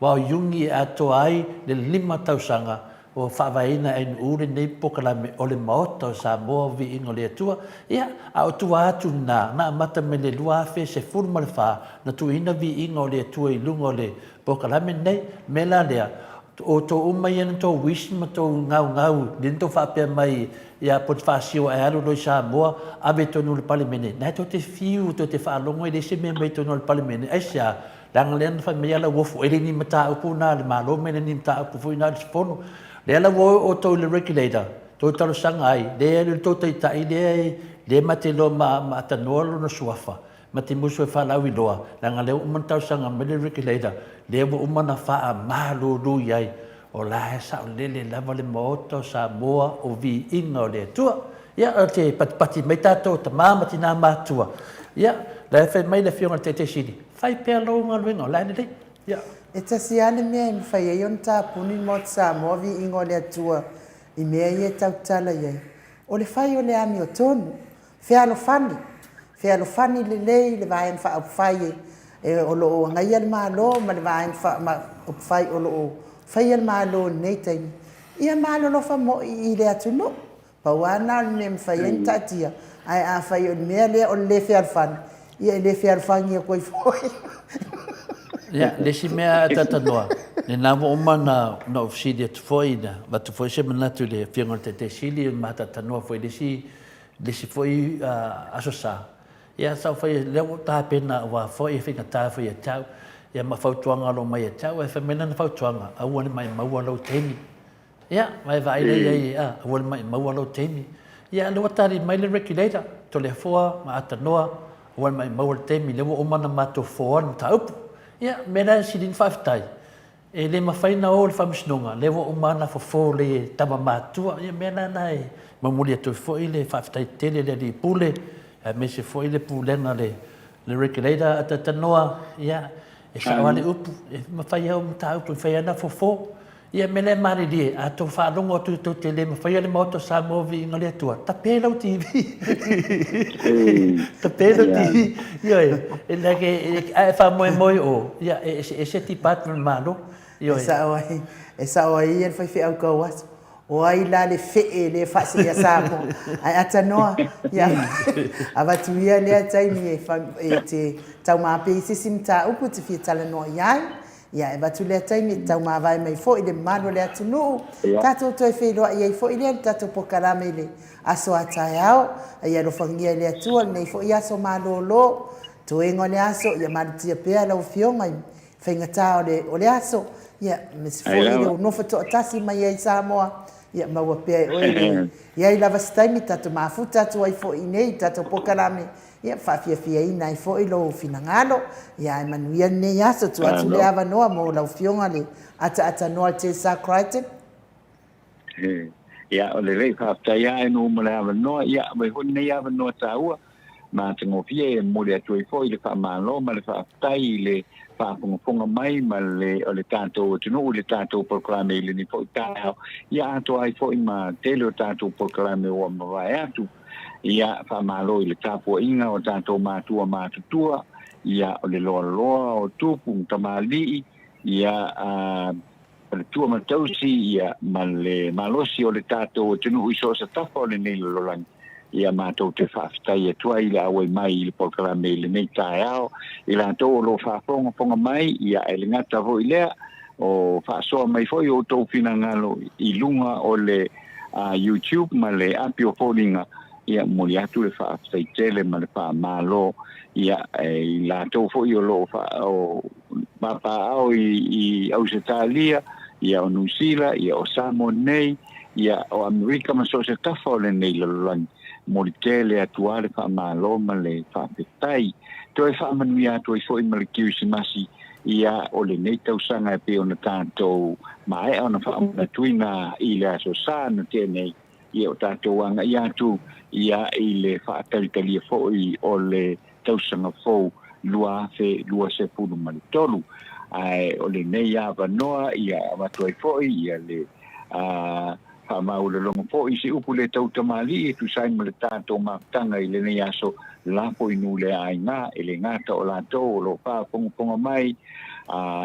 Aua o Iuni e atoa ai le 5 tausaga ua faavaeina e NU lenei polokalame o le Maota o Samoa o Viiga o le Atua. Ia, a o tua atu lena, na amata mai le 2014 na tuuina Viiga o le Atua i luga o le polokalame lenei. O le mea la lea, o outou uma ia na tou wish ma tou gaugau, lea na tou faapea mai ia Ponifasio ae alu loa i Samoa, ave i totonu o le Palemene, na e tou te fiu tou te faalogo e leai se mea mai totonu o le Palemene. Aisea? Leaga lea na fai mai Lauofo, e le ni mataupu na a le Malo ma e le ni mataupu foi na a le Fono. Lea la ua o outou i le Regulator, tou talosaga ai, lea e le tou taitai lea e lea ma te iloa ma ma atanoa lona suafa, ma te musu e faalauiloa, leaga lea ua uma ona talosaga mai le Regulator, lea ua uma ona faamalulu i ai. O la e saolele lava le Maota o Samoa o viiga o le Atua. Ia, ou te patipati mai tatou tama ma tina matutua. Ia, la e fai mai le Afioga i le Taitai Sili, fai pea lou galuega, o la e lelei. Ia. E tasi lava le mea e mafai ai ona tapuni le Maota Samoa viiga o le Atua i mea ia e tautala i ai, o le fai o le amiotonu. Fealofani, fealofani lelei le Vaega Faaupufai o lo o agaia le Malo ma le Vaega Faaupufai o lo o faia le Malo i lenei taimi, ia ma alolofa moi i le atunuu. Pau lava lena o le mea e mafai ai ona taatia, ae afai o le mea lea o le le fealofani, ia e le fealofani atu ai foi. Ia, le isi mea a Tatanoa, lena ua uma ona ou fesili atu foi, na avatu foi se manatu i le Afioga i le Taitai Sili ma Tatanoa foi i le isi le isi foi Aso Sa, ia sa ou fai, lea ua ou tapena aua foi e faigata foi ia te au, ia ma fautuaga o lo o mai ia te au, ae fai mai lana fautuaga, aua ne maimau lou taimi. Ia, ma e vaai lea i ai, a, aua ne maimau lou taimi. Ia, lea ua tali mai le Regulator, Toleafoa ma Atanoa, aua ne maimau le taimi, lea ua uma ona matou foa le mataupu. Ia, o le mea la e sili ona faafetai, E le mafai ona o i le faamasinoga, lea ua uma ona fofo lelei e tama matutua. Ia o mea la na e momoli atu ai foi le faafetai tele i le alii pule, aemaise foi le pulega a le Regulator a Tatanoa, ia, e sao lava le upu, e mafai lava mataupu e mafai lava ona fofo. Ia mea lea e malilie, a tou faalogo atu tou te le mafaia le Maota o Samoa viiga o le Atua, tape lau TV. Tape lau TV. Ioe, e like, a e faamoemoe o, ia, e eseese department Malo. Ioe. E sao ai, e sao ai ia le faifeau tauaso. O ai la le fee lea e faaseea Samoa? Ae atanoa, ia, avatu ia lea taimi e te taumape i se isi mataupu e te fia talanoa i ai. Ia, e avatu lea taimi e te taumavae mai foi i le mamalu o le atunuu. Tatou toe feiloai ai foi lea i le tatou polokalame i le aso a taeao. A ia alofagia e le Atua lenei foi aso malolo, toega o le aso, ia malutia pea lau Afioga i faigata o le, o le aso, ia, aemaise foi le nofo toatasi mai ai i Samoa, ia maua pea e oe le i ai lava se taimi tatou mafuta atu ai foi i inei i le tatou polokalame, ia, faafiafiaina ai foi lou finagalo, ia, ae manuia lenei aso. Tuu atu le avanoa mo lau Afioga le ataatanoa Tessa Crichton. Ia, o lelei, faafetai lava e nuu ma le avanoa. Ia, aumai foi lenei avanoa taua matagofie e momoli atu ai foi le faamalo ma le faafetai i le faafogafoga mai ma le o le tatou atunuu i le tatou polokalame i lenei foi taeao, ia atoa ai foi ma tele o tatou polokalame ua mavae atu. Ia, faamalo i le tapuaiga o tatou matua matutua, ia, o le loaloa o tupu ma tamalii, ia, a, o le tua ma tausi, ia, ma le malosi o le tatou atunuu i so o se tafa o lenei lalolagi. Ia, matou te faafetai atu ai i le auai mai i le polokalame i lenei taeao, i latou o lo o faafogafoga mai, ia, e le gata foi i lea, o faasoa mai foi outou finagalo i luga o le YouTube ma le api o foliga, ia, momoli atu le faafetai tele ma le faamalo, ia, i latou foi o lo o faa, o papaaao i Ausetalia, ia o Niu Sila, ia o Samoa nei, ia o Amerika ma so o se tafa o lenei lalolagi. Momoli tele atu lava le faamalo ma le faafetai. Toe faamanuia atu ai foi ma le Kerisimasi, ia o lenei tausaga e pei ona tatou maea ona faamanatuina i le Aso Sa na tea nei, ia o tatou agai atu ia i le faatalitalia foi o le tausaga fou 2023. Ae o lenei avanoa ia avatu ai foi ia le faamaualaloga foi i se upu le tau tamalii e tusa ai ma le tatou mafutaga i lenei aso lafo i nuu le aiga e le gata o latou o lo o faafogafoga mai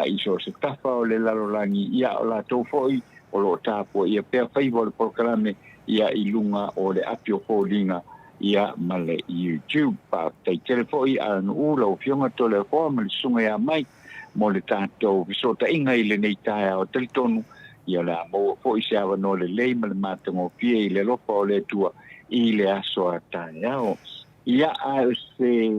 i so o se tafa o le lalolagi ia o latou foi o lo o tapuaia pea faiva o le polokalame ia i luga o le api o foliga ia ma le YouTube. Faafetai tele foi a Nuu lau Afioga Toleafoa ma le Susuga ia Mike mo le tatou fesootaiga i lenei taeao talitonu ia o le a maua foi se avanoa lelei ma le matagofie i le alofa o le Atua i le aso a taeao. Ia ae o se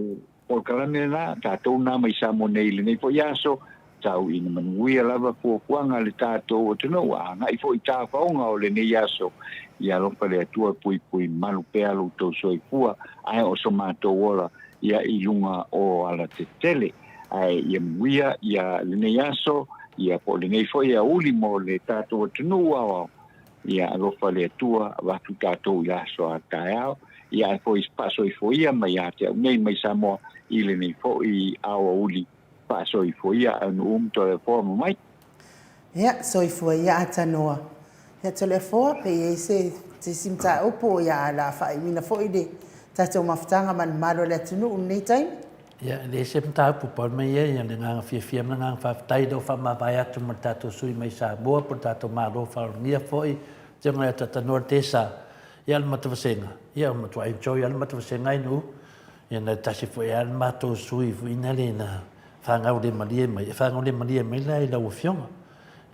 polokalame lena tatou na mai Samoa nei i lenei foi aso, tau ina manuia lava fuafuaga a le tatou atunuu, a agai foi i tafaoga o lenei aso, ia alofa le Atua e puipui malu pea lo outou soifua, ae o so matou ola ia i luga o alatetele. Ae ia manuia ia lenei aso, ia po o lenei foi aoauli mo le tatou atunuu aoao, Ia alofa le Atua, avatu tatou i aso a taeao, ia ae foi faasoifoia mai ia te au nei mai Samoa i lenei foi aoauli faasoifoia aunuu ma Toleafoa ma mai. Ia, soifua ia Atanoa. Ia Toleafoa, pe i ai se isi mataupu o ia la faaiuina foi le tatou mafutaga ma le mamalu o le atunuu i lenei taimi? Ia, e leai se mataupu, pau le mea ia, ia le agaga fiafia ma le agaga faafetai lea ua faamavae atu ma le tatou sui mai Samoa po o le tatou Malo Faaaloalogia foi, Afioga ia Tatanoa Tesa, ia le matavasega, ia ua matua enjoy lava le matavasega ai nuu. Ia na tasi foi lava le matou sui foi na le na fagaulemalie mai, e fagaulemalie mai la i lau Afioga.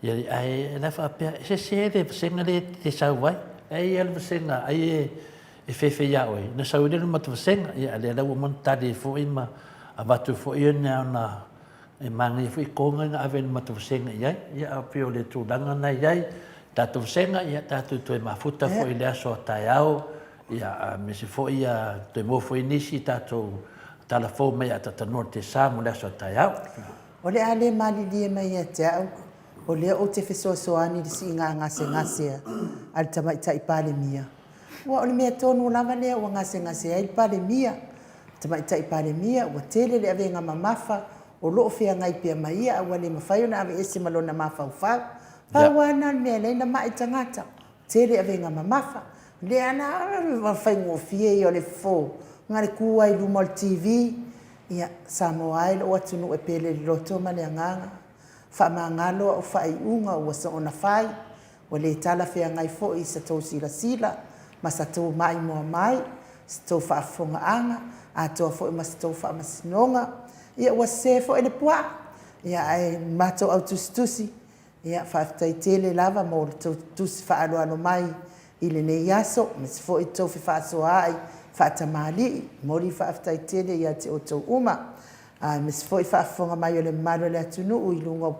Ia, ae la faapea, e sese le vasega lea e te sau ai, ai ia le vasega, ai e e fefe ia oe, na sau ai lea le matavasega, ia a lea la ua uma ona tali ai foi ma avatu foi ia ona e manaia foi toga na ave le matavasega i ai, ia a pei o le tulaga na i ai, tatou vasega, ia tatou toe mafuta foi i le aso a taeao, ia aemaise foi ia toe maua foi nisi tatou tala fou mai a Tatanoa le Tesa mo le aso a taeao. O le a le malilie mai ia te au, o lea ou te fesoasoani i le siiga gasegase a le Tamaitai Palemia. Aua o le mea tonu lava lea ua gasegase ai le Palemia, le Tamaitai Palemia, ua tele le avega mamafa o lo o feagai pea ma ia a ua le mafai ona aveese ma lona mafaufau. Pau lava lena o le mea e ala ai ona mai tagata, tele avega mamafa. O lea la o le faigofie ia o le fofo, na o le tu lava i luma o le TV, ia Samoa e lou atunuu e pele i le loto ma le agaga, faamagalo au faaiuga ua soona fai, ua le talafeagai foi i sa tou silasila ma sa tou maimoa mai, sa tou faafofogaaga, atoa foi ma sa tou faamasinoga. Ia ua sese foi le puaa, ae matou au tusitusi, ia faafetai tele lava mo le tou tusi faaaloalo mai i lenei aso, aemaise foi le tou fefaasoaai faatamalii. E momoli le faafetai tele ia te outou uma, aemaise foi le faafofoga mai a le mamalu o le atunuu i luga o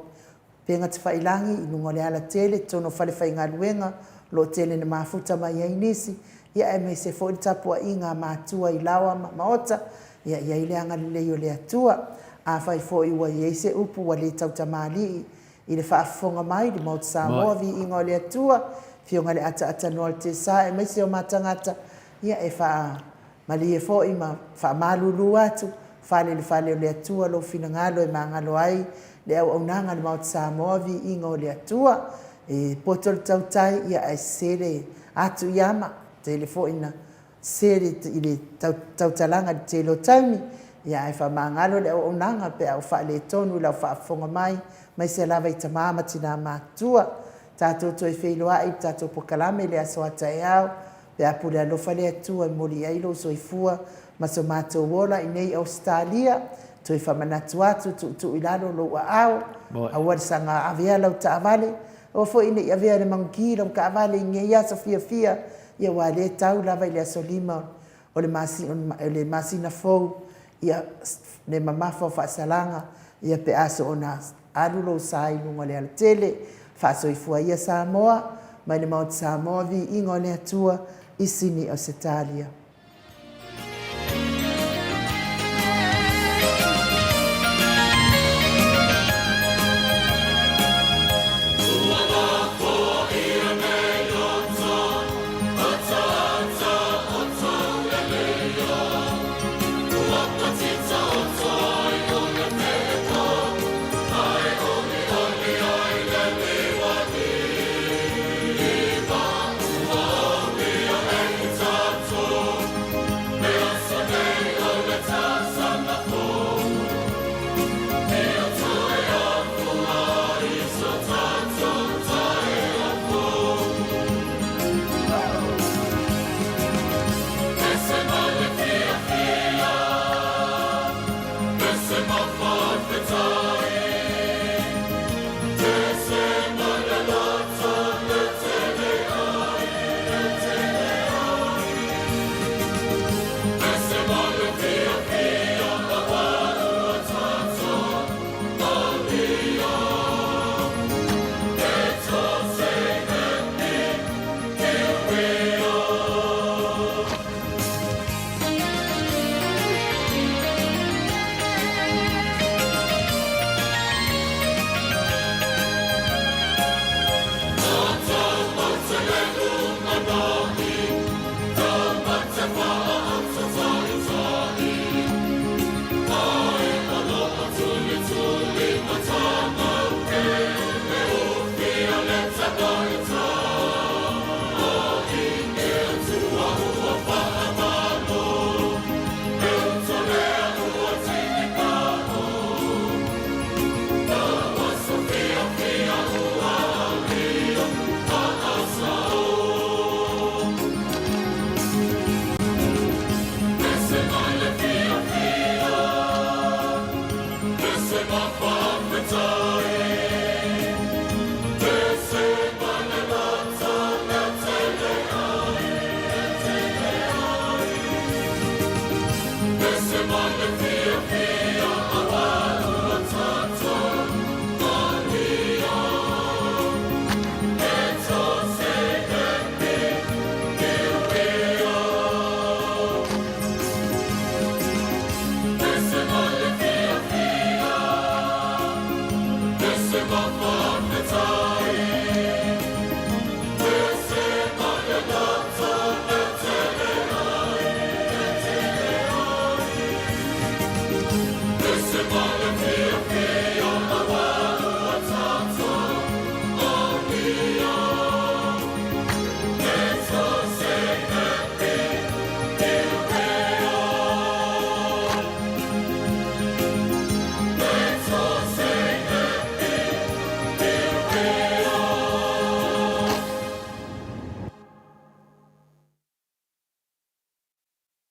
upega tafailagi, i luga o le alatele, i totonu o falefaigaluega o lo o tele ina mafuta mai ai nisi, aemaise foi le tapuaiga a matua i laoa ma maota. Ia i ai le agalelei o le Atua. Afai foi ua i ai se upu ua le tautamalii i le faafofoga mai a le Maota Samoa, viiga o le Atua, le Afioga i le Ataatanoa o le tiasa aemaise o ma tagata, ia e faamalie foi ma faamalulu atu, fale i le fale o le Atua lou finagalo e magalo ai le auaunaga a le Maota Samoa, viiga o le Atua. E poto le tautai ae sese le atu i ama, e tele foi ina sese i le tautalaga i le tele o taimi, ae faamagalo le auaunaga pe a ua faaletonu i lau faafofoga mai, aemaise lava i tama ma tina matutua. Tatou toe feiloai i le tatou polokalame i le aso a taeao pe a pule alofa le Atua e momoli ai lou soifua ma so matou ola i inei i Ausetalia. Toe faamanatu atu, tuutuu i lalo lou aao, aua le saga avea lau taavale, aua foi ne i avea e le manuti lau taavale i lenei aso fiafia, aua o lea e tau lava i le aso 5 o le masina fou le mamafa o faasalaga pe a soona alu lou sa i luga o le alatele. Faasoifua ia Samoa mai le Maota Samoa, viiga o le Atua i Sini Ausetalia.